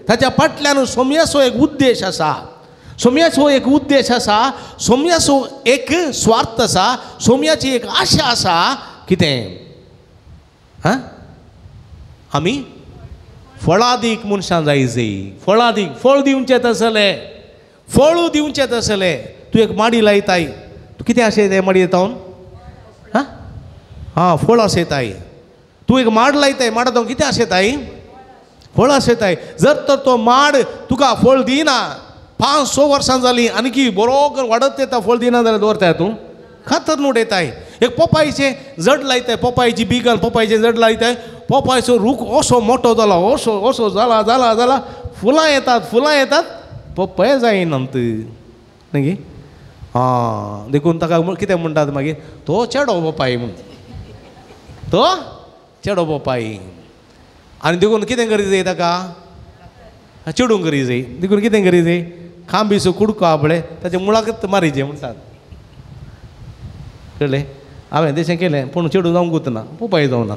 ताच्या फाटल्यान सोम्याचो एक उद्देश आसा, सोम्याचो एक उद्देश आसा, सोम्याचो एक स्वार्थ आसा, सोम्याची एक आशा आसा. कितें? हा, आमी फळादीक मनशां जाय जाय, फळादीक, फळ दिवचें तसलें, फळ दिवचें तसलें. तूं एक माडी लायताय, तूं कितें आशेताय माडी येतावन? हा हा, फळ आशेताय. तूं एक माड लायताय, माडा जावन कितें आशेताय? फळ आशेताय. जर तर तो माड तुका फळ दिना, 5-6 वर्सां जालीं आनीकी बरो करून वाडत येता, फळ दिना जाल्यार दवरताय तूं? खातर उडयताय. एक पोपायचें जड लायताय, पोपायची बी घाल, पोपायचें जड लायताय, पोपायचो रूख असो मोठो जाला, असो असो जाला जाला जाला, फुलां येतात, फुलां येतात, पोपाय जायनात न्ही. आं, देखून ताका कितें म्हणटात मागीर? तो चेडो पोपाय म्हूण, तो चेडो पोपाय. आनी देखून कितें करी जाय ताका? चेडूंक करी जाय. देखून कितें करी जाय? खांबीचो कुडको आपले ताच्या मुळाकच मारीचे म्हणटात. कळ्ळें? हांवें तशें केलें पूण चेडूं जावंकूच ना, पोपाय जावना.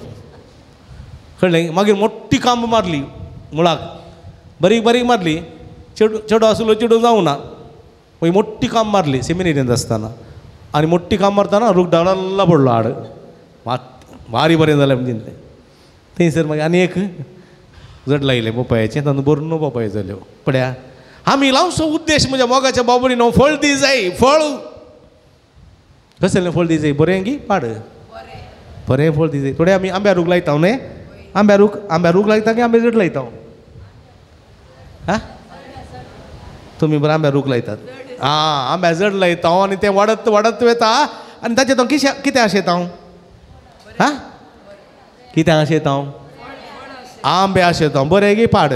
कळ्ळें? मागीर मोठी खांब मारली मुळाक, बारीक बारीक मारली, चेडू चेडो आसलो चेडूं जावना. मागीर मोठी खांब मारली सेमिनेरींत आसतना, आनी मोठी खांब मारतना रूख डाळाला पडलो आड, मात भारी बरें जालें म्हणजे. थंयसर मागीर आनी एक जड लायलें पोपायाचें, तातूंत भरून पोपाय जाल्यो. पळया आमी लावचो उद्देश म्हज्या मोगाच्या बाबडीनो फळ दी जाय. फळ कसलें फळ दी जाय? बरें की पाड? बरें फळ दी जाय. थोडे आमी आंब्या रूख लायता न्हय, आंब्या रूख, आंब्या रूख लायता की आंब्या जड लायता? हा, तुमी बरें आंब्या रूख लायतात. आं, आंब्या जड लायता आनी तें वाडत वाडत वता आनी ताचें हांव कितें आशेता हांव? हा, कितें आशेता हांव? आंबे आशेता. बरें की पाड?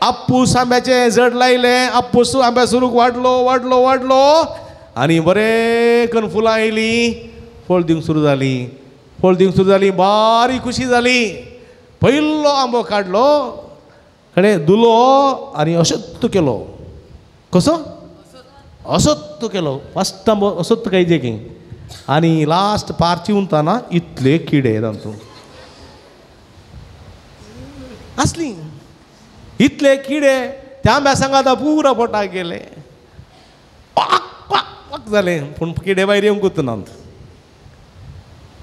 आप्पूस आंब्याचें जड लायलें, आप्पूस आंब्याचो रूख वाडलो वाडलो वाडलो आनी बरें करून फुलां आयलीं, फळ दिवंक सुरू जालीं, फळ दिवंक सुरू जालीं, बारीक खुशी जाली. पयलो आंबो काडलो, कळ्ळें, धुलो आनी अशत्त केलो. कसो? असत्त केलो. फस्ट आंबो असत्त खायचे की, आनी लास्ट पारची उरतना इतले किडे तातूंत आसली, इतले किडे त्या आंब्या सांगाता पुरा पोटाक गेले, वाक वाक वाक जालें, पूण किडे भायर येवंकूच नात.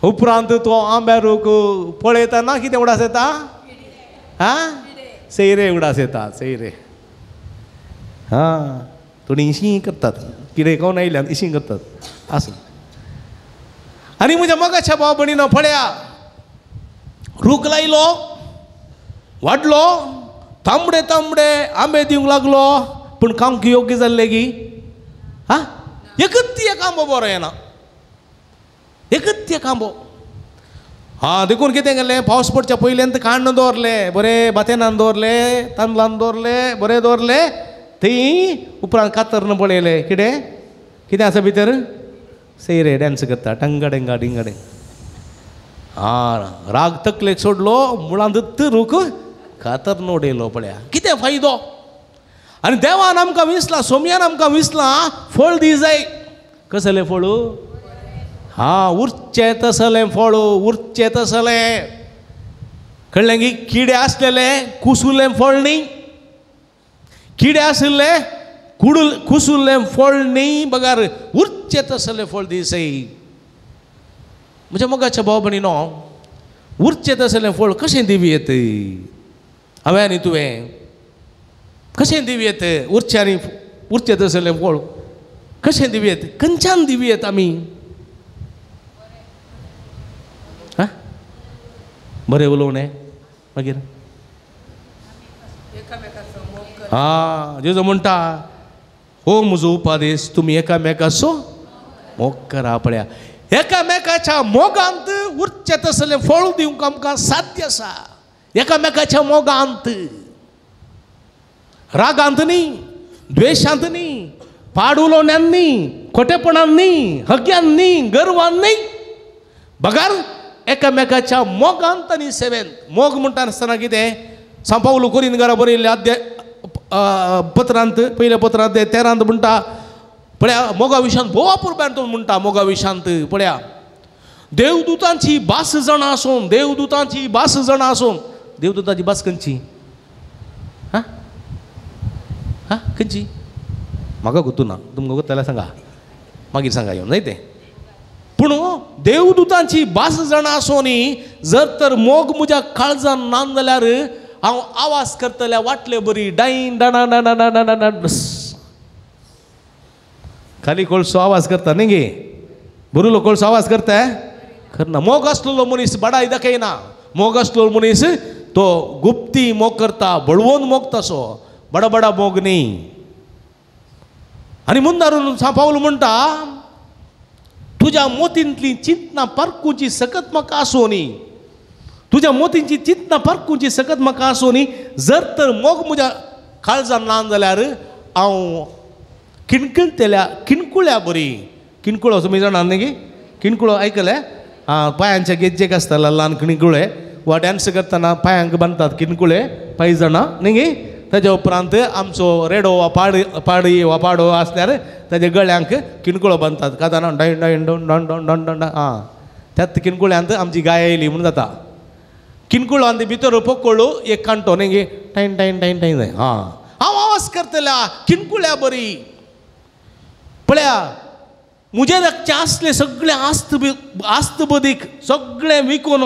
उपरांत तो आंब्या रूख पळयतना कितें उडास येता? हा, सैरे उडास येता, सैरे. हा, थोडी इशीं करतात, किडे कोण आयल्यान इशीं करतात. आसूं. आनी म्हज्या मोगाच्या भाव भयणीनो पळया, रूख लायलो, वाडलो, तांबडे तांबडे आंबे दिवंक लागलो, पूण कामक योग्य जाल्लें की? हा, एकच एक आंबो बरो येना, एकच एक आंबो. हा, देखून कितें केलें? पावस पडच्या पयल्यान काण्ण दवरलें, बरें भातेनान दवरलें, तांदळान दवरलें, बरें दवरलें. थंय उपरांत कातरन पळयलें, कितें कितें आसा भितर? सैरे डांस करता, टंगा डेंगा डिंगा डेंग. हा, राग तकलेक सोडलो, मुळांत रूख कातरन उडयलो. पळया कितें फायदो? आनी देवान आमकां विसलां, सोम्यान आमकां विसलां, फळ दी जाय. कसलें फळ? हा, उरचें तसलें फळ, उरचें तसलें. कळ्ळें की किडे आसलेले कुसुल्लें फळ न्ही, किडे आशिल्ले कुडूल कुसुल्लें फळ न्ही, बगार उरचें तसलें फळ दिसय. म्हज्या मोगाच्या भाव भयणीनो, उरचें तसलें फळ कशें दिवं येत? हांवें आनी तुवें कशें दिवं येत? उरचें आनी उरचें तसलें फळ कशें दिवं येत? खंयच्यान दिवं येत आमी? आं, बरें उलोवणें मागीर आं, जेजू म्हणटा हो म्हजो उपादेश, तुमी एकामेकाचो मोग करा. पळया, एकामेकाच्या मोगांत उरचें तसलें फळ दिवंक आमकां साध्य आसा. एकामेकाच्या मोगांत, रागांत न्ही, द्वेशांत न्ही, पाड उलोवण्यान न्ही, खोटेपणान न्ही, हग्यान न्ही, गर्वान न्ही, बगार एकामेकाच्या मोगांत आनी सेवेंत. मोग म्हणटा आसतना कितें? सांव पावलू कोरिंदकारा बरयल्ल्या अध्याय पत्रांत, पयल्या पत्रांत 13 म्हणटा, पळया मोगा विशांत भोव अपुरबायेन तो म्हणटा. मोगा विशांत पळया, देवदूतांची भास जाणा आसून, देवदूतांची भास जाणा आसून, देवदूतांची भास खंयची? हां हां, खंयची? म्हाका गोतू ना, तुमकां गोत जाल्यार सांगा, मागीर सांगा येवन जाय तें. पूण देवदूतांची भास जाणा आसून जर तर मोग म्हज्या काळजान ना जाल्यार हांव आवाज करतल्या वाटले बरी डायन डाणा डाणा डाणा डाणा. खाली कोळसो आवाज करता न्ही गे, बरुलो कोळसो आवाज करता खर ना. मोग आसलेलो मनीस बडाय दाखयना. मोग आसलेलो मनीस तो गुप्ती मोग करता, बळवून मोग तसो, बडा बडा मोग न्ही. आनी मुंदारून सांव पावल म्हणटा, तुज्या मोतींतली चिंतना पारखुची सकत म्हाका आसूं न्ही, तुज्या मोतींची चिंतना पारखुची सकत म्हाका आसूं न्ही, जर तर मोग म्हज्या काळजान ना जाल्यार हांव किणकिणतेल्या किणकुळ्या बरी. किणकुळो तुमी जाणा न्ही गे? किणकुळो आयकले? आं, पांयांच्या गेज्जेक आसताले ल्हान किणकुळे, वा डांस करतना पांयांक बांदतात किणकुळे पांय जाणा न्ही गे? ताज्या उपरांत आमचो रेडो वा पाडी पाडी वा पाडो आसल्यार ताज्या गळ्यांक किणकुळो बांदतात. कादाना डॉन डॉन डॉन डॉन don don don. आं, त्याच किणकुळ्यांत आमची गाय येयली म्हणून जाता. किणकुळो आनी भितर पोकळो एक कांटो न्ही गे, टायन टायन टायन टायन जाय. आं, हांव आवाज करतल्या किणकुळ्या बरी. पळया, म्हजे लागचे आसले सगळे आस्त आस्त बदीक सगळें विकून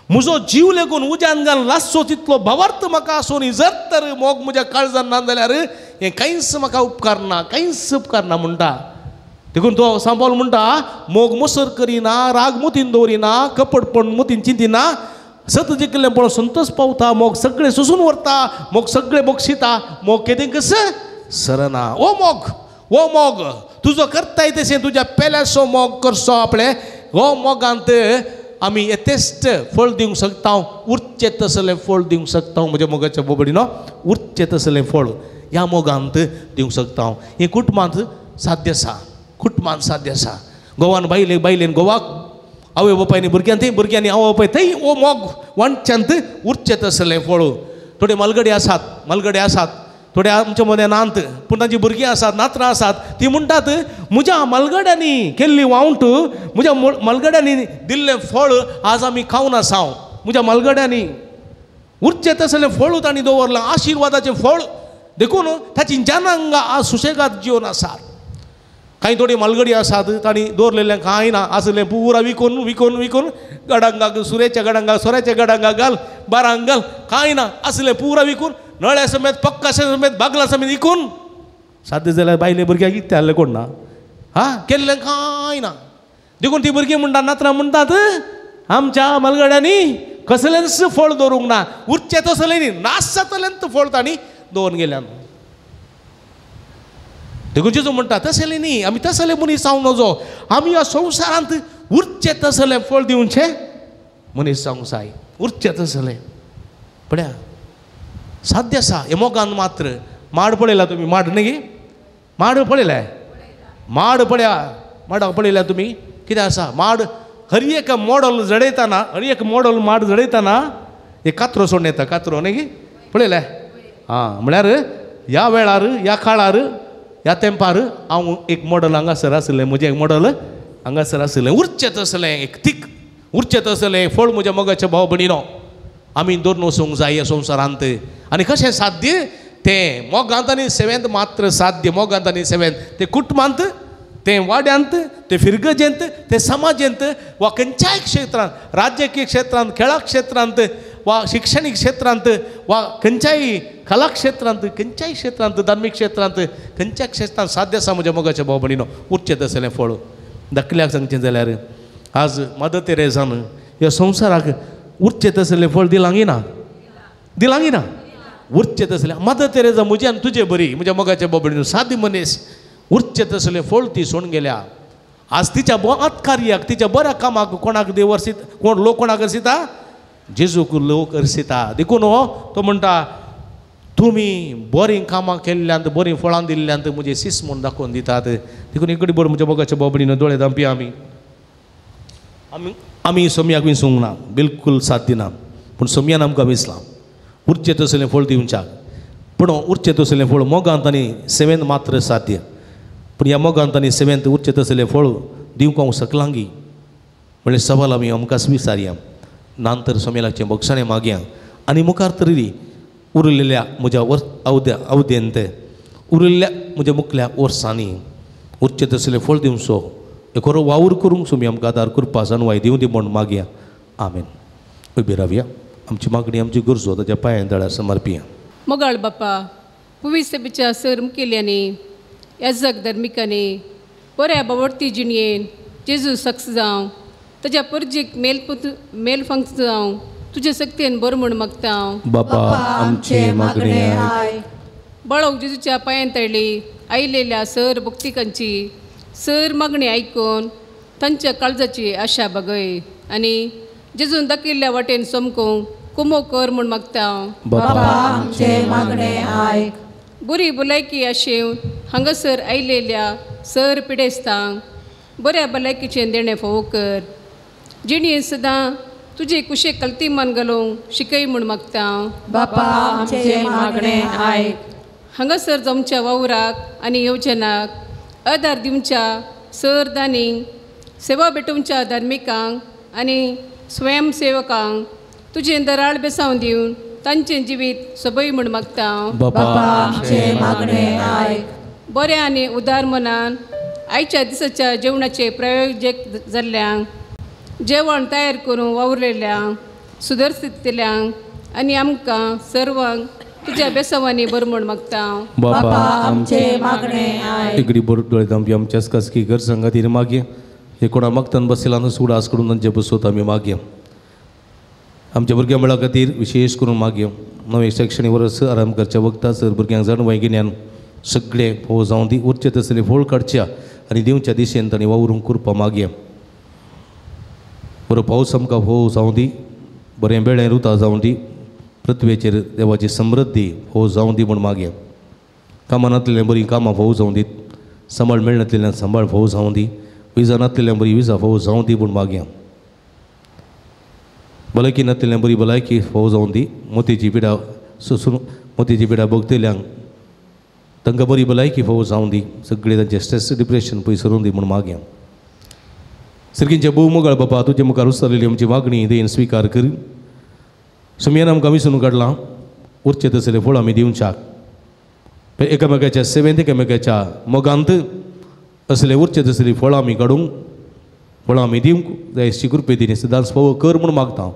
म्हजो जीव लेगून उज्यान घाल लासचो तितलो भावार्थ म्हाका आसूं न्ही, जर तर मोग म्हज्या काळजान ना जाल्यार हें कांयच म्हाका उपकारना, कांयच उपकारना म्हणटा. देखून तो सांव पावल म्हणटा, मोग मोसर करिना, राग मोतीन दवरिना, कपटपण मोतीन चिंतिना, सत जिखलें पळोवन संतोष पावता, मोग सगळें सोसून व्हरता, मोग सगळें बक्षिता, मोग केदें कसं सरना. ओ मोग, ओ मोग तुजो करताय तशें तुज्या पेल्याचो मोग करचो आपले. हो मोगांत आमी येतेश्ट फळ दिवंक शकता, उरचें तसलें फळ दिवंक शकता. म्हज्या मोगाच्या बोबडीनो, उरचें तसलें फळ ह्या मोगांत दिवंक शकता. हें कुटुंबांत साध्य आसा, कुटुंबांत साध्य आसा. गोवान बायले बायलेन गोवाक, आवय बापायनी भुरग्यान थंय, भुरग्यांनी आवय बापाय थंय हो मोग वांटच्यांत उरचें तसलें फळ. थोडे मालगडे आसात, मालगडे आसात, थोडे आमच्या मदें नात, पूण तांची भुरगीं आसात, नातरां आसात, ती म्हणटात म्हज्या मालगड्यांनी केल्ली वावंट, म्हज्या मालगड्यांनी दिल्लें फळ आज आमी खावन आसाव. म्हज्या मालगड्यांनी उरचें तसलें फळ तांणी दवरलां, आशिर्वादाचें फळ. देखून ताची जनांगां आज सुशेगाद जिवन आसात. कांय थोडी मालगडी आसात तांणी दवरलेलें कांय ना आसलें पुरा विकून विकून विकून गडांगाक, सुरेच्या गडांगाक, सोऱ्याच्या गडांगाक घाल, बारांक घाल, कांय ना आसलें पुरा विकून, नळ्या समेत, पक्का समेत, बागला समेत विकून साध्य जाल्यार बायले भुरग्याक कितें आहलें कोण ना, हा केल्लें कांय ना. देखून ती भुरगीं म्हणटात, नातरां म्हणटात आमच्या मालगड्यांनी कसलेंच फळ दवरूंक ना, उरचें तसलें न्ही, नाश जातलें फळ तांणी दवरून गेल्यान. देखून जेजू म्हणटा तसलें न्ही, आमी तसले मनीस जावंक नजो, आमी ह्या संवसारांत उरचें तसलें फळ दिवचें मनीस जावंक जाय, उरचें तसलें. पळया, साध्य आसा हे मोगान मात्र. माड पळयला तुमी? माड न्ही गे? माड पळयलाय? माड पळया, माडाक पळयल्या तुमी? कितें आसा माड? हर एक मॉडल जडयतना, हर एक मॉडल माड जडयतना एक कात्रो सोडून येता, कात्रो न्ही गे? पळयलाय? आं, म्हळ्यार ह्या वेळार, ह्या काळार, ह्या तेंपार हांव एक मॉडल हांगासर आशिल्लें, म्हजें एक मॉडल हांगासर आशिल्लें, उरचें तसलें एक तीक, उरचें तसलें फळ म्हज्या मोगाच्या भाव भयणीनो. आमी दवरून वचूंक जाय ह्या संवसारांत. आनी कशें साध्य तें मोगांत आनी सेवेंत मात्र साध्य. मोगांत आनी सेवेंत तें कुटुंबांत, तें वाड्यांत, तें फिरगजेंत, तें समाजेंत वा खंयच्याय क्षेत्रांत, राजकीय क्षेत्रांत, खेळा क्षेत्रांत वा शिक्षणीक क्षेत्रांत वा खंयच्याय कला क्षेत्रांत, खंयच्याय क्षेत्रांत, धार्मीक क्षेत्रांत, खंयच्या क्षेत्रांत साध्य आसा म्हज्या मोगाच्या भाव भयणीनो उरचें तसलें फळ. धाकल्याक सांगचें जाल्यार आज मदर तेरेजान ह्या संवसाराक उरचें तसलें फळ दिलांगी ना, दिलांगी ना, उरचें तसलें. मदर तेरेजा म्हजी आनी तुजे बरी म्हज्या मोगाच्या भाव भयणीनो सादी मनीस, उरचें तसलें फळ ती सोडून गेल्या. आज तिच्या कार्याक, तिच्या बऱ्या कामाक कोणाक देव अर्सिता, कोण लोक कोणाक अर्सिता, जेजूक लोक अर्सिता. देखून हो तो म्हणटा तुमी बरीं कामां केल्ल्यांत, बरीं फळां दिल्ल्यांत म्हजें सीस म्हूण दाखोवन दितात. देखून इकडे बरें म्हज्या मोगाच्या भाव भयणीनो दोळे धांपया. आमी आमी आमी सोमयाक विसूंक ना, बिलकूल साथ दिना, पूण सोमयान आमकां विसलां उरचें तसलें फळ दिवच्याक. पूण उरचें तसलें फळ मोगांत आनी सेवेंत मात्र साध्य. पूण ह्या मोगांत आनी सेवेंत उरचें तसलें फळ दिवंक हांव शकलांगी म्हणल्यार सवाल आमी आमकां विचारया. नांतर सोम्यालाचें बक्षाणें मागया आनी मुखार तरी उरिल्ल्या म्हज्या अवदेंत उरिल्ल्या म्हज्या मुखल्या वर्सांनी उरचें तसलें फळ दिवचो एक खरो वावर करूंक सोमी आमकां आदार करपा जानवाय दिवं दी म्हूण मागया. आमेन. उबी रावया, आमची मागणी आमची गरजो ताच्या पांयां दळ्यार समर्पिया. मोगाळ बापा, पुवी सभेच्या सर मुखेल्यांनी, याजक धर्मिकांनी बऱ्या बावडती जिणयेन जेजू सक्स जावं, ताज्या परजीक मेल फंक्स जावं, तुजे सक्तेन बरो म्हूण मागता हांव. बापा आमचे मागणे आयक. बळोक जेजूच्या पांयां तळली आयलेल्या सर भक्तिकांची सर मागणी आयकून तांच्या काळजाची आशा बगय आनी जेजून दाखयल्ल्या वाटेन समकूंक कुमो कर म्हूण मागता हांव. बापा आमचे मागणे आयक. बरी भलायकी आशेवन हांगासर आयलेल्या सर पिडेस्तांक बऱ्या भलायकीचें देणें फावो कर. जिणें सदां तुजे कुशेक कलती मान घालूंक शिकय म्हूण मागता हांव. बापा आमचे मागणे आयक. हांगासर जमच्या वावराक आनी येवजनाक आदार दिवच्या सर दानींक, सेवा भेटोवच्या धार्मिकांक आनी स्वयंसेवकांक तुजें दराळ बेसांव दिवन तांचें जिवीत सबय म्हूण मागता हांव. बापा आमचे मागणे आयक. बऱ्या आनी उदार मनान आयच्या दिसाच्या जेवणाचे प्रयोजक जाल्ल्यांक, जेवण तयार करून वावुरलेल्यांक, सुदरस्थितल्यांक आनी आमकां सर्वांक तुज्या बेसांवांनी बरो म्हूण मागता हांव. बापा आमचे मागणे आयक. इकडे बरो दोळे धांपी आमच्याच खासगी गरजां खातीर मागया. हे कोणा मागतान बसयला न्हू उडास करून तांचे बसोत आमी मागया. आमच्या भुरग्यां मेळा खातीर विशेष करून मागया. नवें शैक्षणीक वर्स आरंभ करच्या वखदां सर भुरग्यांक जाणवाय गिन्यान सगळें फावो जावं दी, उरचें तसलें फळ काडच्या आनी दिवच्या दिशेन तांणी वावरूंक करपा मागया. बरो पावस आमकां फावो जावं दी, बरें बेळें रुता जावं दी, पृथ्वेचेर देवाची समृद्धी फावो जावं दी म्हूण मागया. कामां नासलेल्यां बरीं कामां फावो जावं दीत, सांबाळ मेळनासलेल्यान सांबाळ फावो जावं दी, विजा नासलेल्यां बरी विजा फावो जावं दी म्हूण मागया. भलायकी नासलेल्यां बरी भलायकी फावो जावं दी, मोतीची पिडा सोसून मोतीची पिडा भोगतल्यांक तांकां बरी भलायकी फावो जावं दी, सगळें तांचें स्ट्रेस डिप्रेशन पयस सरून दी म्हूण मागया. सर्गींचे भोव मोगाळ बापा, तुजे मुखार उचललेली आमची मागणी देन स्विकार कर. सुमयान आमकां विसरून काडलां, उरचें तसलें फळ आमी दिवच्याक एकामेकाच्या सेवेंत, एकामेकाच्या मोगांत असले उरचें तसलीं फळां आमी काडूंक, फळां आमी दिवंक जाय अशी कृपे दिनी सदांच फावो कर म्हूण मागता.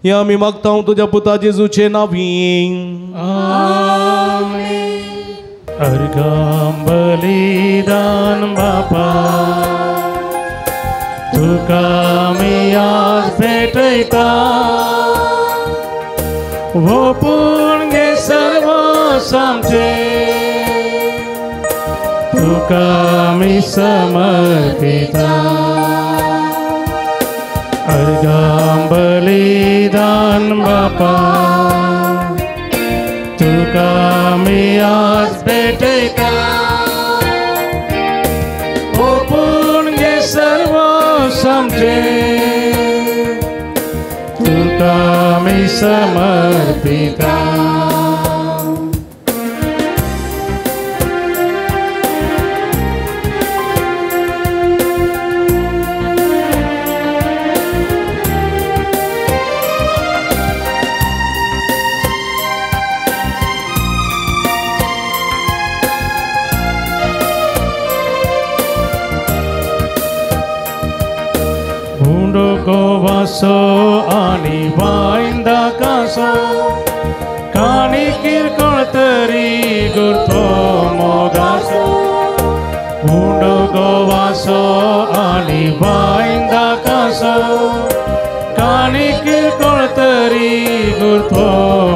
हें आमी मागता तुज्या पुता जेजूचे नांवीं. अर्घां बलिदान बापा तुका आमी आज भेटयता, ओपून घे सर्वस्व आमचें, तुका आमी समर्पिता. अर्घां बलिदान बापा तुका आमी आज भेटयता, ओपून घे सर्वस्व आमचें, तुका आमी समर्पिता. गोवासो आनी वायंदा कासो काणी किरकोळ तरी गुरतो मोगासो उंडो गोवासो आनी वायंदा कासो काणी किरकोळ तरी गुरतो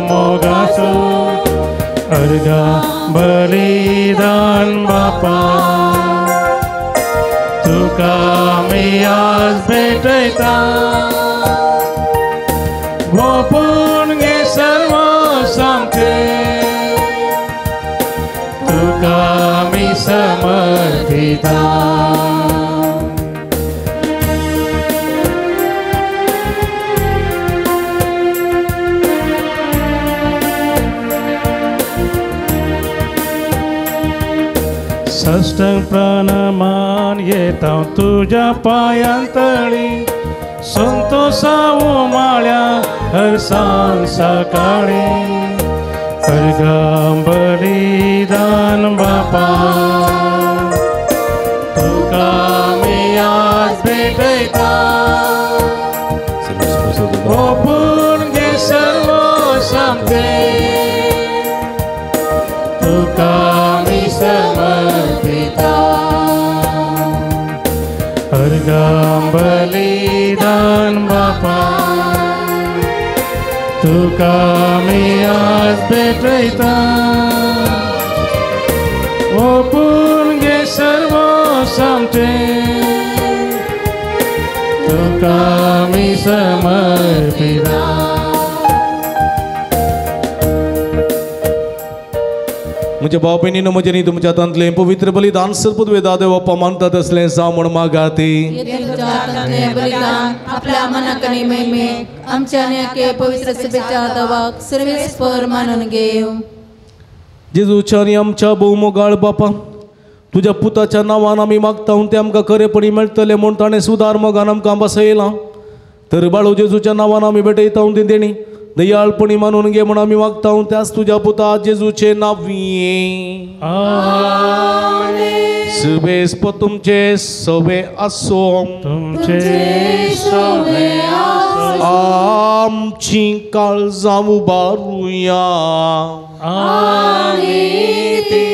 मोगासो अर्गा बलिदान बापा तुका आमी आज भेटयता गोपून घे सर्व सामकें तुका आमी समर्पिता. सष्टांग प्रणमान येता तुज्या पांयां तळी संतोषा उमाळ्या हर सांज सकाळी अर्घां बलिदान बापा तुका आमी आज भेटयता ओपून घे सर्व सामकें तुका आमी समर्पिता अर्घां बलिदान बापा तुका आमी आज भेटयता ओपून घे सर्व सामकें तुका आमी समर्पिता. म्हज्या भाव भयणीनो म्हजें न्ही तुमच्या हातांतलें पवित्र बलिदान सर्वपदवे देव बाप्पा मानतात असलें जावं म्हूण मागाती. बलिदान आपल्या मनाक आनी महिमेक आमच्या आनी एके पवित्र सभेच्या दवाक सर्वेस्पर मानून घेव. जेजूच्या आनी आमच्या भोवमोगाळ बापा तुज्या पुताच्या नांवान आमी मागता तें आमकां खरेपणी मेळटलें म्हूण ताणें सुदार मोगान आमकां बसयलां. तर बाळू जेजूच्या नांवान आमी भेटयता ती देणी दयाळपणी मानून घे म्हूण आमी मागता त्याच तुज्या पुता जेजूचे नांवी. सुबेस्प तुमचे सवे आसो तुमचे सवे आसो आमची काळजां उबारुया आनी ती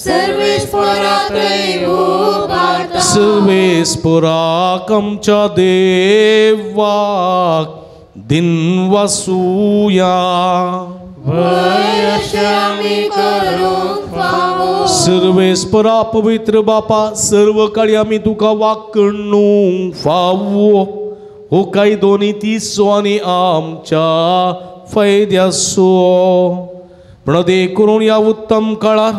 सर्वेस्पराक उबारता. सर्वेस्पराक आमच्या देवाक दिनवासुया. सर्वेस्परा पवित्र बापा सर्व काळी आमी तुका वाकणू फावो हो कायदो नीतीचो आनी आमच्या फायद्याचो प्रणदे करून ह्या उत्तम काळार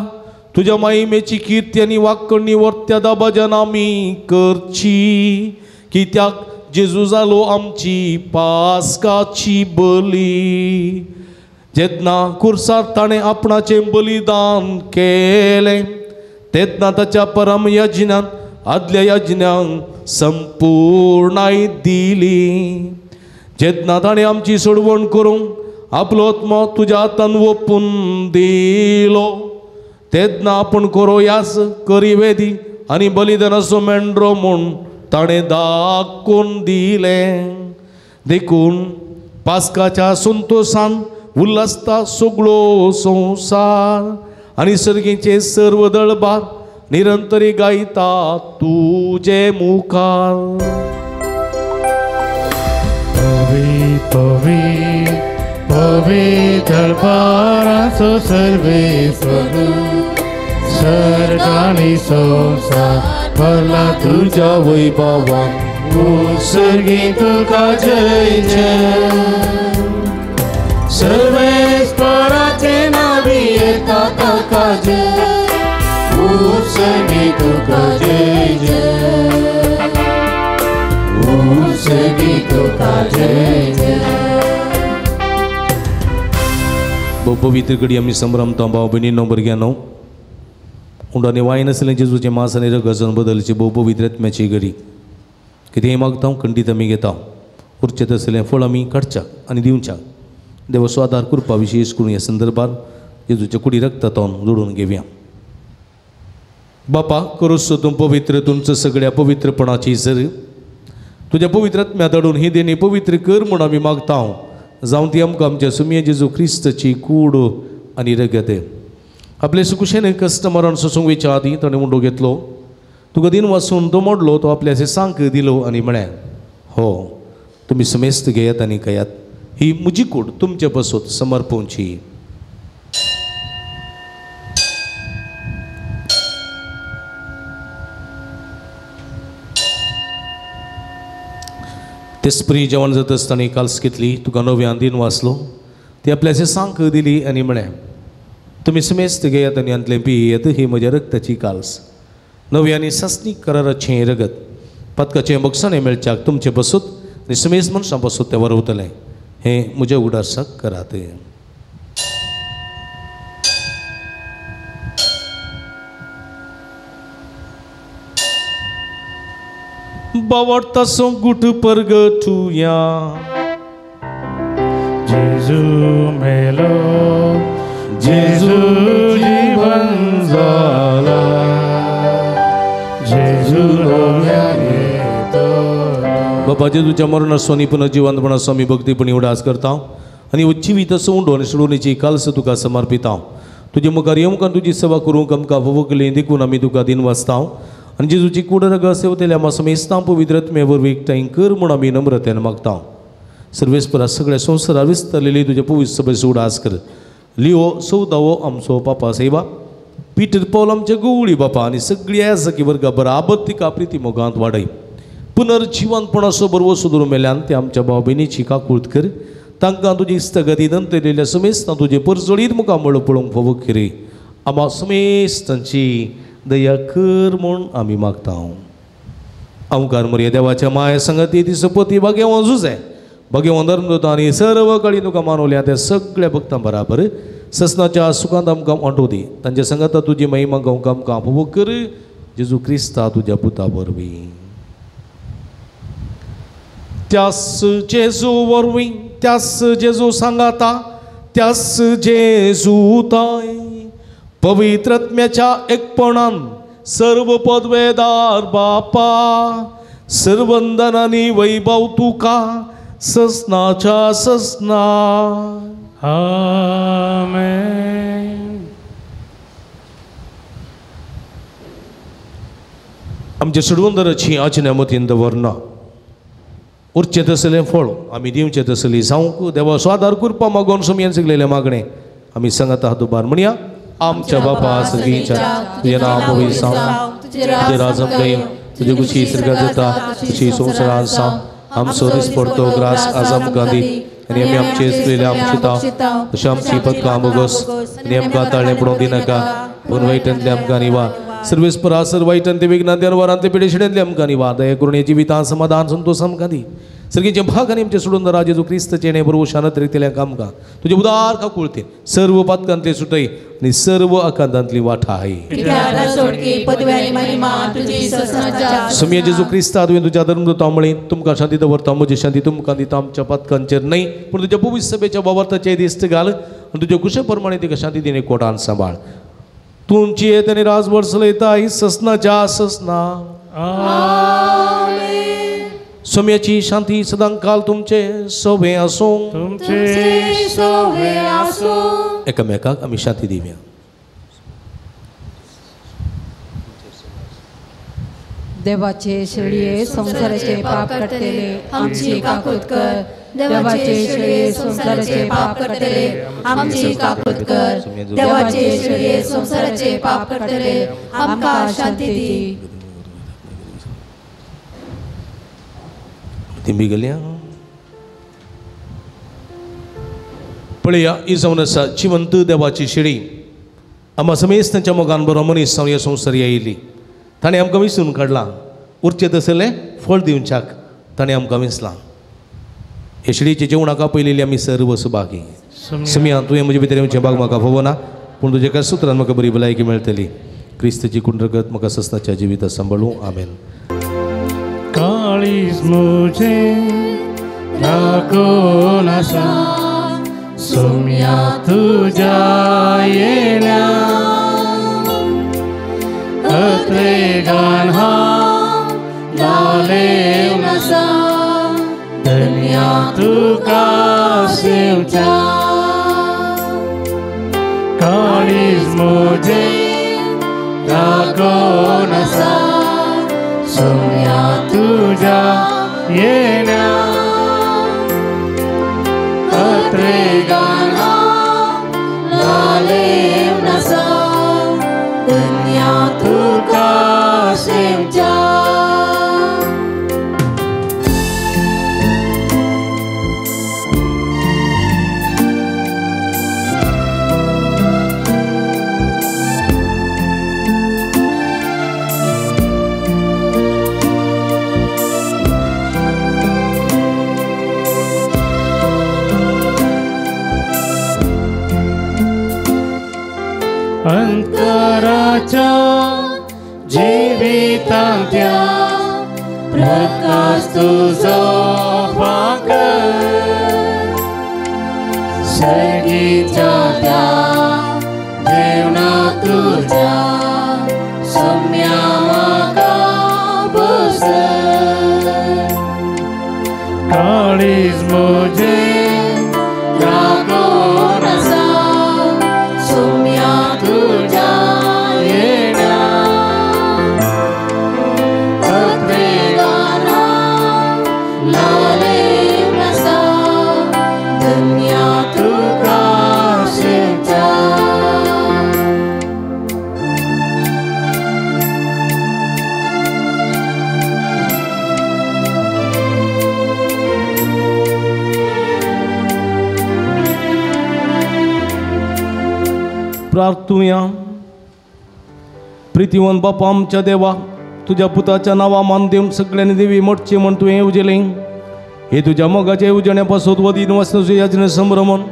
तुज्या माहिमेची किर्ती आनी वाकणी वर्त्या दाबाजान आमी करची कित्याक जेजू जालो आमची पास्काची बली. जेन्ना कुर्सार ताणें आपणाचें बलिदान केलें तेन्ना ताच्या परम यज्ञान आदल्या यज्ञांक संपूर्णाय दिली. जेन्ना ताणें आमची सोडवण करूंक आपलो आत्मो तुज्या हातान ओपून दिलो तेन्ना आपूण करो यास करी वेदी आनी बलिदानाचो मेंढरो म्हूण ताणें दाखोवन दिलें. देखून पास्काच्या संतोशान उल्हासता सगळो संवसार आनी सर्गीचे सर्व दळबार निरंतरी गायता तुजे मुखार. पवी पवी पवी दळबाराचो सर्वेस्पर सर्गानी संवसार भरला तुज्या वैभवान उत्सर्गी तुका जय जय. सर्वेस्पराचे नावी येता ताका जय उत्सर्गी तुका जय जय उत्सर्गी तुका जय जय. पवित्र घडी आमी संभ्रमता भाव भयणीनो भुरग्यांनो उंडो आनी वायन आसलें जेजूचें मांस आनी रगत बदलची भोव पवित्र आत्म्याची घडी. कितेंय मागता खंडीत आमी घेता उरचें तसलें फळ आमी काडच्याक आनी दिवच्याक देवाचो आदार कृपा विशेष करून ह्या संदर्भात जेजूच्या कुडी रक्तांतून जोडून घेवया. बापा करूस तूं पवित्र तुमचं सगळ्या पवित्रपणाची सर तुज्या पवित्र आत्म्या धाडून ही देणी पवित्र कर म्हूण आमी मागता. जावं ती आमकां आमच्या सुमये जेजू क्रिस्ताची कूड आनी रगत. आपले सुकुशेन कस्टमरान सोसूंक वयच्या आदीं ताणें उंडो घेतलो, तुका दिन वासून तो मोडलो, तो आपल्या सांक दिलो आनी म्हळें, हो तुमी समेस्त घेयात आनी खायात, ही म्हजी कूड तुमचे पासत समर्पणची. तेसपरी जेवण जाता आसतना काल्स घेतली, तुका नव्यान दिन वाचलो, ती आपल्या सांक दिली आनी म्हळें, तुमी समेस्त घेयात आनी हांतलें पियेत, ही म्हज्या रक्ताची काल्स, नवी आनी सासणीक कराराचें रगत, पातकाचें बक्षाणें मेळच्याक तुमचे पासत आनी समेस्त मनशां पासत तें वरवतलें. हें म्हज्या उगडासाक करात. बावडतासो गुट परगटुया. जेजू मेलो, जेजू जीवन जाला, जेजू नव्यान येतलो. बाबा जेजूच्या मरणाचो आनी पुनर्जिवंतपणाचो आमी भक्तीपणी उडास करता आनी जिवीत असो उंडो आनी सोडोवणेची काल्स तुका समर्पिता. तुजे मुखार येवंक आनी तुजी सेवा करूंक आमकां भोगली देखून आमी तुका दिन वाचता आनी जेजूची कूड रगत सेवतेल्या आमकां समेस्तां पवित्र आत्मे वरवीं एकठांय कर म्हूण आमी नम्रतेन मागता. सर्वेस्परा सगळ्या संवसारार विस्तारलेली तुज्या पवित्र सभेचो उडास कर. लिओ चवदावो आमचो पापा सेवा, पीटर पॉल आमचे गवळी बापा आनी सगळी आजकी वर्गा बराबर तिका प्रिती मोगांत वाडय. पुनर्जिवंतपणाचो बरवो सुदूर मेल्यान ते आमच्या भाव भयणीची काकूळत कर. तांकां तुजी इस्तगती नंतरलेल्या समेस्तां तुजे परजळीत मुखामळ पळोवंक फावो केरी. आमा समेस्तांची दया कर म्हूण आमी मागता. आमकार मरया देवाच्या माया संगती ती सपती भाग्यवान जुजे भाग्यवान धर्मदूत आनी सर्व कळी तुका मानवल्या त्या सगळ्या भक्तां बराबर ससनाच्या सुखांत आमकां वांटो दी. तांच्या संगता तुजी महिमा गावंक आमकां फावो कर. जेजू क्रिस्ता तुज्या पुता वरवीं. त्यास जेजू वरवीं, त्यास जेजू सांगाता, त्यास जेजू ताय पवित्र आत्म्याच्या एकपणान सर्व पदवेदार बापा, सर्वंदनानी वैभव तुका ससनाच्या ससना. आमेन. आमच्या सोडवंदराची आज्ञा मतीन दवरना, उरचें तसलें फळ आमी दिवचें तसली जावंक देवाचो आदार करपा मागोन सुमयेन सगलेलें मागणें आमी सांगाता हात म्हणया. आमच्या बापा सगळींच्या तुजें नांव पवित्र जावं, तुजें राज आमकां येवं, तुजे कुशी स्वर्गांत जाता तशी संवसारांत जावं. आमचो दिसपडतो ग्रास आज आमकां दी आनी आमी आमचे चुकलेले आमचे तशें आमची पदकां बोगस आनी आमकां ताळें पडोवंक दिनाका, पूण वायटांतले आमकां निवा. सर्वेस्परा सर वायटांतले विघ्नांतले वरांतले पिडेशिड्यांतले आमकां निवा. दया करून हे जिवितां समाधान संतोष आमकां दी. सर्गीचे भाग आनी आमचे सोडून राजा जेजू क्रिस्ताचें हें बरोबर शानत रितल्या आमकां तुजे उदार काकुळतीन सर्व पातकांतले सुटय आनी सर्व आकांतांतली वाठाय. समिया जेजू क्रिस्ता तुवें तुज्या धर्मदूता म्हळें, तुमकां शांती दवरता, म्हजी शांती तुमकां दिता, आमच्या पातकांचेर न्हय पूण तुज्या पवित्र सभेच्या बाबार्थाचेर दिश्ट घाल आनी तुज्या कुशे प्रमाणे तिका शांती दिने कोटान सांबाळ. तुमची येत आनी राजभर चलयता ही ससनाच्या ससना. सोम्याची शांती सदांकाल तुमचे सोबे आसूं. तुमचे सोबे आसूं. एकामेकाक आमी शांती दिवया. देवाचे शेळये संवसाराचे पाप काडटले आमची काकूत कर. देवाचे शेळये संवसाराचे पाप काडटले आमची काकूत कर. देवाचे शेळये संवसाराचे पाप काडटले आमकां शांती दी. तिंबी गेल्या पळया ही जावन आसा जिवंत देवाची शेळी. आमकां समेस्त तांच्या मोगान बरो मनीस जावन ह्या संवसार आयिल्ली. ताणें आमकां विसरून काडलां, उरचें तसलें फळ दिवच्याक ताणें आमकां विसलां. हे शेळीचे जेवणाक आपयलेली आमी सर्व सुभागी. समिया तुवें म्हजे भितर येवचें भाग म्हाका फावना, पूण तुज्या एका सुत्रान म्हाका बरी भलायकी मेळटली. क्रिस्ताची कुंड्रगत म्हाका ससनाच्या जिविता सांबाळूं. आमेन. काळीज मुझे राखून आसा सोम्या तुज्या येण्या, अत्रेगान हांव लालेवन आसा. तुका सेवच्या काळीज म्हजें रागोन आसा सोम्या तुज्या येण्या अत्रेगान लालेवन आसा धन्या तुका सेवच्या. अंतराच्या जिवितांत्या प्रकाश तुजो फांकर सर्गीच्या त्या जेवणा तुज्या सोम्या म्हाका बसय काळीज म्हजें रागोन आसा सोम्या तुज्या येण्या अत्रेगान लालेवन आसा धन्या तुका सेवच्या. प्रार्थुया. प्रितीवन बापा आमच्या देवा, तुज्या पुताच्या नांवा मान दिवन सगळ्यांनी देवी मोटची म्हण तुवें येवजिलें. हे तुज्या मोगाच्या येवजण्या पासून वदीन वासनाचो याचने संभ्रमण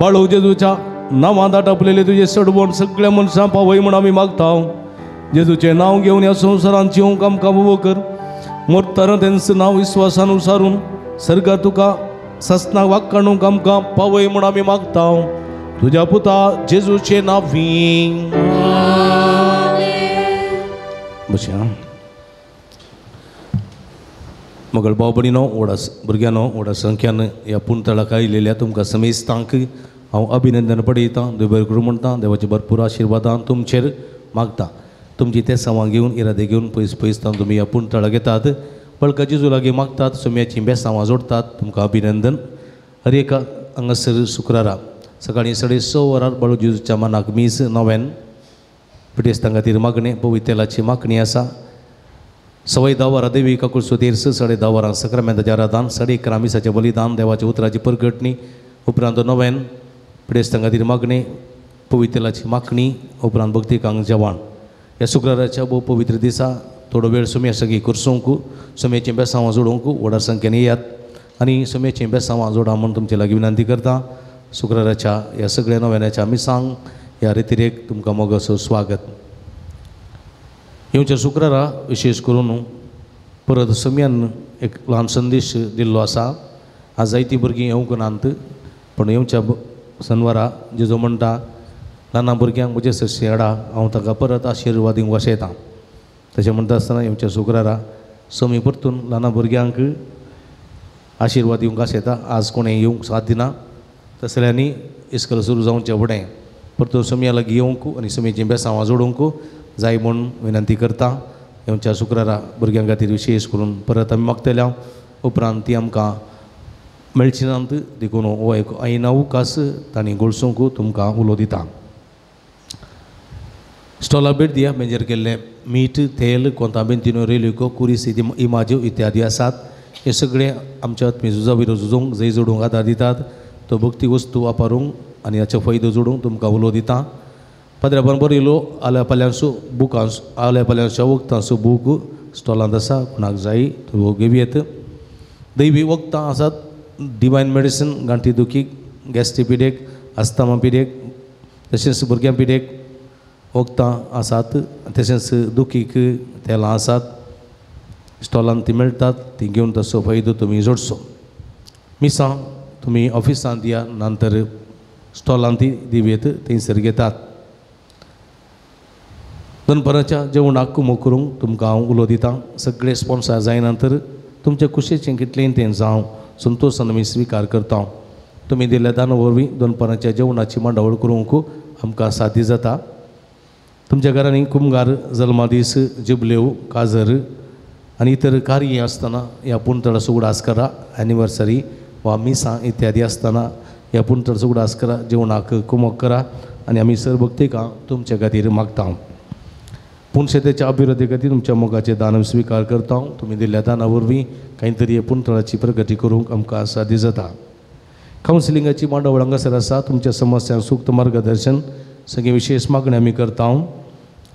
बाळू जेजूच्या नांवां दाटापलेले तुजे सडवण सगळ्या मनशां पावय म्हण आमी मागता. जेजूचें नांव घेवन ह्या संवसारांत जिवंक आमकां उबो कर. मरतना तेंचें नांव विस्वासान उसारून सर्गार तुका ससनाक वाक्काणूंक आमकां पावय म्हण आमी मागता. तुज्या पुता जेजूचे नांवी. बशया मगळ भाव भयणीनो, व्हडा भुरग्यांनो, व्हडा संख्यान ह्या पुणतळाक आयिल्ल्या तुमकां समेस्तांक हांव अभिनंदन पडयतां. देव बरें करूं म्हणटा. देवाचे भरपूर आशिर्वादान तुमचेर मागता. तुमची ते सवां घेवन इरादे घेवन पयस पयस तावन तुमी ह्या पुणतळाक येतात. बळका जेजू लागीं मागतात, सोम्याचीं बेसांवां जोडटात. तुमकां अभिनंदन. हर एका हांगासर शुक्रारा सकाळीं 6:30 वरार बाळू जेजूच्या मनाक मीस नव्यान पिडेस्तां खातीर मागणें पवित्र तेलाची मागणी आसा. 10:15 वरां देवी काकुळसो तेर्स, 10:30 वरां सक्रामेंताचें आराधन, 11:30 मिसाचें बलिदान, देवाच्या उतराची परगटणी, उपरांत नव्यान पिडेस्तां खातीर मागणें पवित्र तेलाची मागणी, उपरांत भक्तिकांक जेवण. ह्या शुक्राराच्या भोव पवित्र दिसा थोडो वेळ सोम्या सगळीं करसोवंक, सोम्याचीं बेसांवां जोडोवंक व्हडा संख्येन येयात आनी सोम्याचीं बेसांवां जोडा म्हूण तुमचे लागीं विनंती करता. शुक्राराच्या ह्या सगळ्या नव्याच्या मिसांक ह्या रितिरेक तुमकां मोगाचो स्वागत. येवच्या शुक्रारा विशेश करून परत सम्यान एक ल्हान संदेश दिल्लो आसा. आज जायतीं भुरगीं येवंक नात, पूण येवच्या शनवारा जेजो म्हणटा ल्हान भुरग्यांक म्हजे सरशी हाडा, हांव ताका परत आशिर्वाद दिवंक वाशेतां. तशें म्हणटा आसतना येवच्या शुक्रारा समी परतून ल्हान भुरग्यांक आशिर्वाद दिवंक आशेता. आज कोणें येवंक साथ दिना तसल्यांनी इस्कोल सुरू जावचें फुडें परतून सोम्या लागीं येवंक आनी सोम्याचीं बेसांवां जोडूंक जाय म्हूण विनंती करता. येवच्या शुक्रारा भुरग्यां खातीर विशेश करून परत आमी मागतले. उपरांत ती आमकां मेळची नात, देखून हो एक ऐन अवकाश तांणी गळसूंक तुमकां उलो दिता. स्टॉला भेट दिया. मेजर केल्लें मीठ, तेल, कोंताबेंतिनो, रेलिको, कुरीस, इमाज्यो इत्यादी आसात. हे सगळें आमच्या आत्मी झुजा विरो झुजोवंक जंय जोडूंक आदार दितात. तो भक्ती वस्तू वापरूंक आनी हाचो फायदो जोडूंक तुमकां उलो दिता. पाद्र्याबान बरयलो आल्या पाल्यांचो बुकां, आल्या पाल्यांच्या वखदांचो बूक स्टॉलांत आसा, कोणाक जाय तो घेवयेत. दैवी वखदां आसात, डिवायन मेडिसीन गांठी दुखी, गॅस्ट्री पिडेक, आस्थमा पिडेक, तशेंच भुरग्यां पिडेक वखदां आसात. तशेंच दुखीक तेलां आसात, स्टॉलांत ती मेळटात. ती घेवन तसो फायदो तुमी जोडचो. मिसां तुमी ऑफिसांत या नंतर स्टॉलांत ती दिवयेत, थंयसर घेतात. दनपाराच्या जेवणाक कुमो करूंक तुमकां हांव उलो दितां. सगळे स्पॉन्सर जायना तर तुमचे कुशीचें कितलें तें जावं संतोशान आमी स्विकार करता. तुमी दिल्ल्या दाना वरवीं दनपारांच्या जेवणाची मांडावळ करूंक आमकां साध्य जाता. तुमच्या घरांनी कुमगार, जल्मादीस, जुबलेव, काजर आनी इतर कार्य आसतना ह्या पुणतळाचो उगडास करा. एनिवर्सरी वा मिसां इत्यादी आसतना ह्या पुणतळाचो उगडास करा, जेवणाक कुमक करा आनी आमी सर भक्तिकां तुमच्या खातीर मागता. पूण शेताच्या अभिवृद्धी खातीर तुमच्या मोगाचें दान स्विकार करता. तुमी दिल्ल्या दाना वरवीं कांय तरी पुणतळाची प्रगती करूंक आमकां साध्य जाता. कावन्सिलिंगाची मांडावळ हांगासर आसा. तुमच्या समस्यांक सूक्त मार्गदर्शन सगळीं विशेष मागणी आमी करता.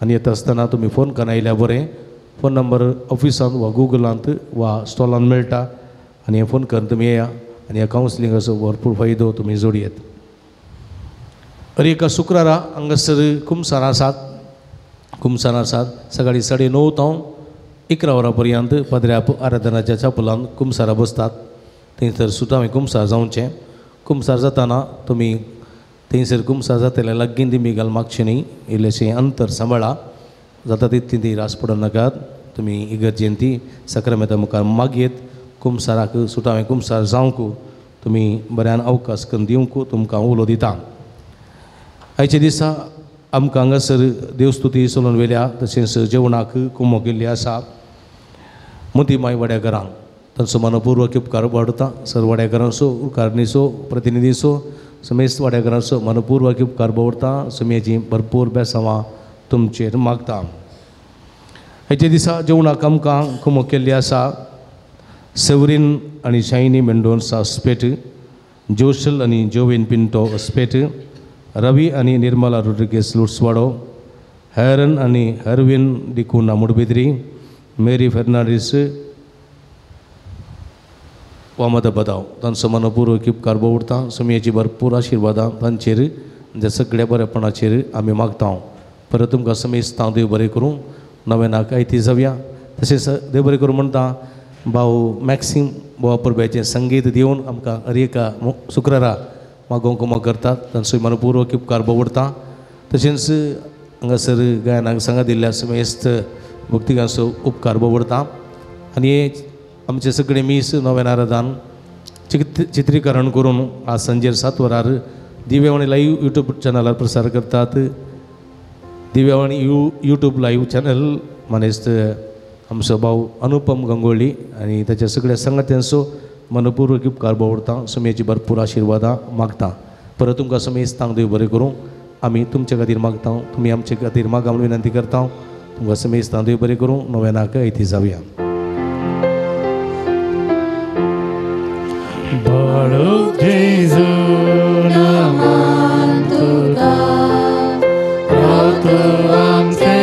आनी येता आसतना तुमी फोन करून आयल्यार बरें. फोन नंबर ऑफिसांत वा गुगलांत वा स्टॉलांत मेळटा आनी हे फोन करून तुमी येया आनी ह्या कावन्सिलिंगाचो भरपूर फायदो तुमी जोडयेत. हर एका शुक्रारा हांगासर कुमसार आसात. कुमसार आसात सकाळीं 9:30 तावन 11 वरां पर्यंत पदऱ्या आराधनाच्या चापलांत कुमसारा बसतात. थंयसर सुद्दां कुमसार जावचें. कुमसार जाताना तुमी थंयसर कुमसार जातले लागीं दिमी घाल मागचें न्ही, इल्लेशें अंतर सांबाळा. जाता तितली ती रास पडूं नाकात. तुमी इगर्जेन ती सक्रामेंता मुखार मागयेत. कुमसाराक सुटावें कुमसार जावंक तुमी बऱ्यान अवकाश करून दिवंक तुमकां उलो दिता. आयच्या दिसा आमकां हांगासर देवस्तुती चलोवन व्हेल्या, तशेंच जेवणाक कुमो केल्ली आसा. मोती माय वाड्याघरांक तांचो मनपूर्वक उपकार वाडता. सर वाड्याघरांचो, उपकारणीचो, प्रतिनिधीचो, समेस्त वाड्याघरांचो मनपूर्वक उपकार दवरता. सुमयेची भरपूर बेसांवां तुमचेर मागता. आयच्या दिसा जेवणाक आमकां कुमो केल्ली आसा सेवरीन आनी शायनी मेंडोन्सा अस्पेट, जोशल आनी जोवेन पिंटो अस्पेट, रवी आनी निर्मला रोड्रिगेस लुट्सवाडो, हॅरन आनी हरविन डिकुना मुडबिद्री, मेरी फेर्नांडीस वामद बदाव. तांचो मनपूर्वक उपकार दवरता. सुमयेची भरपूर आशिर्वादां तांचेर ज्या सगळ्या बरेपणाचेर आमी मागता. परत तुमकां समेस्तां देव बरें करूं. नव्यानाक आयती जावया. तशेंच देव बरें करूं म्हणटा भाऊ मॅक्सीम भावा परब्याचें संगीत दिवन आमकां हर एका शुक्रारा मागोवंक कुमक करतात. तांचो मनपूर्वक उपकार दवरता. तशेंच हांगासर गायनाक सांगा दिल्ल्या समेस्त भक्तिकांचो उपकार दवरता. आनी आमचे सगळे मीस नव्या आराधन चित्रीकरण करून आज सांजेर 7 वरार दिव्यावाणी लायव्ह यूट्यूब चॅनलार प्रसार करतात. दिव्यावाणी यूट्यूब लायव्ह चॅनल मानेस्त आमचो भाव अनुपम गंगोळी आनी ताच्या सगळ्या संगत्यांचो मनपूर्वक उपकार दवरता. सुमयेची भरपूर आशिर्वादां मागता. परत तुमकां समेस्तांक देव बरें करूं. आमी तुमचे खातीर मागता, तुमी आमचे खातीर मागा म्हूण विनंती करता. तुमकां समेस्तांक देव बरें करूं. नव्यानाक आयती जावया. बाळूक जेजू नमन तुका, रावतू आमचे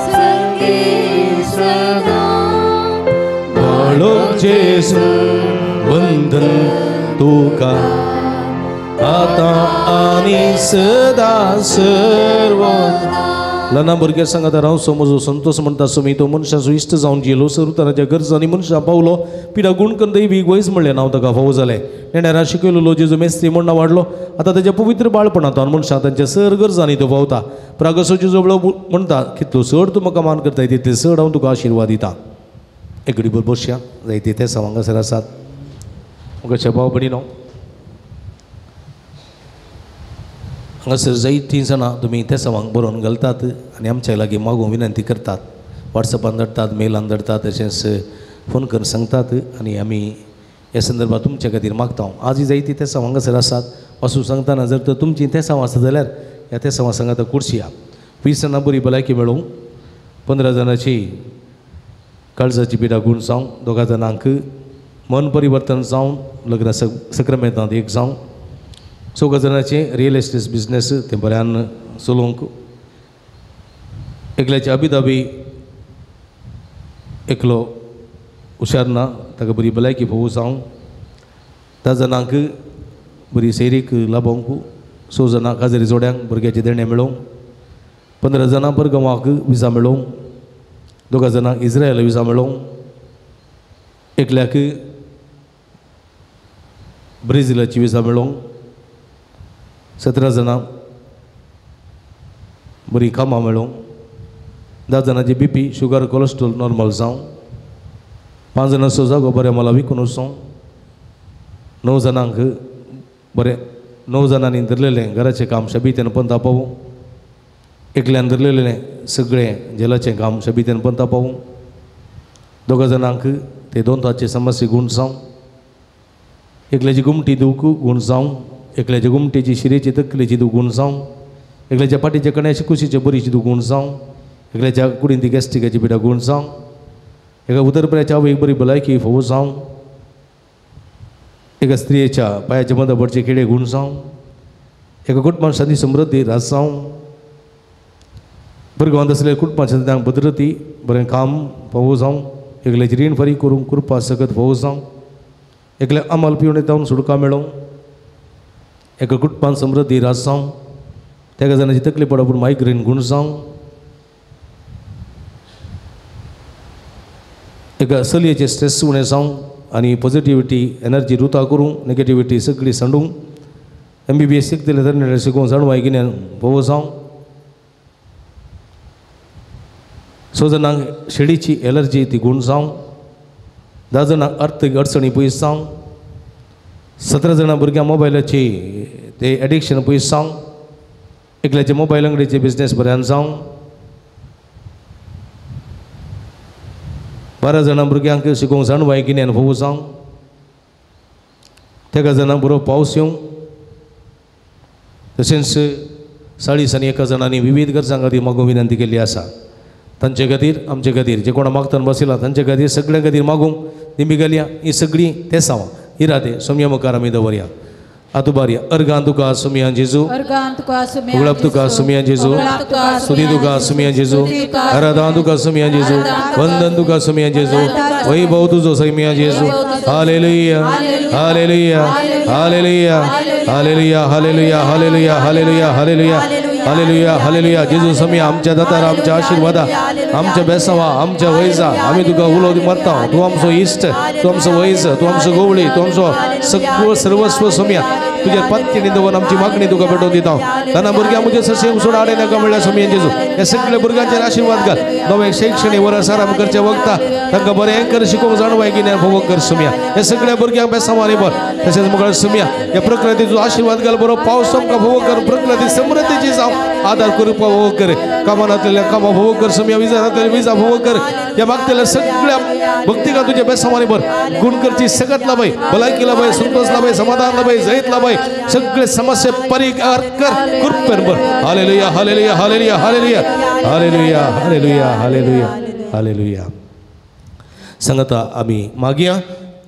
संगी सदां. बाळूक जेजू वंदन तुका, आतां आनी सदां सर्वदा. ल्हान भुरग्यां सांगात रावचो म्हजो संतोष म्हणटा सुमी तो मनशाचो इश्ट जावन जियेलो. सरुताराच्या गरजांनी मनशां पावलो. पिडा गुण करून दैवीक वयस म्हणलें नांव ताका फावो जालें. नेणारा शिकयलेलो जेजू मेस्त्री म्हण नांव वाडलो. आतां ताच्या पवित्र बाळपणांत मनशां तांच्या सर गरजांनी तो पावता. प्रागसो जेजू म्हणटा कितलो चड तूं म्हाका मान करताय तितले चड हांव तुका आशिर्वाद दिता. एक घडी भर बसया. जायते ते हांगासर आसात. म्हाका भाव भयणीनो, हांगासर जायतीं जाणां तुमी तेसांवांक बरोवन घालतात आनी आमच्या लागीं मागूंक विनंती करतात. वॉट्सएपान धाडटात, मेलान धाडटात, तशेंच फोन करून सांगतात आनी आमी ह्या संदर्भात तुमच्या खातीर मागता. आजूय जायतीं तेसांव हांगासर आसात. वाचूं सांगतना जर तर तुमचीं तेसांव आसत जाल्यार ह्या तेसांवां सांगाता कुर्सिया. 20 जाणां बरी भलायकी मेळूं, 15 जाणांची काळजाची पिडा गूण जावं, 2 जाणांक मन परिवर्तन जावन लग्न सक्रामेंतांत एक जावं, 4 जाणांचे रियल एस्टेट बिजनेस ते बऱ्यान चलोवंक, एकल्याचे अबिदाबी एकलो हुशार ना ताका बरी भलायकी फावो जावं, 10 जाणांक बरी सैरीक लाभोवंक, 6 जाणां काजरी जोड्यांक भुरग्याचें देणें मेळोवंक, 15 जाणां परगांवाक विजा मेळोवंक, 2 जाणांक इस्रायल विजा मेळोवंक, एकल्याक ब्राझिलाची विजा मेळोवंक, 17 जाणां बरीं कामां मेळोवंक, 10 जाणांची बी पी शुगर कोलेस्ट्रॉल नॉर्मल जावं, 5 जाणांचो जागो बऱ्या मला विकून वचों, 9 जाणांक बरें 9 जाणांनी धरलेलें घराचें काम शबीतेन पंता पावूं, एकल्यान धरलेलें सगळें जेलाचें काम शबीतेन पंता पावूं, 2 जाणांक ते 2 ताचे समस्ये गूण जावं, एकल्याची गुमटी दूख गूण जावं, एकल्याच्या गुमटेची शिरेची तकलेची दूख गूण जावं, एकल्याच्या फाटीच्या कण्याची कुशीचे बरीची दूख गूण जावं, एकल्याच्या कुडीन ती गॅस्ट्रिकाची पिडा गूण जावं, एका उदरपऱ्याच्या आवयक बरी भलायकी फोव जावं, एका स्त्रियेच्या पांयाच्या मदा पडचे किडे गूण जावं, एका कुटुंबान शांती समृद्धी राज जावं, भुरग्यांत आसलेल्या कुटुंबाच्या तांकां भद्रती बरें काम फोव जावं, एकल्याची रीण फारीक करूंक कृपा सकत फोव जावं, एकल्या अमल पिवणे जावन सुटका मेळोवं, एका कुटुंबान समृद्धी राज जावं, त्या जाणाची तकली पडप पूण मायग्रेन गूण जावं, एका चलयेचे स्ट्रेस उणें जावं आनी पॉझिटिविटी एनर्जी रुता करूं, नेगेटिविटी सगळी सांडूंक, MBBS शिकतले तरणाटे शिकोवंक जाणवाय गिन्यान भोव जावं, 6 जाणांक शेडीची एलर्जी ती गूण जावं, 10 जाणांक अर्थीक अडचणी पयस जावं, 17 जाणां भुरग्यांक मोबायलाची ते एडिक्शन पयस जावं, एकल्याचे मोबायल अंगडीचे बिजनेस बऱ्यान जावं, 12 जाणां भुरग्यांक शिकोवंक जाणवाय गिन्यान भोव जावं, 13 जाणांक बरो पावस येवं, तशेंच 40 आनी 1 जाणांनी विविध गरजां खातीर मागूंक विनंती केल्ली आसा. तांचे खातीर आमचे खातीर जे कोणा मागतान बसयला तांचे खातीर सगळ्यां खातीर मागूंक दिंबी घालया. ही सगळीं तेसांवां इरादे सोमया मुखार आमी दवरया. आतुबारया. अर्गान तुका सुमिया जेजू, उगळप तुका सुमिया जेजू, स्तुती तुका सुमिया जेजू, आराधना तुका सुमिया जेजू, वंदन तुका सुमिया जेजू, वैभव तुजो सुमिया जेजू. Hallelujah, hallelujah, hallelujah, hallelujah, hallelujah, hallelujah, hallelujah, hallelujah, hallelujah, hallelujah. जेजू समिया आमच्या दातार, आमच्या आशिर्वादा, आमच्या बेसावा, आमच्या वैजा, आमी तुका उलो मरता. तूं आमचो इश्ट, तूं आमचो वैज, तूं आमचो गोवळी, तूं आमचो सगळो सर्वस्व समिया. तुझ्या पत्तीने दवरून आमची मागणी तुका पेटोवन दिता. ताना भुरग्यां म्हजे ससे सोड आडे नाका म्हणल्यार समिया जेजू. ह्या सगळ्या भुरग्यांचेर आशिर्वाद घाल. नवें शैक्षणिक वर्स आरंभ करचें वखता तांकां बरें कर शिकोवंक जाणवाय गिन्यान भोग कर समिया. ह्या सगळ्या भुरग्यांक बेसांवांनी भर. तशेंच मुखार समिया ह्या प्रकृतीचो आशिर्वाद घाल. बरो पावस आमकां भोग कर. प्रकृती समृद्धीची जावं आदार करूपा भोग कर. कामांतल्या कामां भोग कर समिया. विजारांतल्या विजा भोग कर. ह्या मागतल्या सगळ्या भक्तिका तुझ्या बेसांवांनी भर. गुण करची सगत लाभय, भलायकी लाभय, संतोष लाभय, समाधान लाभय, जैत लाभय, सगळे समस्या परिहार कर कृपेन भर. Hallelujah, hallelujah, hallelujah, hallelujah, hallelujah, hallelujah, hallelujah, hallelujah. सांगता आमी मागया.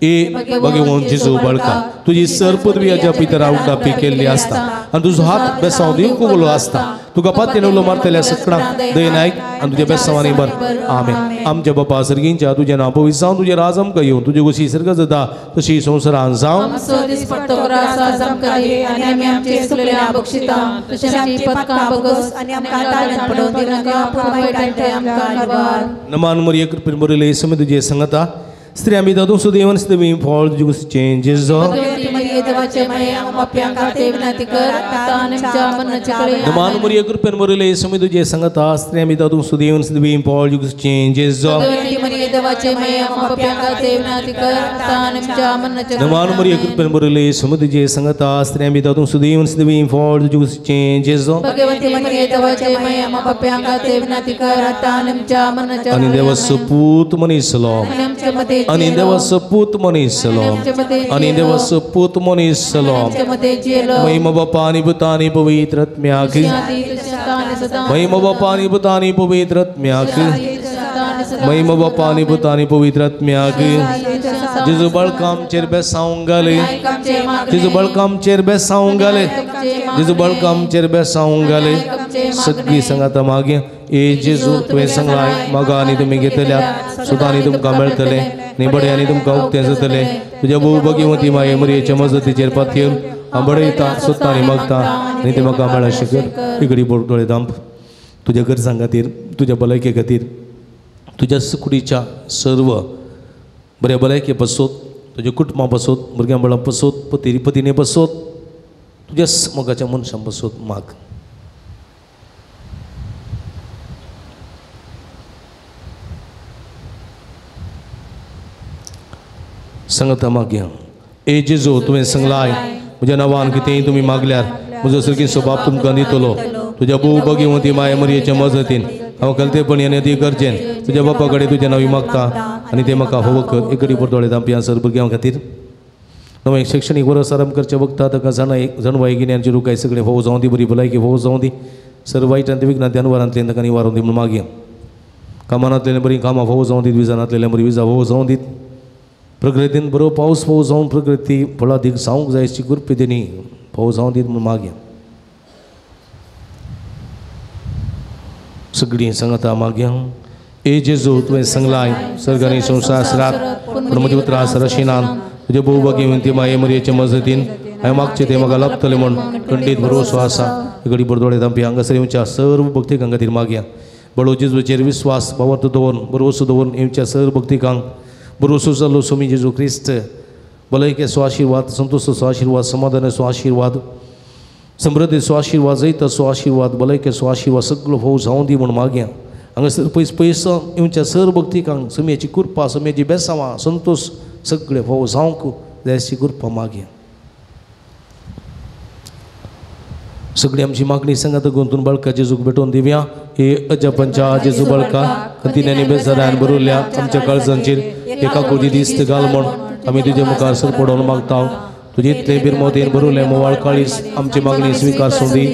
ए भगवान जेजू बळका, तुजी सर पदवीच्या पितरा उडापी केल्ली आसता आनी तुजो हात बेसांव दिवंक उलो आसता. तुका पात्तेन उलो मारतल्या सगळ्यांक दयेन आयक आनी तुज्या बेसांवांनी भर. आमेन. आमच्या बापा सर्गींच्या तुजें नांव पवित्र जावं, तुजें राज आमकां येवं, तुजी गोशी सर्ग जाता तशी संवसारान जावं. नमान मरिये कृपेन भरिल्ले येसू तुजे संगता, स्त्रियां भितर तूं सुदैवान सुदैवी फळ तुजे कुशीचें जेजू. नमान मरिये कृपेन भरिल्ले येसू तुजे संगता, स्त्रियां भितर तूं सुदैवान सुदैवी फळ तुजे कुशीचें जेजू. नमान मरिये कृपेन भरिल्ले येसू तुजे संगता, स्त्रियां भितर तूं सुदैवान सुदैवी फळ तुजे कुशीचें जेजू. आनी देवाचो पूत मनीस जालो, आनी देवाचो पूत मनीस जालो, आनी देवाचो पूत मनीस जालो. महिमा बापा आनी पुता आनी पवित्र आत्म्याक, महिमा बापा आनी पुता आनी पवित्र आत्म्याक, महिमा बापा आनी पुता आनी पवित्र आत्म्याक. जेजू बळका आमचेर बेसांव घाले, जेजू बळका आमचेर बेसांव घाले, जेजू बळका आमचेर बेसांव घाले. सगळीं सांगाता मागीर. ए जेजू तुवें सांगलां मागा आनी तुमी घेतल्यात, सुद्दां आनी तुमकां मेळटलें, आनी बडें आनी तुमकां उक्तें जातलें. तुज्या भोव भगिवती माये मरियेच्या मजतीचेर पातयेवन हांव बडयता, सोदता आनी मागता आनी तें म्हाका मेळशें कर. इगडी डोळे धांप. तुज्या गरजां खातीर, तुज्या भलायके खातीर, तुज्या कुडीच्या सर्व बऱ्या भलायके पासत, तुज्या कुटुंबा पासत, भुरग्यां बाळां पासत, पती पतिने पासत, तुज्या मोगाच्या मनशां पासत माग. सांगता मागया. ए जेजू तुवें सांगलाय म्हज्या नांवान कितेंय तुमी मागल्यार म्हजो सर्गीचो बाप तुमकां दितलो. तुज्या भोव भगिवंती माय मरयेचे मजतीन हांव कलतेपणी आनी अदी गरजेन तुज्या बापा कडेन तुजें नांव मागता आनी तें म्हाका हो कर. एकडी परतोळे दामपी सर भुरग्यां खातीर नवें शैक्षणीक वर्स आरंभ करचें वखता ताका जाणां जाणवाय गिन्यानची रुकाय सगळें फोव जावं दी, बरी भलायकी फोव जावं दी, सर वायटांत विघ्नांत अनवरांतल्यान ताका निवारून दी म्हूण मागया. कामांतल्यान बरीं कामां फोव जावं दीत, विजानांतल्यान बरी विजा फोव जावं दीत, प्रकृतीन बरो पावस फोव जावन प्रकृती फळादीक जावंक जाय अशी कृपेंनी फोव जावं दीत म्हूण मागया. सगळीं सांगता मागया. ए जेजू तुवें सांगलाय सर्गानी संवसारात पूण म्हजी उतरां सरशिनान तुजे भोव भगिवंती माये मरयेचे मजतीन हांवें मागचें तें म्हाका लाभतलें म्हूण खंडीत भरोसो आसा. घडी बरदोळे दामपी हांगासर येवच्या सर्व भक्तिकां खातीर मागया. बळो जेजूचेर विस्वास भावार्थ दवरून भरवसो दवरून येवच्या सर्व भक्तिकांक भरवसो जाल्लो स्वामी जेजू क्रिस्त भलायकेचो आशिर्वाद, संतोषाचो आशिर्वाद, समाधानाचो आशिर्वाद, समृद्धीचो आशिर्वाद, जैताचो आशिर्वाद, भलायकेचो आशिर्वाद सगळो फोव जावं दी म्हूण मागया. हांगासर पयस पयस येवच्या सर्व भक्तिकांक सम्याची कृपा, सम्याची बेसांवां, संतोष सगळे फोव जावंक जाय अशी कृपा मागया. सगळी आमची मागणी सांगात गुंतून बाळका जेजूक भेटोवन दिवया. हे अजापांच्या जेजू बाळका खंतिन्यांनी बेजारान भरुल्ल्या आमच्या काळजांचेर एका कोटी दिस्त घाल म्हूण आमी तुजे मुखार सर पडोवन मागता. तुजे इतले बिरमोतेन भरुल्लें मोवाळ काळीस आमची मागणी स्विकार दी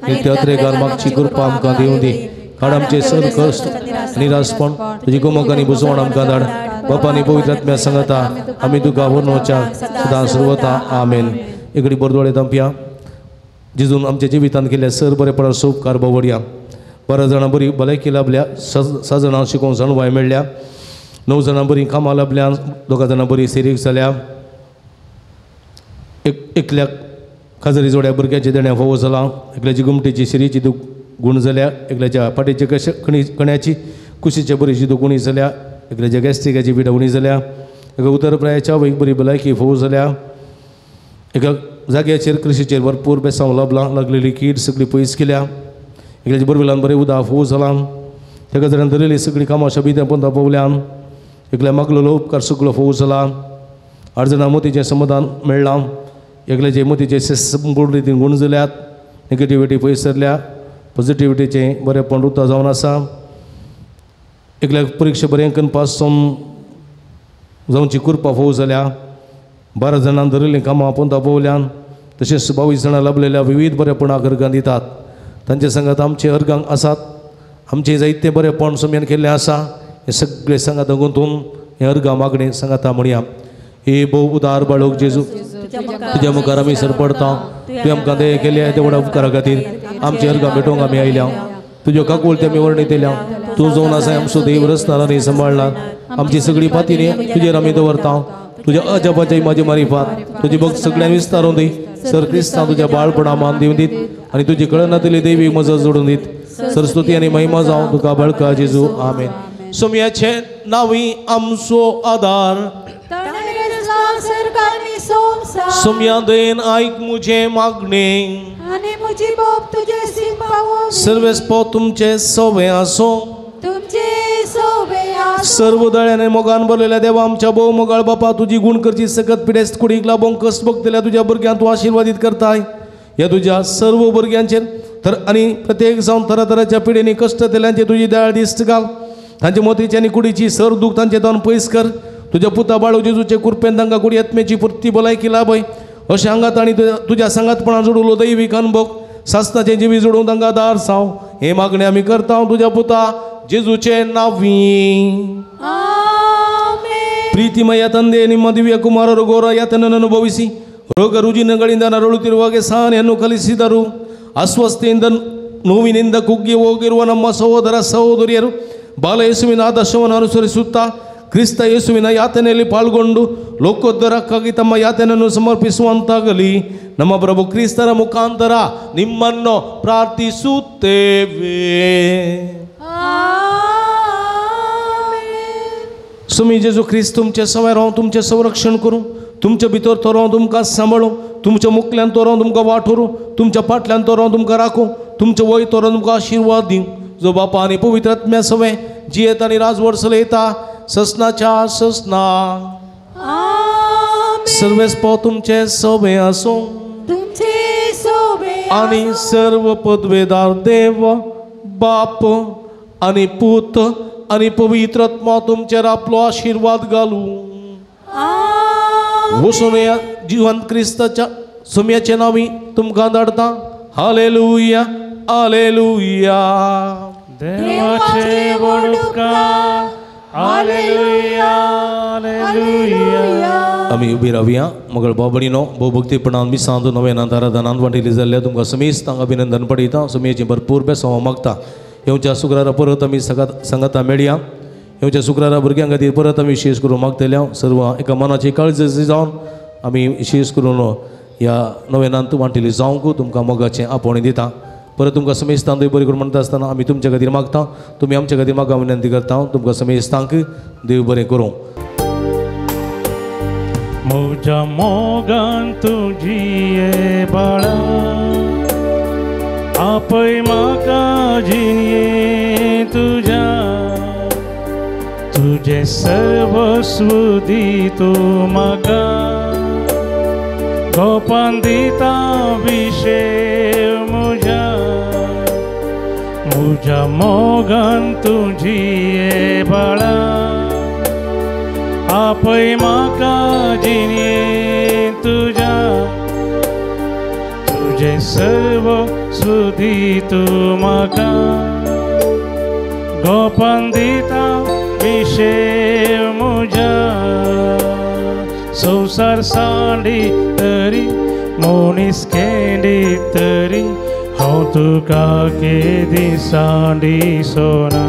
आनी त्या अत्रेगार मागची कृपा आमकां दिवं दी. काड आमचे सर कश्ट निराशपण तुजी गोमकांनी बुजवण आमकां धाड. बापानी पवित्र आत्म्या सांगता आमी तुका व्हरनोच्या सदां सर्वता. आमेन. इकडे बरदोळे दामपया जेजून आमच्या जिवितांत केल्ल्या सर बरेपणाचो उपकार बावडया. 12 जाणां बरी भलायकी लाभल्या, 6 जाणां शिकोवंक जाणवाय मेळ्ळ्या, 9 जाणां बरीं कामां लाभल्या, 2 जाणां बरी सिरीक जाल्या, एकल्याक खाजरी जोड्या भुरग्याचें देणें फावो जालां, एकल्याची गुमटेची शिरीची दूख गूण जाल्या, एकल्याच्या फाटीचे कश कण्याची कुशीचे बरीची दूख उणी जाल्या, एकल्याच्या गॅस्ट्रिकाची पिडा उणी जाल्या, एका उतरप्रायाच्या आवयक बरी भलायकी फावो जाल्या, एका जाग्याचेर कृशीचेर भरपूर बेसांव लाभलां, लागलेली कीड सगळी पयस केल्या, एकल्याच्या बोरवेलान बरें उदक फोव जालां, तेका जाणां धरिल्ली सगळीं कामां शबित्या पोंदा पावल्यान, एकल्या मागलेलो उपकार सगळो फोव जाला, 8 जाणां मोतीचें समाधान मेळ्ळां, एकल्याचे मोतीचे संपूर्ण रितीन गूण जाल्यात, नेगेटिविटी पयस सरल्या, पॉझिटिविटीचें बरेंपण रुता जावन आसा, एकल्याक परिक्षा बरें करून पास जावन जावची कृपा फोव जाल्या, 12 जाणां धरिल्लीं कामां पोंदा पावल्यान, तशेंच 22 जाणां लाभलेल्या विविध बरेपणाक अर्गां दितात. तांचे सांगात आमचे अर्गांक आसात, आमचे जायते बरेपण सम्यान केल्लें आसा. हें सगळें सांगात गुंतून हें अर्गां मागणें सांगाता म्हणया. हे भोव उदार बाळूक जेजू तुज्या मुखार आमी सरपडता. तुवें आमकां दया केल्या तेवढ्या उपकारा खातीर आमचे अर्गां भेटोवंक आमी आयल्या. तुज्यो काकुळट्यो आमी वर्णितल्या. तूं जावन आसा आमचो देव रस्तार आनी सांबाळणार. आमची सगळी पातीने तुजेर आमी दवरता. तुज्या अजापाच्या माझी मारिफात तुजी भक्त सगळ्यांनी विस्तारून दी. सर क्रिस्तां तुज्या बाळपणा मान दिवन दीत आनी तुजी कळनातली देवी मजत जोडून दीत. सरस्वती आनी महिमा जावं तुका बळका जेजू. आमेन. सोम्याचे नावी आमचो आदार, सोम्या दयेन आयक मुझे मागणे आनी मुजी बाप तुजे सिंग सर्वेस्पो तुमचे सवे आसो. सर्व दळ्याने मोगान भरलेल्या देवा आमच्या भोव मोगाळ बापा, तुजी गुण करची सकत पिडेस्त कुडीक लाभोंक कश्ट भोगतल्या तुज्या भुरग्यांक तूं आशिर्वादीत करताय. ह्या तुज्या सर्व भुरग्यांचेर तर आनी प्रत्येक जावन तरातराच्या पिडेनी कश्ट दिल्यांचे तुजी दयाळ दिश्ट घाल. तांचे मोतीची आनी कुडीची सर दूख तांचे जावन पयस कर. तुज्या पुता बाळू जेजूचे कृपेन तांकां कुडी आत्म्याची पुर्ती भलायकी लाभय. अशें आंगात आनी तुज्या सांगातपणान जोडलो दैवीक अनभोग सासनाचें जिवी जोडून तांकां दार साव. हे मागणें आमी करता तुज्या पुता जेजूचे नावी. ಪ್ರೀತಿಮಯ ತಂದೆ, ನಿಮ್ಮ ದಿವ್ಯ ಕುಮಾರರು ಘೋರ ಯಾತನನ್ನು ಅನುಭವಿಸಿ ರೋಗ ರುಜಿನಗಳಿಂದ ನರಳುತ್ತಿರುವಾಗೆ ಸಹನೆಯನ್ನು ಕಲಿಸಿದರು. ಅಸ್ವಸ್ಥೆಯಿಂದ ನೋವಿನಿಂದ ಕುಗ್ಗಿ ಹೋಗಿರುವ ನಮ್ಮ ಸಹೋದರ ಸಹೋದರಿಯರು ಬಾಲಯೇಸುವಿನ ಆದರ್ಶವನ್ನು ಅನುಸರಿಸುತ್ತಾ ಕ್ರಿಸ್ತ ಯೇಸುವಿನ ಯಾತನೆಯಲ್ಲಿ ಪಾಲ್ಗೊಂಡು ಲೋಕೋದ್ಧಾರಕ್ಕಾಗಿ ತಮ್ಮ ಯಾತನೆಯನ್ನು ಸಮರ್ಪಿಸುವಂತಾಗಲಿ. ನಮ್ಮ ಪ್ರಭು ಕ್ರಿಸ್ತರ ಮುಖಾಂತರ ನಿಮ್ಮನ್ನು ಪ್ರಾರ್ಥಿಸುತ್ತೇವೆ. सुमी जेजू ख्रिस्त तुमचे सवय रावून तुमचें संरक्षण करूं, तुमचे भितर तो रावून तुमकां सांबाळूं, तुमच्या मुखल्यान तो रावून तुमकां वाट व्हरूं, तुमच्या फाटल्यान तो रावून तुमकां राखूं, तुमचे वय तो रावून तुमकां आशिर्वाद दिवं. जो बापा आनी पवित्र आत्म्या सवय जियेत आनी राजवड चलयता ससनाच्या ससना. सर्वेस्पो तुमचे सोबे आसूं तुमचे सोबे आनी सर्व पदवेदार देव बाप आनी पूत आनी पवित्र आत्मा तुमचेर आपलो आशिर्वाद घालूं. वचून जिवंत क्रिस्ताच्या सुम्याचे नांवी तुमकां धाडटा. Hallelujah hallelujah. देवाचे व्हड उपकार. Hallelujah hallelujah. आमी उबी रावया. मगळ बाबणीनो भोवभक्तीपणान मिसांत नव्यान आराधनांत वांटिल्ली जाल्ल्या तुमकां समेस्तांक अभिनंदन पडयता. सुमयेचें भरपूर बेसांव मागता. येवच्या शुक्रारा परत आमी सांगाता मेळया. येवच्या शुक्रारा भुरग्यां खातीर परत आमी विशेश करून मागतल्या. सर्व एका मनाची काळजी जावन आमी विशेश करून ह्या नव्यानांत वांटिल्ली जावंक तुमकां मोगाचें आपोवणें दिता. परत तुमकां समेस्तांक देव बरें करूं म्हणटा आसतना आमी तुमच्या खातीर मागता. तुमी आमच्या खातीर म्हाका विनंती करता. तुमकां समेस्तांक देव बरें करूं. म्हज्या मोगान तुजी बाळा आपय म्हाका जिणये तुज्या तुजें सर्वस्व दी तूं म्हाका गोपान दिता विशेव म्हज्या म्हज्या मोगान तुजी बाळा आपय म्हाका जिणये तुज्या तुजें सर्व सुदी तूं म्हाका गोपान दिता विशेव म्हज्या संवसार सांडी तरी मनीस केंडी तरी हांव तुका केदी सांडी सोना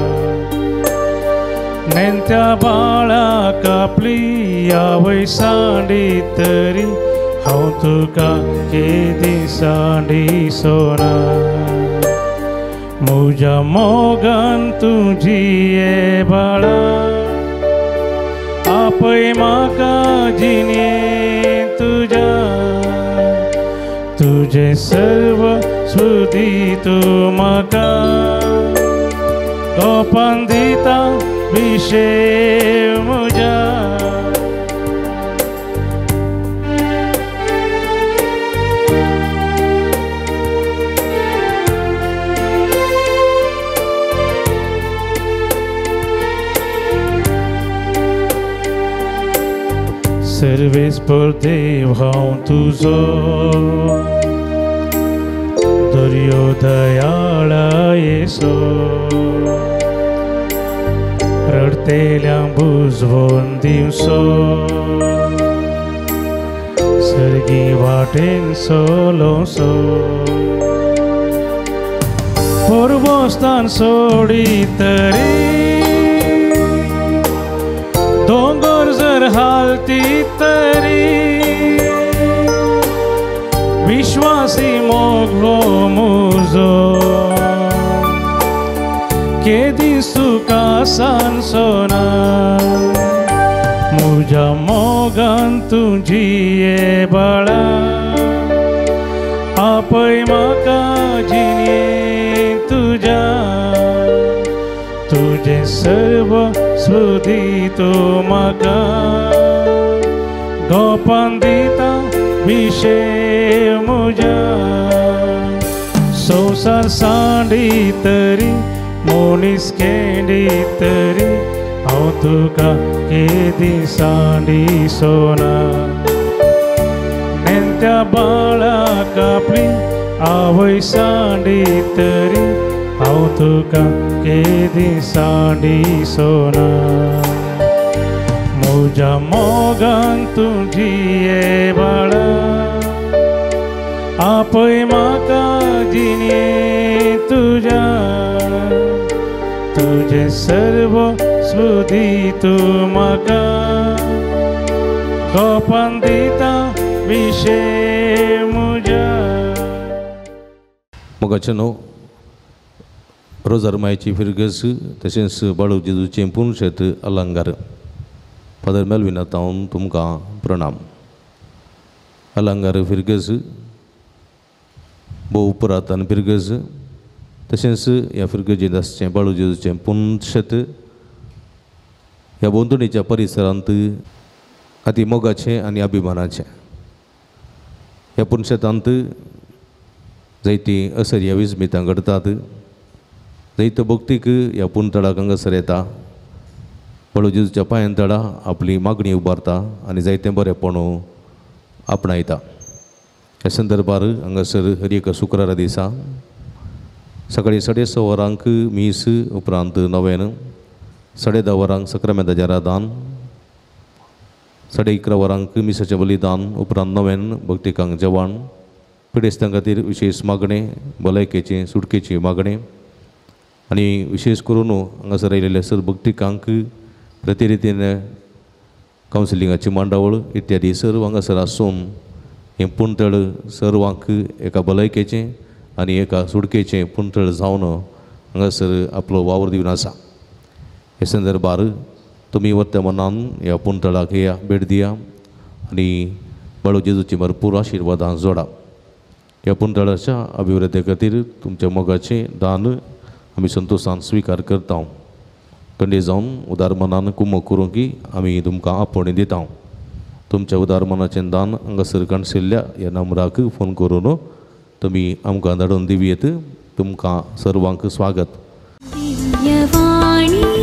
नेंत्या बाळा कापली आवय सांडी तरी हांव तुका केदी सांडी सोना म्हज्या मोगान तुजी बाळा आपय म्हाका जिणये तुज्या तुजें सर्व सुदी तूं म्हाका गोपान दिता विशेव म्हज्या. सर्वेस्पर देव हांव तुजो दर्यो दयाळा येसो रडतेल्यांक बुजवोन दिवसो सर्गी वाटेन सोलोसो पोरबोस्तान सोडी तरी दोंगर जर हालती तरी विश्वासी मोग हो मुजो केदी तुका सांसोना म्हज्या मोगान तुजी बाळा आपय म्हाका जिणये तुज्या तुजें सर्व सुदी तूं म्हाका गोपान दिता विशेव म्हज्या संवसार सांडी तरी मनीस केंडी तरी हांव तुका केदी सांडी सोना नेंत्या बाळा कापली आवय सांडी तरी हांव तुका केदी सांडी सोना म्हज्या मोगान तुजी बाळा आपय म्हाका जिणये तुज्या तुजें सर्व सुदी तूं म्हाका गोपान दिता विशेव म्हज्या. मोगाचे न्हू रोजार मायची फिरगस तशेंच बाळू जेजूचें पुनशेत अलंकार फादर मेलविना तावन तुमकां प्रणाम. अलंकार फिरगस भोव पुरातन फिरगस तशेंच ह्या फिरगजेंत आसचें बाळू जेजूचें पुनशेत ह्या भोंवतणीच्या परिसरांत अती मोगाचें आनी अभिमानाचें. ह्या पुनशेतांत जायतीं असर्या विस्मितां घडटात, जायतो भक्तीक ह्या पुनतळाक हांगासर येता, बळू जेजूच्या पांयान तळा आपली मागणी उबारता आनी जायतें बरेंपण आपणायता. ह्या संदर्भार हांगासर हर एका शुक्रारा दिसा सकाळीं 6:30 वरांक मीस, उपरांत नव्यान 10:30 वरांक सक्रामेंताचें आराधन, 11:30 वरांक मिसाचें बलिदान, उपरांत नव्यान भक्तिकांक जेवण, पिडेस्तां खातीर विशेश मागणें, भलायकेचें सुटकेचें मागणें आनी विशेश करून हांगासर आयिल्ल्या सर भक्तिकांक प्रतिरितीन कावन्सिलिंगाची मांडावळ इत्यादी सर्व हांगासर आसून हें पुणतळ सर्वांक एका भलायकेचें आनी एका सुटकेचें पुणतळ जावन हांगासर आपलो वावर दिवन आसा. हे संदर्भार तुमी वर्तमानान ह्या पुणतळाक या भेट दिया आनी बाळू जेजूची भरपूर आशिर्वादां जोडा. ह्या पुणतळाच्या अभिवृद्धी खातीर तुमच्या मोगाचें दान आमी संतोशान स्विकार करता. कंडे जावन उदार मनान कुमक करूंक की आमी तुमकां आपोवणें दिता. तुमच्या उदार मनाचें दान हांगासर काणशिल्ल्या ह्या नंबराक फोन करून तुमी आमकां धाडून दिवयेत. तुमकां सर्वांक स्वागत. दिव्यवाणी.